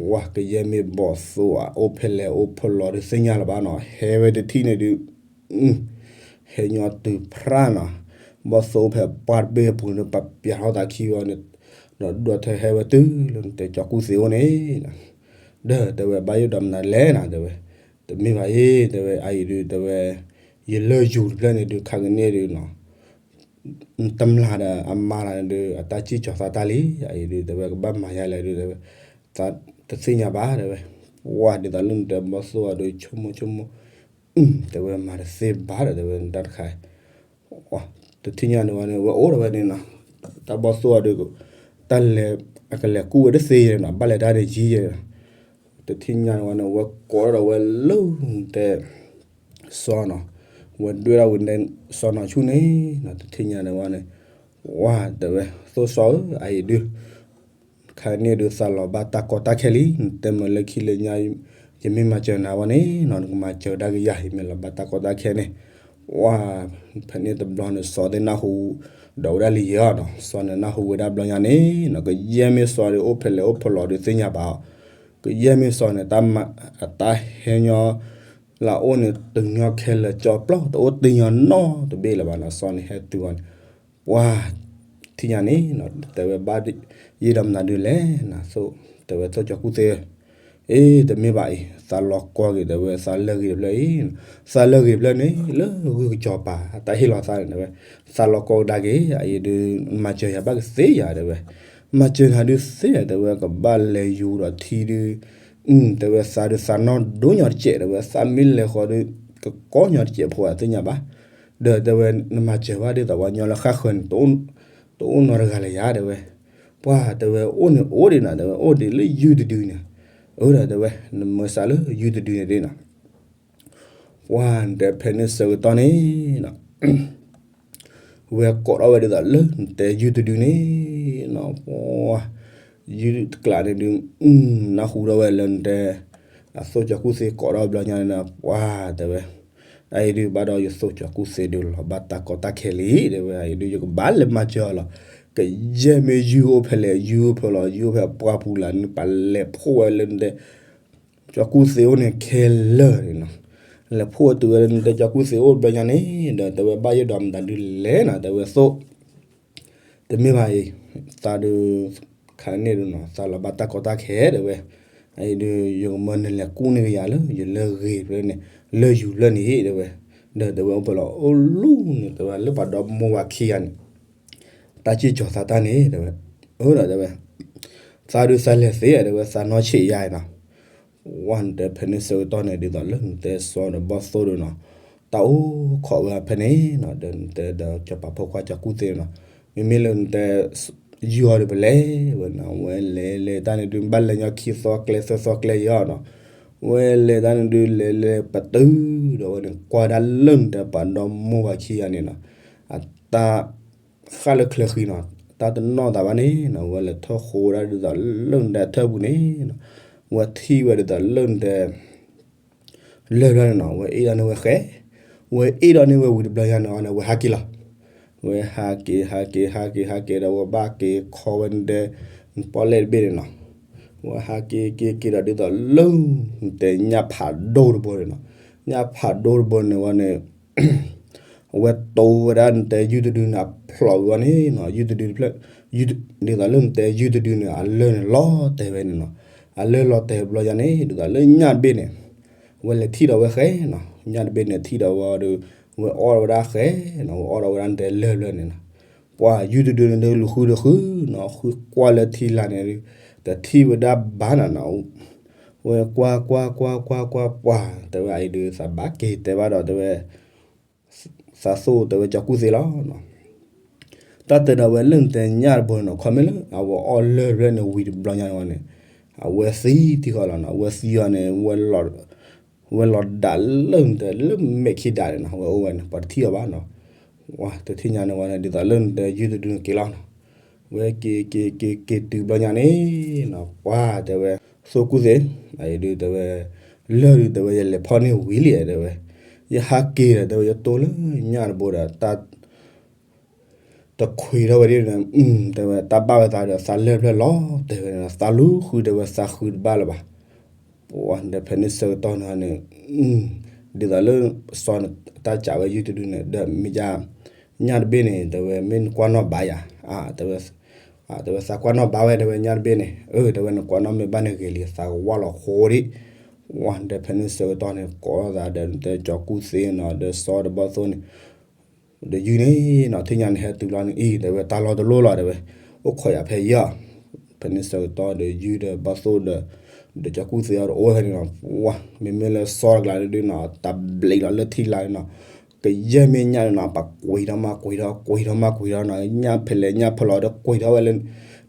ပှၤကယဲၢ်မ့ၢ်ဘီၣ်သိၣ်ဧါ အိၣ်ဖဲလဲၣ်အိၣ်ဖဲလဲၣ်ဒီးသ့ၣ်ညါလၢၤဘၣ်နီၤ ဟဲဝဲတထံၣ်န့ၣ်ဒုး ဟဲညီတုၤဖရၣ်နီၤ ဘီၣ်သိၣ်အိၣ်ဖဲပှၢ်တဘ့ၣ်အပူၤန့ၣ် ပပျးထီၣ်သးခံဝဲန့ၣ် ဒီးဒွးထၢဟဲဝဲတုၤလၢနတဲကၠီကူၣ်သ့အိၣ်န့ၣ် ဒီးတဲဝဲဘၣ်ယိၣ်ဒီးမနုၤလဲၣ်နၤတဲဝဲ တမ့ၢ်ဘၣ်အံၤတဲဝဲ အအံၤဒုးတဲဝဲ ယလၢၢ်ယူၤတဖျၢၣ်န့ၣ်ဒုး ခါကန့ၣ်ဒုးနီၤ တမျၢ်ဒီးအမါတဂၤန့ၣ်ဒုး အတၢ်စံၣ်ကၠီၤသးတၢ်လံ အအံၤဒုးတဲဝဲ ကဘၣ်မၤယၤလဲၣ်ဒုးတဲဝဲ သးတသ့ၣ်ညါဘၣ်တဲဝဲ ပှၤဒ်သိးလၢနတဲဘီၣ်သိၣ်အီၤဒုး ဆိကမိၣ်ဆိကမိၣ် တဲဝဲမၤတသ့ဘၣ်ဒီးတဲဝဲ နတၢ်တခါ တထံၣ်ညါန့ၣ်ဝဲန့ၣ် ဝဲအိၣ်ဒီးဝဲန့ၣ်နီၤ တၢ်ဘီၣ်သိၣ်အီၤဒုး တၢ်လဲၤ အကလဲၤကူၣ်ဝဲတသ့ယဲနီၤ ဘၣ်လဲၤတၢ်န့ၣ်ယံၤယဲနီၤ တထံၣ်ညါန့ၣ်ဝဲန့ၣ် ဝဲကိးဒီးဝဲလၢနတဲ စီနီၤ ဝဲဒွဲၣ်ဒၣ်ဝဲန့ၣ် စီနီၤဆူၣ်န့ၣ်နီၤ တထံၣ်ညါန့ၣ်ဝဲန့ၣ် ဝဲတဲဝဲ သိၣ်စီဧၢ အအံၤဒုး ခါန့ၣ်ဒုးသးလီၤဘၣ်တၢ်ကီတၢ်ခဲလံ နတဲမ့ၢ်လၢခံလၢညါ ယမ့ၢ်မၤစၢၤနၤဝဲန့ၣ်နီၤ နကမၤစၢၤဒၣ်ကယၤ ယမ့ၢ်လီၤဘၣ်တၢ်ကီတၢ်ခဲန့ၣ်, ပှၤ ဖဲန့ၣ်တဘျီန့ၣ် စီၤသ့ၣ်နၢ်ဟူဒီးဝဲဒၣ်လံယဲၢ်နီၤ, စီၤန့ၣ်နၢ်ဟူဝဲဒၣ်ဘျီညါန့ၣ်နီၤ ကယဲၢ်မ့ၢ်စီၤဒီးအိၣ်ဖဲလဲၣ်အိၣ်ဖဲလဲၣ်ဒုးသ့ၣ်ညါဘၣ်အီၤ, ကယဲၢ်မ့ၢ်စီၤန့ၣ် တၢ်မၤ အတၢ်ဟဲညီ လၢအအိၣ်န့ၣ် တုၤညီခဲလၢာ်ကၠီပျီ တအိၣ်တ့ၢ်ညီနီတဘ့ၣ်လၢၤဘၣ်နီၤ, စီၤန့ၣ်ဟဲတုၤဝဲန့ၣ် ပှၤ ထံၣ်ညါန့ၣ်နီၤ တဲဝဲဘၣ်ယဲၢ်ဒီးမနုၤဒုးလဲၣ်နီၤ, သိး တဲဝဲသိးကၠီၤကူၣ်သ့ အ့ တမ့ၢ်ဘၣ်အံၤ သးလီၤကီၢ်က့ၤ တဲဝဲ သးလၢၢ်ဂ့ၤတဖျၢၣ်အံၤ, သးလၢၢ်ဂ့ၤတဖျၢၣ်န့ၣ် လၢဂုၢ်ကစီၤပၤ အတၢ်ဟ့ၣ်လီၤသးန့ၣ် တဲဝဲ သးလီၤကီၢ်ကဒါက့ၤ အအံၤဒုး မၤစၢၤယၤဘၣ်ကသ့ယၤ တဲဝဲ, မၤစၢၤနၤဒုးသ့ယၤ တဲဝဲ ကဘၣ်လဲၤယူၤဒီးထံဒုး တဲဝဲ သးဒုးသးနီၢ်ဒိၣ်ညီတစဲး တဲဝဲ သးမ့ၢ်လဲၤဃီဒုး ကကီညီတစဲးဖိအသ့ၣ်ညါဘၣ်, ဒီးတဲဝဲ နမၤစၢၤဘၣ်ဒ်သိးပှၤညီလၢဃၣ်ဃၢၤန့ၣ် တအိၣ်နီတဂၤလၢၤယၤ တဲဝဲ, ပှၤတဲဝဲ အိၣ်န့ၣ်အိၣ်ဒံးနီၤ တဲဝဲ အိၣ်ဒံးလၢယုၢ်တဒုန့ၣ်, အၢဒီးတဲဝဲ နမၤစၢၤလၢယုၢ်တဒုန့ၣ်ဒ်နီၤ, ပှၤတဲဖဲန့ၣ်ဆၢကတီၢ်န့ၣ်နီၤ ဝဲကိးထီၣ်ဝဲဒ်သိးလၢနတဲယုၢ်တဒုန့ၣ်နီၤ, ပှၤ ယုၢ်တကျးန့ၣ်ဒုး နၢ်ဟူထီၣ်ဝဲလၢနတဲ အသိးကၠီၤကူၣ်သ့ကိးထီၣ်ဘျီညါန့ၣ်နီၤ ပှၤတဲဝဲ, အအံၤဒုးဘၣ်ဒီးယသိးကၠီၤကူၣ်သ့ဒုးလီၤဘၣ်တၢ်ကီတၢ်ခဲလံ တဲဝဲ အအံၤဒုးယကဘၣ်လဲၤမၤစၢၤအီၤလီၤ, ကယဲၢ်မ့ၢ်ယုၢ်အိၣ်ဖဲလဲၣ် ယုၢ်အိၣ်ဖဲလဲၣ် ယုၢ်အိၣ်ဖဲပှၢ်ပူၤလၢနပာ်လဲၤဖှိၣ်ဝဲလၢနတဲ ကၠီၤကူၣ်သ့အိၣ်န့ၣ်ခဲလၢာ်န့ၣ်နီၤ, လဲၤဖှိၣ်ဝဲတုၤဝဲလၢနတဲကၠီၤကူၣ်သ့အိၣ်ဘျီညါန့ၣ် ဒီးတဲဝဲဘၣ်ယဲၢ်ဒီးမတၤဒုးလဲၣ်နီၤ တဲဝဲသိး တမ့ၢ်ဘၣ်အံၤ သးဒုး ခါန့ၣ်ဒုးနီၤ သးလီၤဘၣ်တၢ်ကီတၢ်ခဲ တဲဝဲ, အအံၤဒုး ယကမၢနလဲၤကူၣ်န့ၢ်ကယၤလၢ ယလၢၢ်ဂ့ၤဖျၢၣ်န့ၣ် လၢၢ်ယူၤဖျၢၣ်န့ၣ် တဲဝဲ, ဒီးတဲဝဲအိၣ်ဖဲလီၤအိၣ်လူၤန့ၣ် တဲဝဲလၢပှၤဒီမိၢ်ဝၤခံဂၤန့ၣ် တၢ်စံၣ်ကၠီၤသးတၢ်န့ၣ် တဲဝဲ, အၢဒီးတဲဝဲ သးဒုးသးလဲၤသ့ တဲဝဲ သးနီၢ်ဆံးယါနီၤ ဝဲနတဲဖဲန့ၣ်ဆၢကတီၢ်န့ၣ် ဒ်သိးလၢနတဲစီၤဒီးဘီၣ်သိၣ်ဒုးနီၤ, တၢ်အိၣ်ခိးဝဲဖဲန့ၣ်နီၤ ဒီးနတဲဒီးစီၤပၤဖိခွါကၠီၤကူၣ်သ့နီၤ, မ့မ့ၢ်လၢနတဲ ယုၢ်အီၤဒုးပလဲၤဝဲနီၤ, ဝဲလဲၤလဲၤတၢ်န့ၣ်ဒုး ဘၣ်လဲၤညီခံသီကျဲသၢသီကျဲယီၤနီၤ, ဝဲလဲၤတၢ်န့ၣ်ဒုး လဲၤလဲၤပတုာ်ဒီးဝဲန့ၣ် ကွၢ်ဒၣ်လၢနတဲပှၤဒီမိၢ်ဝၤခံဂၤန့ၣ်နီၤ, အတၢ် ဃၣ်လၢချၢဃံနီၤ, တၢ်တနီၣ်သးဘၣ်န့ၣ်နီၤ, ဝဲလဲၤထီၣ်ဃိဒၣ်ဒ်သိးလၢနတဲထၢၣ်ပူၤန့ၣ်နီၤ, ဝဲထံၣ်ဝဲဒ်သိးလၢနတဲ လၢၢ်ဘျီန့ၣ်နီၤ, ဝဲအ့ၣ်ဒိးန့ၢ်ဝဲဃဲ, ဝဲအ့ၣ်ဒိးန့ၢ်ဝဲဝံၤတဘျီညါန့ၣ်အီၤန့ၣ် ဝဲဟးက့ၤလီၤ, ဝဲဟးက့ၤ ဟးက့ၤ ဟးက့ၤ ဟးက့ၤဒီး ဝဲဘၣ်က့ၤခီဝဲနတဲ ပီၣ်လဲၣ်တဘ့ၣ်န့ၣ်နီၤ, ဝဲဟးက့ၤက့ၤက့ၤဒီးဒ်သိးလၢ နတဲညၣ်ဖးဒိၣ်တဘိန့ၣ်နီၤ, ညၣ်ဖးဒိၣ်တဘိန့ၣ်ဝဲန့ၣ် အဝဲတိဝဲဒၣ်နတဲယုၢ်တဒုန့ၣ် အဖျိးဝံၤဝဲန့ၣ်နီၤ, ယုၢ်တဒုတဖျၢၣ်, ဒ်သိးလၢနတဲယုၢ်တဒုန့ၣ် အလၢၢ်န့ၣ်လီၤတဲာ်ဝဲန့ၣ်နီၤ, အလၢၢ်လီၤတဲာ်ဘျီယၤန့ၣ် ဒ်သိးလၢညၣ်တဘ့ၣ်န့ၣ် ဝဲလဲၤထံၣ်ဒီးဝဲဃဲနီၤ, ညၣ်တဘ့ၣ်န့ၣ်ထံၣ်ဒီးဝဲဒီး ဝဲအီၣ်ဝဲဒၣ်ဃဲနီၤ, ဝဲအီၣ်ဒီးဝဲဒၣ်နတဲလၢၢ်ဘျီန့ၣ်နီၤ, ပှၤယုၢ်တဒုန့ၣ်ဒုးလူၤဃုတဃုနီၤ, ဃုကွၢ်လၢထံလာ်န့ၣ်ဒုး တထံၣ်ဝဲဒၣ်ဘၣ်နီၤနီၤ, ဝဲကွၢ်ကွၢ်ကွၢ်ကွၢ်ကွၢ်ပှၤ တဲဝဲအံၤဒုး သးဘၣ်က့ၤတဲဘၣ်ဒီးတဲဝဲ သးသိၣ်တဲဝဲကၠီၤကူၣ်သ့လီၤနီၤ, တၢ်တဲဒီးဝဲလၢနတဲညၣ်တဘိန့ၣ်နီၤ, ခီမ့ၢ်လၢအဝဲအီၣ်လၢၢ်ဘျီန့ၣ်ဝံၤတဘျီညါန့ၣ်ဝဲန့ၣ် အဝဲသံထံဃီလီၤနီၤ, အဝဲသံအီၤန့ၣ် ဝဲလီၤဒးလၢနတဲလၢမဲာ်ခံဒးန့ၣ်နီၤ, ဝဲအိၣ်ဝဲန့ၣ် ပှၤတထံၣ်အီၤဘၣ်နီၤ, ဝဲတထံၣ်ညါန့ၣ်ဝဲန့ၣ် ဒ်သိးလၢနတဲယုၢ်တဒုန့ၣ်က့ၤလီၤနီၤ, ဝဲက့ၤက့ၤက့ၤက့ၤတုၤဘျီညါန့ၣ်နီၤ, ပှၤတဲဝဲ သိၣ်ကူၣ်သ့ အအံၤဒုးတဲဝဲ လၢၢ်ဒုးတဲဝဲ ယလဲၤဖီၣ်န့ၢ်ဝံၤလံ တဲဝဲ, ယဟးက့ၤဒီး တဲဝဲ ယတိၢ်လၢညၣ်တဘိဒီး တခွံးထီၣ်ဝဲဒၣ်န့ၣ် တဲဝဲ တၢ်ဘၣ်ဝဲသးဒီး သးလၢၢ်ဖျၢၣ်လီၤတဲာ်ဝဲန့ၣ် သးလူၤဃု တဲဝဲ သးဃုတဘၣ်လၢၤဘၣ်, ပှၤဒီးဖဲန့ၣ်ဆၢကတီၢ်န့ၣ်န့ၣ် ဒ်သိးလၢ စီၤန့ၣ် တၢ်စံးဝဲယုၢ်တဒုန့ၣ် ဒီးမ့ၢ်ယါ ညၣ်တဘ့ၣ်န့ၣ် တဲဝဲ မ့ၢ်နကွၢ်နီၣ်ဘါယၤ တဲဝဲ တဲဝဲ သးကွၢ်နီၣ်ဘါဝဲ တဲဝဲ ညၣ်တဘ့ၣ်န့ၣ် အၢ တဲဝဲ နကွၢ်နီၣ်မ့ၢ်ဘၣ်န့ၣ်ဂ့ၤလံ သးကဝၢ်လီၤဃိဒံး, ဝဲဒီးဖဲန့ၣ်ဆၢကတီၢ်န့ၣ် ကိးသးဒီး နတဲကၠီၤကူၣ်သ့နီၤ ဒီးစီၤတဘီၣ်သိၣ်န့ၣ် ဒီးယုၢ်န့ၣ်နီၤ ထံၣ်ညါန့ၣ် ဟဲတုၤလီၤန့ၣ်အံၤ တဲဝဲ တၢ်လီၢ်တလိၣ်လီၤ တဲဝဲ အိၣ်ခိးယၤဖဲအံၤဧါ, ဖဲန့ၣ်ဆၢကတီၢ်ဒီး ယုၢ်ဒီးဘီၣ်သိၣ်ဒီး ဒီးကၠီၤကူၣ်သ့အီၤဒီး အိၣ်ဝဲဖဲန့ၣ်နီၤ, ဝါ မ့မ့ၢ်လၢစီၤတကျါန့ၣ်ဒုးနီၤ တၢ်ဘျံးလီၤလၢထံလာ်န့ၣ်နီၤ, ကယဲၢ်မ့ၢ်ညၣ်န့ၣ်နီၤ ပှၤကွံာ်ထီၣ်မး ကွံာ်ထီၣ် ကွံာ်ထီၣ်မး ကွံာ်ထီၣ်နီၤ, ညၣ်ဖဲလဲၣ်ညၣ်ဖဲလဲၣ်ဒီး ကွံာ်ထီၣ်ဝဲလၢ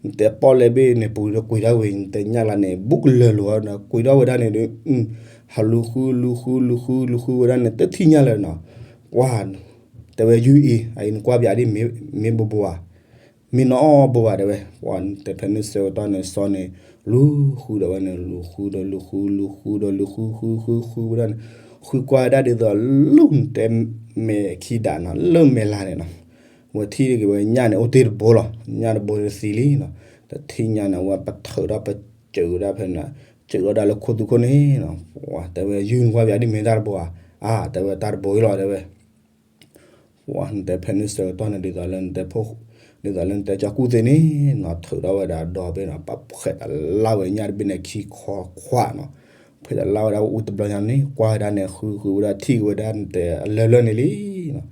နတဲပီၣ်လဲၣ်ဘ့ၣ်န့ၣ်ပူၤဒီး ကွံာ်ထီၣ်ဝဲ နတဲညၣ်ကျါန့ၣ် ဘူးကလၢာ်လိၤနီၤ, ကွံာ်ထီၣ်ဝဲဒၣ်န့ၣ်ဒုး ဟးလူၤဃု လူၤဃု လူၤဃု လူၤဃုဝဲဒၣ်န့ၣ် တထံၣ်ညၣ်လၢၤနီၤ, ပှၤ တဲဝဲယုၢ်အံၤ အအံၤနကွၢ်ပၠးဒ်မ့ၢ်ဘိဘိဧါ, မ့ၢ်နီၢ်အီၣ်ဘိဘၣ် တဲဝဲ, ပှၤတဲဖဲန့ၣ်ဆၢကတီၢ်န့ၣ် စီၤန့ၣ် လူၤဃုဒီးဝဲန့ၣ် လူၤဃုဒီးလူၤဃု လူၤဃုဒီးလူၤဃု ဃုဃုဃုဝဲဒၣ်န့ၣ်, ဃုကွၢ်ဝဲဒၣ်ဒ်သိးလၢနတဲမဲာ်ခံဒးနီၤ လၢမဲာ်လၤန့ၣ်နီၤ, ဝဲထံၣ်က့ၤဝဲညၣ်န့ၣ် အိၣ်တ့ၢ်တဘိလီၤ, ညၣ်တဘိတသံလံနီၤ, တထံၣ်ညၣ်န့ၣ် ဝဲပထုးထီၣ်ပစၢၤဝဲဒၣ်ဖဲန့ၣ်, စၢၤထီၣ်ဒၣ်လၢခိၣ်သူခိၣ်န့ၣ်နီၤ, တဲဝဲယုၢ်နကွၢ်ပယၤဒ်မ့ၢ်တၢ်တဘိဧါ, အါ တဲဝဲတၢ်တဘိအံၤလီၤ တဲဝဲ ပှၤနတဲဖဲန့ၣ်ဆၢကတီၢ်န့ၣ် ဒ်သိးလၢနတဲဖိ, ဒ်သိးလၢနတဲကၠီကူၣ်သ့န့ၣ်နီၤ ထုးထီၣ်ဝဲဒၣ်ဒီဘ့ၣ်နီၤ ပှၤဖှဲးတလၢ်ဝဲညၣ်တဘ့ၣ်န့ၣ်ခံခွါခွါနီၤ, ဖှဲးတလၢ်ဝဲဒၣ်အိၣ်တဘျီညါန့ၣ် ကွၢ်ဝဲဒၣ်န့ၣ် ဃုဃုဝဲဒၣ်ထံၣ်က့ၤဝဲဒၣ်နတဲအလၢၢ်ဖျၢၣ်န့ၣ်လံနီၤ,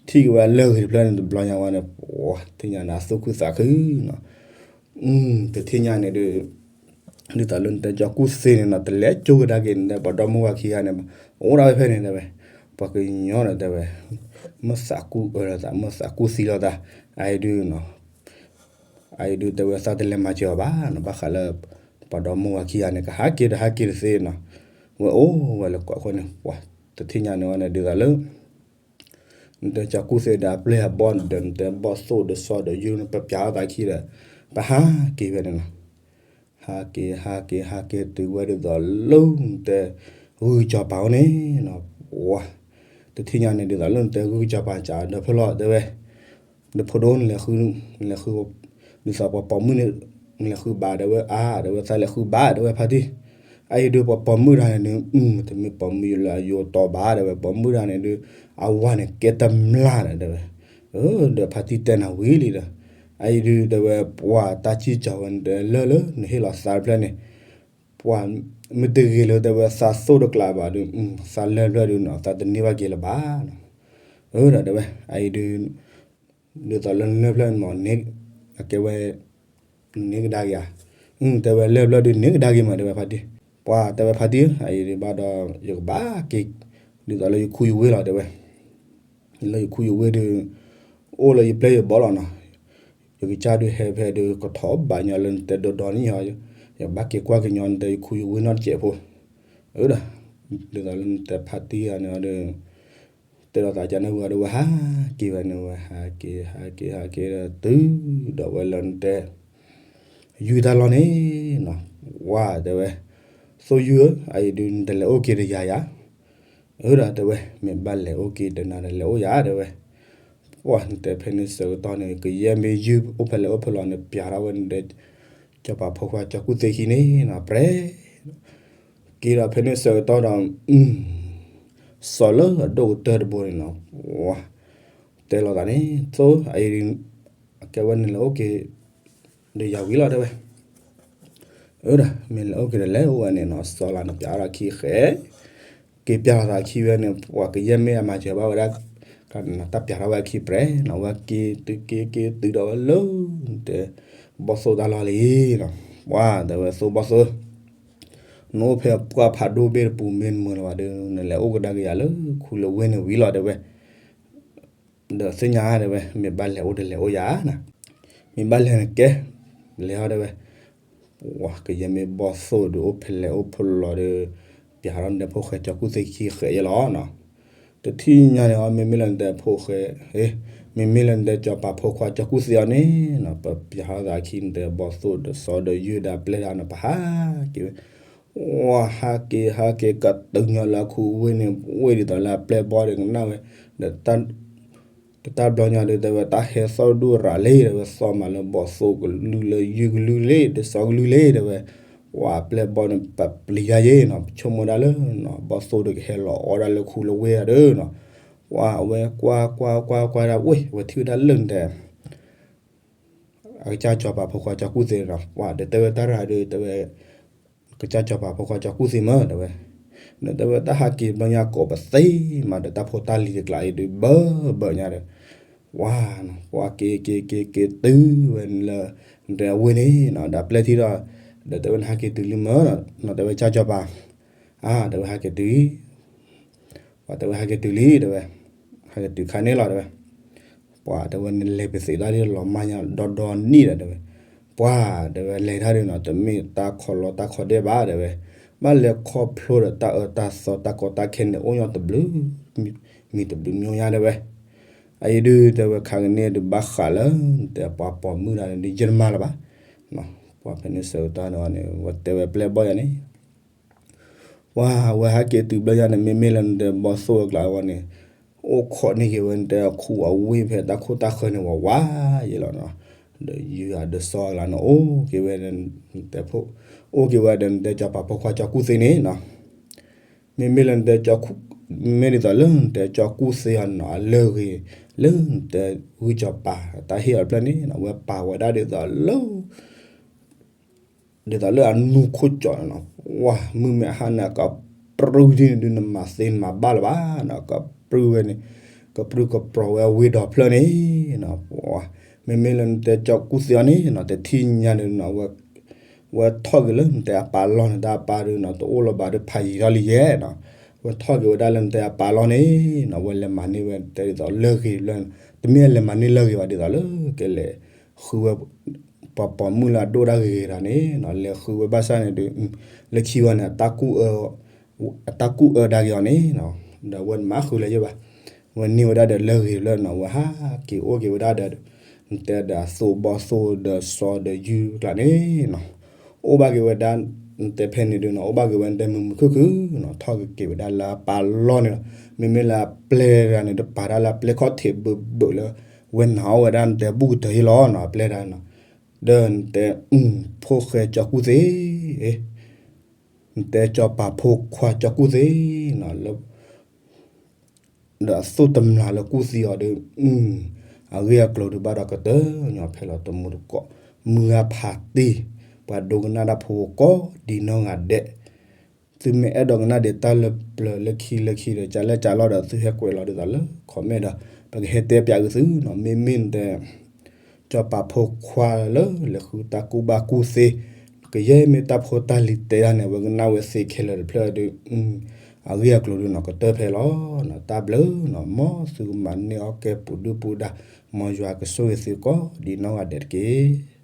ထံၣ်က့ၤဝဲဒၣ်လၢၢ်ဂ့ၤတဖျၢၣ်န့ၣ်တဘျီညါဝဲန့ၣ် ပှၤထံၣ်ညါန့ၣ် အသူၣ်ခုသးခုနီၤ တထံၣ်ညါန့ၣ်ဒုး ဒ်သိးလၢနတဲကၠီကူၣ်သ့န့ၣ်နီၤ တလဲၤကၠိကဒါက့ၤနတဲပှၤဒီမါဝၤခံဂၤန့ၣ်ဘၣ်, အိၣ်ဒၣ်ဝဲဖဲန့ၣ်တဲဝဲ, ပှၤကညီဒီးတဲဝဲ, မ့ၢ်သးကူၣ်အၢလိာ်သး မ့ၢ်သးကူၣ်သံလိာ်သး, အအံၤဒုးနီၤ, အအံၤဒုးတဲဝဲသးတလဲၤမၤစၢၤအီၤဘၣ်နီၤ ဘၣ်ဃးလၢ ပှၤဒီမါဝၤခံဂၤန့ၣ် ကဟးက့ၤဒီးဟးက့ၤတသ့နီၤ, ဝဲအိၣ်ဝဲလၢကွၢ်ခိၣ်န့ၣ် ပှၤတထံၣ်ညါန့ၣ်ဝဲန့ၣ် ဒ်သိးလၢ နတဲကၠီကူၣ်သ့ဒီးအပျဲၢ်အဘီၣ်ဒီး နတဲဘီၣ်သိၣ်ဒီးစီၤဒီးယုၢ်န့ၣ် ပပျးထီၣ်သးခံဒီး ပဟးက့ၤဖဲန့ၣ်နီၤ, ဟးက့ၤ ဟးက့ၤ ဟးက့ၤတုၤဝဲဒ်သိးလၢနတဲ ဂုၢ်ကစီၤပၤအိၣ်န့ၣ်နီၤ, ဝါ, တထံၣ်ညါန့ၣ်ဒ်သိးလၢနတဲဂုၢ်ကစီၤပၤစးဒီးဖဲလီၤတဲဝဲ, ဒီးဖိဒိၣ်နလဲၤဃု, နလဲၤဃု, ဒ်သိးပှၤပိာ်မုၣ်န့ၣ်, နလဲၤဃုဘၣ်တဲဝဲ အါ တဲဝဲသးလဲၤဃုဘၣ်တဲဝဲဖါတံၢ်, အအံၤဒုးပှၤပိာ်မုၣ်တဂၤန့ၣ်ဒုး တမ့ၢ်ပိာ်မုၣ်လၢအယိာ်တီဘၣ်တဲဝဲ ပိာ်မုၣ်တဂၤန့ၣ်ဒုး အဝၤန့ၣ်ကဲတမျၢ်ဒီးတဲဝဲ, ဒီးဖါတံၢ်တဲနၤဝံၤလံဒီး, အအံၤဒုးတဲဝဲ ပှၤတၢ်စံၣ်ကၠီၤဝဲန့ၣ်ဒီးလၢလၢနဟ့ၣ်လီၤသးတဖျၢၣ်န့ၣ်, ပှၤမ့ၢ်တဂ့ၤလၢတဲဝဲသးသိၣ်တကျးဘၣ်ဒီး သးလၢၢ်ဖျၢၣ်ဒုးနီၤ သးတန့ၢ်ဘၣ်က့ၤလၢၤဘၣ်နီၤ, ဒီးတဲဝဲ အအံၤဒုး ဒ်သိးလၢလၢၢ်ဖျၢၣ်န့ၣ်မ့ၢ် အကဲဝဲ န့ၢ်ကဒါက့ၤဧါ, တဲဝဲလၢၢ်ဖျၢၣ်ဒုးန့ၢ်ကဒါက့ၤမး တဲဝဲဖါတံၢ်, ပှၤတဲဝဲဖါတံၢ်ဧၢ အအံၤဒုးဘၣ်ဒီး ယကဘၣ်က့ၤ ဒ်သိးလၢယခူယဝ့ၢ်လီၤတဲဝဲ, လၢယခူယဝ့ၢ်ဒုး အိၣ်လၢယပျဲၢ်ယဘီၣ်လီၤနီၤ, ယကစၢ်ဒုးဟဲဖဲဒုးကထီၣ်ဘၣ်ညီလၢနတဲဒိးဒီးန့ၣ်ညီ, ယကဘၣ်က့ၤကွၢ်ကညီနတဲယခူယဝ့ၢ်နီတစဲးဖိ, ဒီး ဒ်သိးလၢနတဲဖါတံၢ်ဧါန့ၣ်ဒီး တဲလီၤသးကန့ၣ်ဝံၤဒီး ဝဲဟးက့ၤဝဲန့ၣ် ဝဲဟးက့ၤ ဟးက့ၤ ဟးက့ၤဒီးတုၤဒီးဝဲလၢနတဲ ယုၢ်တၢ်လီၢ်န့ၣ်နီၤ, ဝါတဲဝဲ, သိၣ်ယုၢ်ဧၢ အအံၤဒုးနတလဲၤအိၣ်က့ၤဒီးယၤယၤ, ဒီးတဲဝဲ မ့ၢ်ဘၣ်လဲၤအိၣ်က့ၤဒီးနၤဒီးလဲၤအိၣ်ယၤတဲဝဲ, ပှၤနတဲဖဲန့ၣ်ဆၢကတီၢ်န့ၣ် ကယဲၢ်မ့ၢ်ယုၢ်အိၣ်ဖဲလဲၣ်အိၣ်ဖဲလဲၣ်န့ၣ် ပျးထီၣ်ဝဲန့ၣ်ဒီး စီၤပၤဖိခွါစီၤကူၣ်သ့ခံန့ၣ်နီၤ ပြဲ က့ၤဒီးဖဲန့ၣ်ဆၢကတီၢ်ဒီး စီၤလၢအဒိၣ်ကတၢၢ်တဘိန့ၣ်နီၤ, တဲလိာ်သးန့ၣ် သိၣ်အအံၤ အကဲဝဲနလဲၤအိၣ်က့ၤ ဒီးယၤဝံၤလီၤတဲဝဲ, ဒီးမ့ၢ်လဲၤအိၣ်က့ၤဒီးလဲၤအိၣ်ဝဲန့ၣ်နီၤ စီၤလၢန့ၣ်ပျးထီၣ်ခံဃဲ က့ၤပျးထီၣ်သးခံဝဲန့ၣ် ပှၤကယဲၢ်မ့ၢ်အမၤစၢၤဘၣ်ဝဲဒၣ် တၢ်ပျးထီၣ်ဝဲခံပြဲနီၤ ဝဲက့ၤတုၤက့ၤက့ၤတုၤဒီးဝဲလၢ တဲ ဘီၣ်သိၣ်တၢ်လီၢ်လံနီၤ, ပှၤတဲဝဲသိၣ်ဘီၣ်သိၣ် နအိၣ်ဖဲပှၢ်ဖးဒိၣ်ဘ့ၣ်တပူၤမ့ၢ်နမုာ်လၢၤဘၣ်ဒီး နလဲၤအိၣ်ကဒါက့ၤယၤလၢခူလၢဝ့ၢ်န့ၣ်ဝံၤလီၤတဲဝဲ ဒီးသ့ၣ်ညါတဲဝဲ မ့ၢ်ဘၣ်လဲၤအိၣ်ဒီးလဲၤအိၣ်ယၤနီၤ, မ့ၢ်ဘၣ်လဲၤန့ၣ်ကဲ လဲၤဟီၣ်တဲဝဲ, ပှၤကယဲၢ်မ့ၢ်ဘီၣ်သိၣ်ဒီးအိၣ်ဖဲလဲၣ်အိၣ်ဖဲလဲၣ်ဒီး ပျးထီၣ်နတဲဖိၣ်ဃဲစီၤကူၣ်သ့ခံဃဲယဲလီၤနီၤ, တထံၣ်ညါန့ၣ်အီၤ မ့မ့ၢ်လၢနတဲဖိၣ်ဃဲ မ့မ့ၢ်လၢနတဲစီၤပၤဖိခွါစီၤကူၣ်သ့အီၤန့ၣ်နီၤ ပပျးထီၣ်သးခံနတဲဘီၣ်သိၣ်ဒီးစီၤဒီးယုၢ်ဒီးပျဲၢ်ဒီးနီၤ ပဟးက့ၤဝဲ ဝဲဟးက့ၤဟးက့ၤကတုၤညီလၢခူဝ့ၢ်န့ၣ် ဝ့ၢ်ဒ်သိးလၢအပျဲၢ်ဘီၣ်ဒီးကနၣ်ဝဲ ဒီး တတၢ်ဘျီညါဒီးတဲဝဲ တၢ်ဟဲသီၣ်ဒူၣ်ရၤလံ တဲဝဲ သီၣ်မးလၢဘီၣ်သိၣ်ကလုၢ်လၢယုၢ်ကလုၢ်လံ ဒီးစီၤကလုၢ်လံ တဲဝဲ ဝဲအပျဲၢ်ဘီၣ်န့ၣ် ပပျံၤတၢ်ယဲနီၤ ပဆိကမိၣ်ဒၣ်လၢနီၤ ဘီၣ်သိၣ်ဒီးကဟဲလီၤအီၣ်ဒၣ်လၢခူလၢဝ့ၢ်ဧါဒီးနီၤ ဝဲကွၢ်ကွၢ်ကွၢ်ကွၢ်ဒၣ်ဝဲ ဝဲထံၣ်ဝဲဒၣ်လၢနတဲ အကစၢ်စီၤပၤဖိခွါစီၤကူၣ်သ့နီၤ ပှၤဒီးတဲဝဲတၢ်ရၤဒီးတဲဝဲ ကစၢ်စီၤပၤဖိခွါစီၤကူၣ်သ့မ့ၢ်တဲဝဲ ဒီးတဲဝဲတၢ်ဟးက့ၤဘျီညါကိးပသ့မးဒီးတၢ်ဖိတၢ်လံၤတကျးအံၤဒီးဘၢဘၢညါဒီး ပှၤနီၤ ပှၤက့ၤက့ၤက့ၤက့ၤတုၤဝဲလၢ နတဲအဝ့ၢ်န့ၣ်နီၤ ဒီးပျဲၢ်ထံဒီး ဒီးတဲဝဲနဟးက့ၤတုၤလံမ့ၢ်နီၤ တဲဝဲကစၢ်စီၤပၤ အါ တဲဝဲဟးက့ၤတုၤ ပှၤတဲဝဲဟဲက့ၤတုၤလံ တဲဝဲ ဟဲက့ၤတုၤခါန့ၣ်လီၤ တဲဝဲ ပှၤတဲဝဲနလဲၤပသ့ၣ်တၢ်ဒ်လီၤမၢ်ညါဒီဒီနံၣ်ဒီး တဲဝဲ ပှၤတဲဝဲလဲၤတၢ်ဒ်နီၤ တမ့ၢ်တၢ်ခီလီတၢ်ခီဒဲးဘၣ် တဲဝဲ ဘၣ်လဲၤခီဖျိဒီးတၢ်အၢတၢ်သီတၢ်ကီတၢ်ခဲန့ၣ် အိၣ်ညီတဘျုး မံၤတဘျုးမံၤညါ တဲဝဲ အအံၤဒုး တဲဝဲခါကန့ၣ်ဒုးဘၣ်ဃးလၢ တဲပှၤပိာ်မုၣ်တဂၤန့ၣ်ဒုး ယတမၤလၢၤဘၣ် ပှၤဖဲန့ၣ်ဆၢကတီၢ်န့ၣ်ဝဲန့ၣ် ဝဲတဲဝဲပျဲၢ်ဘီၣ်ယၤန့ၣ် ပှၤဝဲဟဲက့ၤတုၤဘျီယၤန့ၣ် မ့မ့ၢ်လၢနတဲဘီၣ်သိၣ်ဝဲကျါအဂီၢ်န့ၣ် အိၣ်ခိးန့ၢ်က့ၤဝဲနတဲအခူအဝ့ၢ်ဖဲတၢ်ခိၣ်တၢ်ဃၢၤန့ၣ်ဝးဝးယဲလီၤနီၤ. ဒီးယုၢ်အဒုးစီအကျါန့ၣ် အိၣ်က့ၤဝဲ နတဲဖိ အိၣ်က့ၤဝဲဒီးနတဲကၠီၤပၤဖိခွါကၠီၤကူၣ်သ့န့ၣ်နီၤ မ့မ့ၢ်လၢနတဲ မ့ၢ်ဒ်သိးလၢနတဲကၠီၤကူၣ်သ့အီၤနီၤ အလၢအဂ့ၤ လၢနတဲဂုၢ်ကၠီၤပၤ တၢ်ဟ့ၣ်အီၤတဖျၢၣ်န့ၣ်နီၤ ဝဲပာ်ဝဲဒၣ်ဒ်သိးလၢ ဒ်သိးလၢအနူခိၣ်ကၠီၤန့ၣ်နီၤ ဝါ မုၢ်မ့ၢ်အဟါန့ၣ် ကပြုၢ်ဒ်န့ၣ်ဒုး နမၤသ့နမၤဘၣ်လၢၤဘၣ်နီၤ ကပြုၢ်ဝဲန့ၣ် ကပြုၢ်ကပြီၤဝဲဝ့ၢ်ဒီးဖျၢၣ်န့ၣ်နီၤ ဝါ မ့မ့ၢ်လၢနတဲကၠီၤကူၣ်သ့အီၤန့ၣ်နီၤ တထံၣ်ညါန့ၣ်နီၤ ဝဲထီၣ်က့ၤလၢနတဲအပၢ်လီၢ်န့ၣ် တၢ်အပၢ်ဒုးနီၤ တအိၣ်လၢၤဘၣ်ဒီး ဖးယံၤထီၣ်လံယဲနီၤ ဝဲထီၣ်က့ၤဝဲဒၣ်လၢနတဲအပၢ်လီၢ်န့ၣ်နီၤ ဝဲလဲၤမၤန့ၢ်ဝဲတဲဒ်သိးလၢဂ့ၤလၢ တမ့ၢ်လဲၤမၤန့ၢ်လၢဂ့ၤဘၣ်ဒ်သိးလၢ ကလဲၤဃုဝဲ ပှၤပိာ်မုၣ်လၢအဒိၣ်ဒၣ်ဂ့ၤဂ့ၤတဂၤန့ၣ်နီၤ လဲၤဃုဝဲဘၣ်ဆၣ်န့ၣ်ဒုး လၢခံဝဲန့ၣ် အတၢ်ကူၣ်အၢဒါက့ၤအီၤန့ၣ်နီၤ ဒီးဝဲမၤဃုာ်လၢၤယဲဘၣ် ဝဲန့ၢ်ဝဲဒၣ်ဒီးလၢဂ့ၤလၢနီၤ ဝဲဟးက့ၤအိၣ်က့ၤဝဲဒၣ်ဒီး နတဲဒီးအသိးဘီၣ်သိၣ်ဒီးစီၤဒီးယုၢ်ကျါန့ၣ်နီၤ အိၣ်ဘၣ်က့ၤဝဲဒၣ် နတဲဖဲန့ၣ်ဒုးနီၤ အိၣ်ဘၣ်က့ၤဝဲနတဲမုာ်မုာ်ခုၣ်ခုၣ်နီၤ ထီၣ်က့ၤဝဲဒၣ်လၢအပၢ်လီၢ်န့ၣ်လီၤ မ့မ့ၢ်လၢအပျဲၢ်တဂၤန့ၣ် တပာ်ဒၣ်လၢအပျဲၢ်ခီၣ်ထံးဘၢဘၢလၢ ဝဲနာ်အီၣ်ဝဲဒၣ်နတဲဘူၣ်ကတၢၢ်ဟ့ၣ်လီၤနီၤ အပျဲၢ်တဂၤနီၤ ဒီးနတဲ ဖိၣ်ဃဲကၠီၤကူၣ်သ့ နတဲကၠီၤပၤဖိခွါကၠီၤကူၣ်သ့နီၤ လၢ ဒီးအသိၣ်တမျၢ်လၢကူၣ်သ့အီၤဒီး အဂ့ၢ်အကျိၤဒုးဘၣ်ဒီးကတၢၢ်ညီဖဲလီၤတမူတကိး မုၢ်ဂၤဖးတ့ၢ် ပှၤဒိကနၣ်တၢ်ဖိကိးဒံးနီၢ်ဂၤဒဲး သုမ့ၢ်အဲၣ်ဒိးကနၣ်ဒံးတၢ်လၢပျၢၤလၢခံလၢခံဒီး ကလဲၣ်ကလီဒီး သုဟဲကွဲးလီၤဒ်သိးလၢ comment ဒီး ပကဟဲတဲပၠးက့ၤသုနီၤ မ့မ့ၢ်နတဲ ကၠီၤပၤဖိခွါလၢလဲၤဃုတၢ်ကူၣ်ဘၣ်ကူၣ်သ့ ကယဲၢ်မ့ၢ်တၢ်ဖိတၢ်လံၤတဲဒၣ်န့ၣ် ဝဲကနၣ်ဝဲသ့ခဲလၢာ်တဖျၢၣ်ဒီး အဂ့ၢ်အကျိၤဒုးနီၤ ကတၢၢ်ဖဲလီၤနီၤ တၢ်ဘျုးနီၤ မ်သုကမၤန့ၢ်အီၣ်ကဲပူၤဒုၣ်ပူၤဒါ မ်ယွၤကဆိၣ်ဂ့ၤသုကိးဒံးနီၢ်ဂၤဒဲးတက့ၢ်.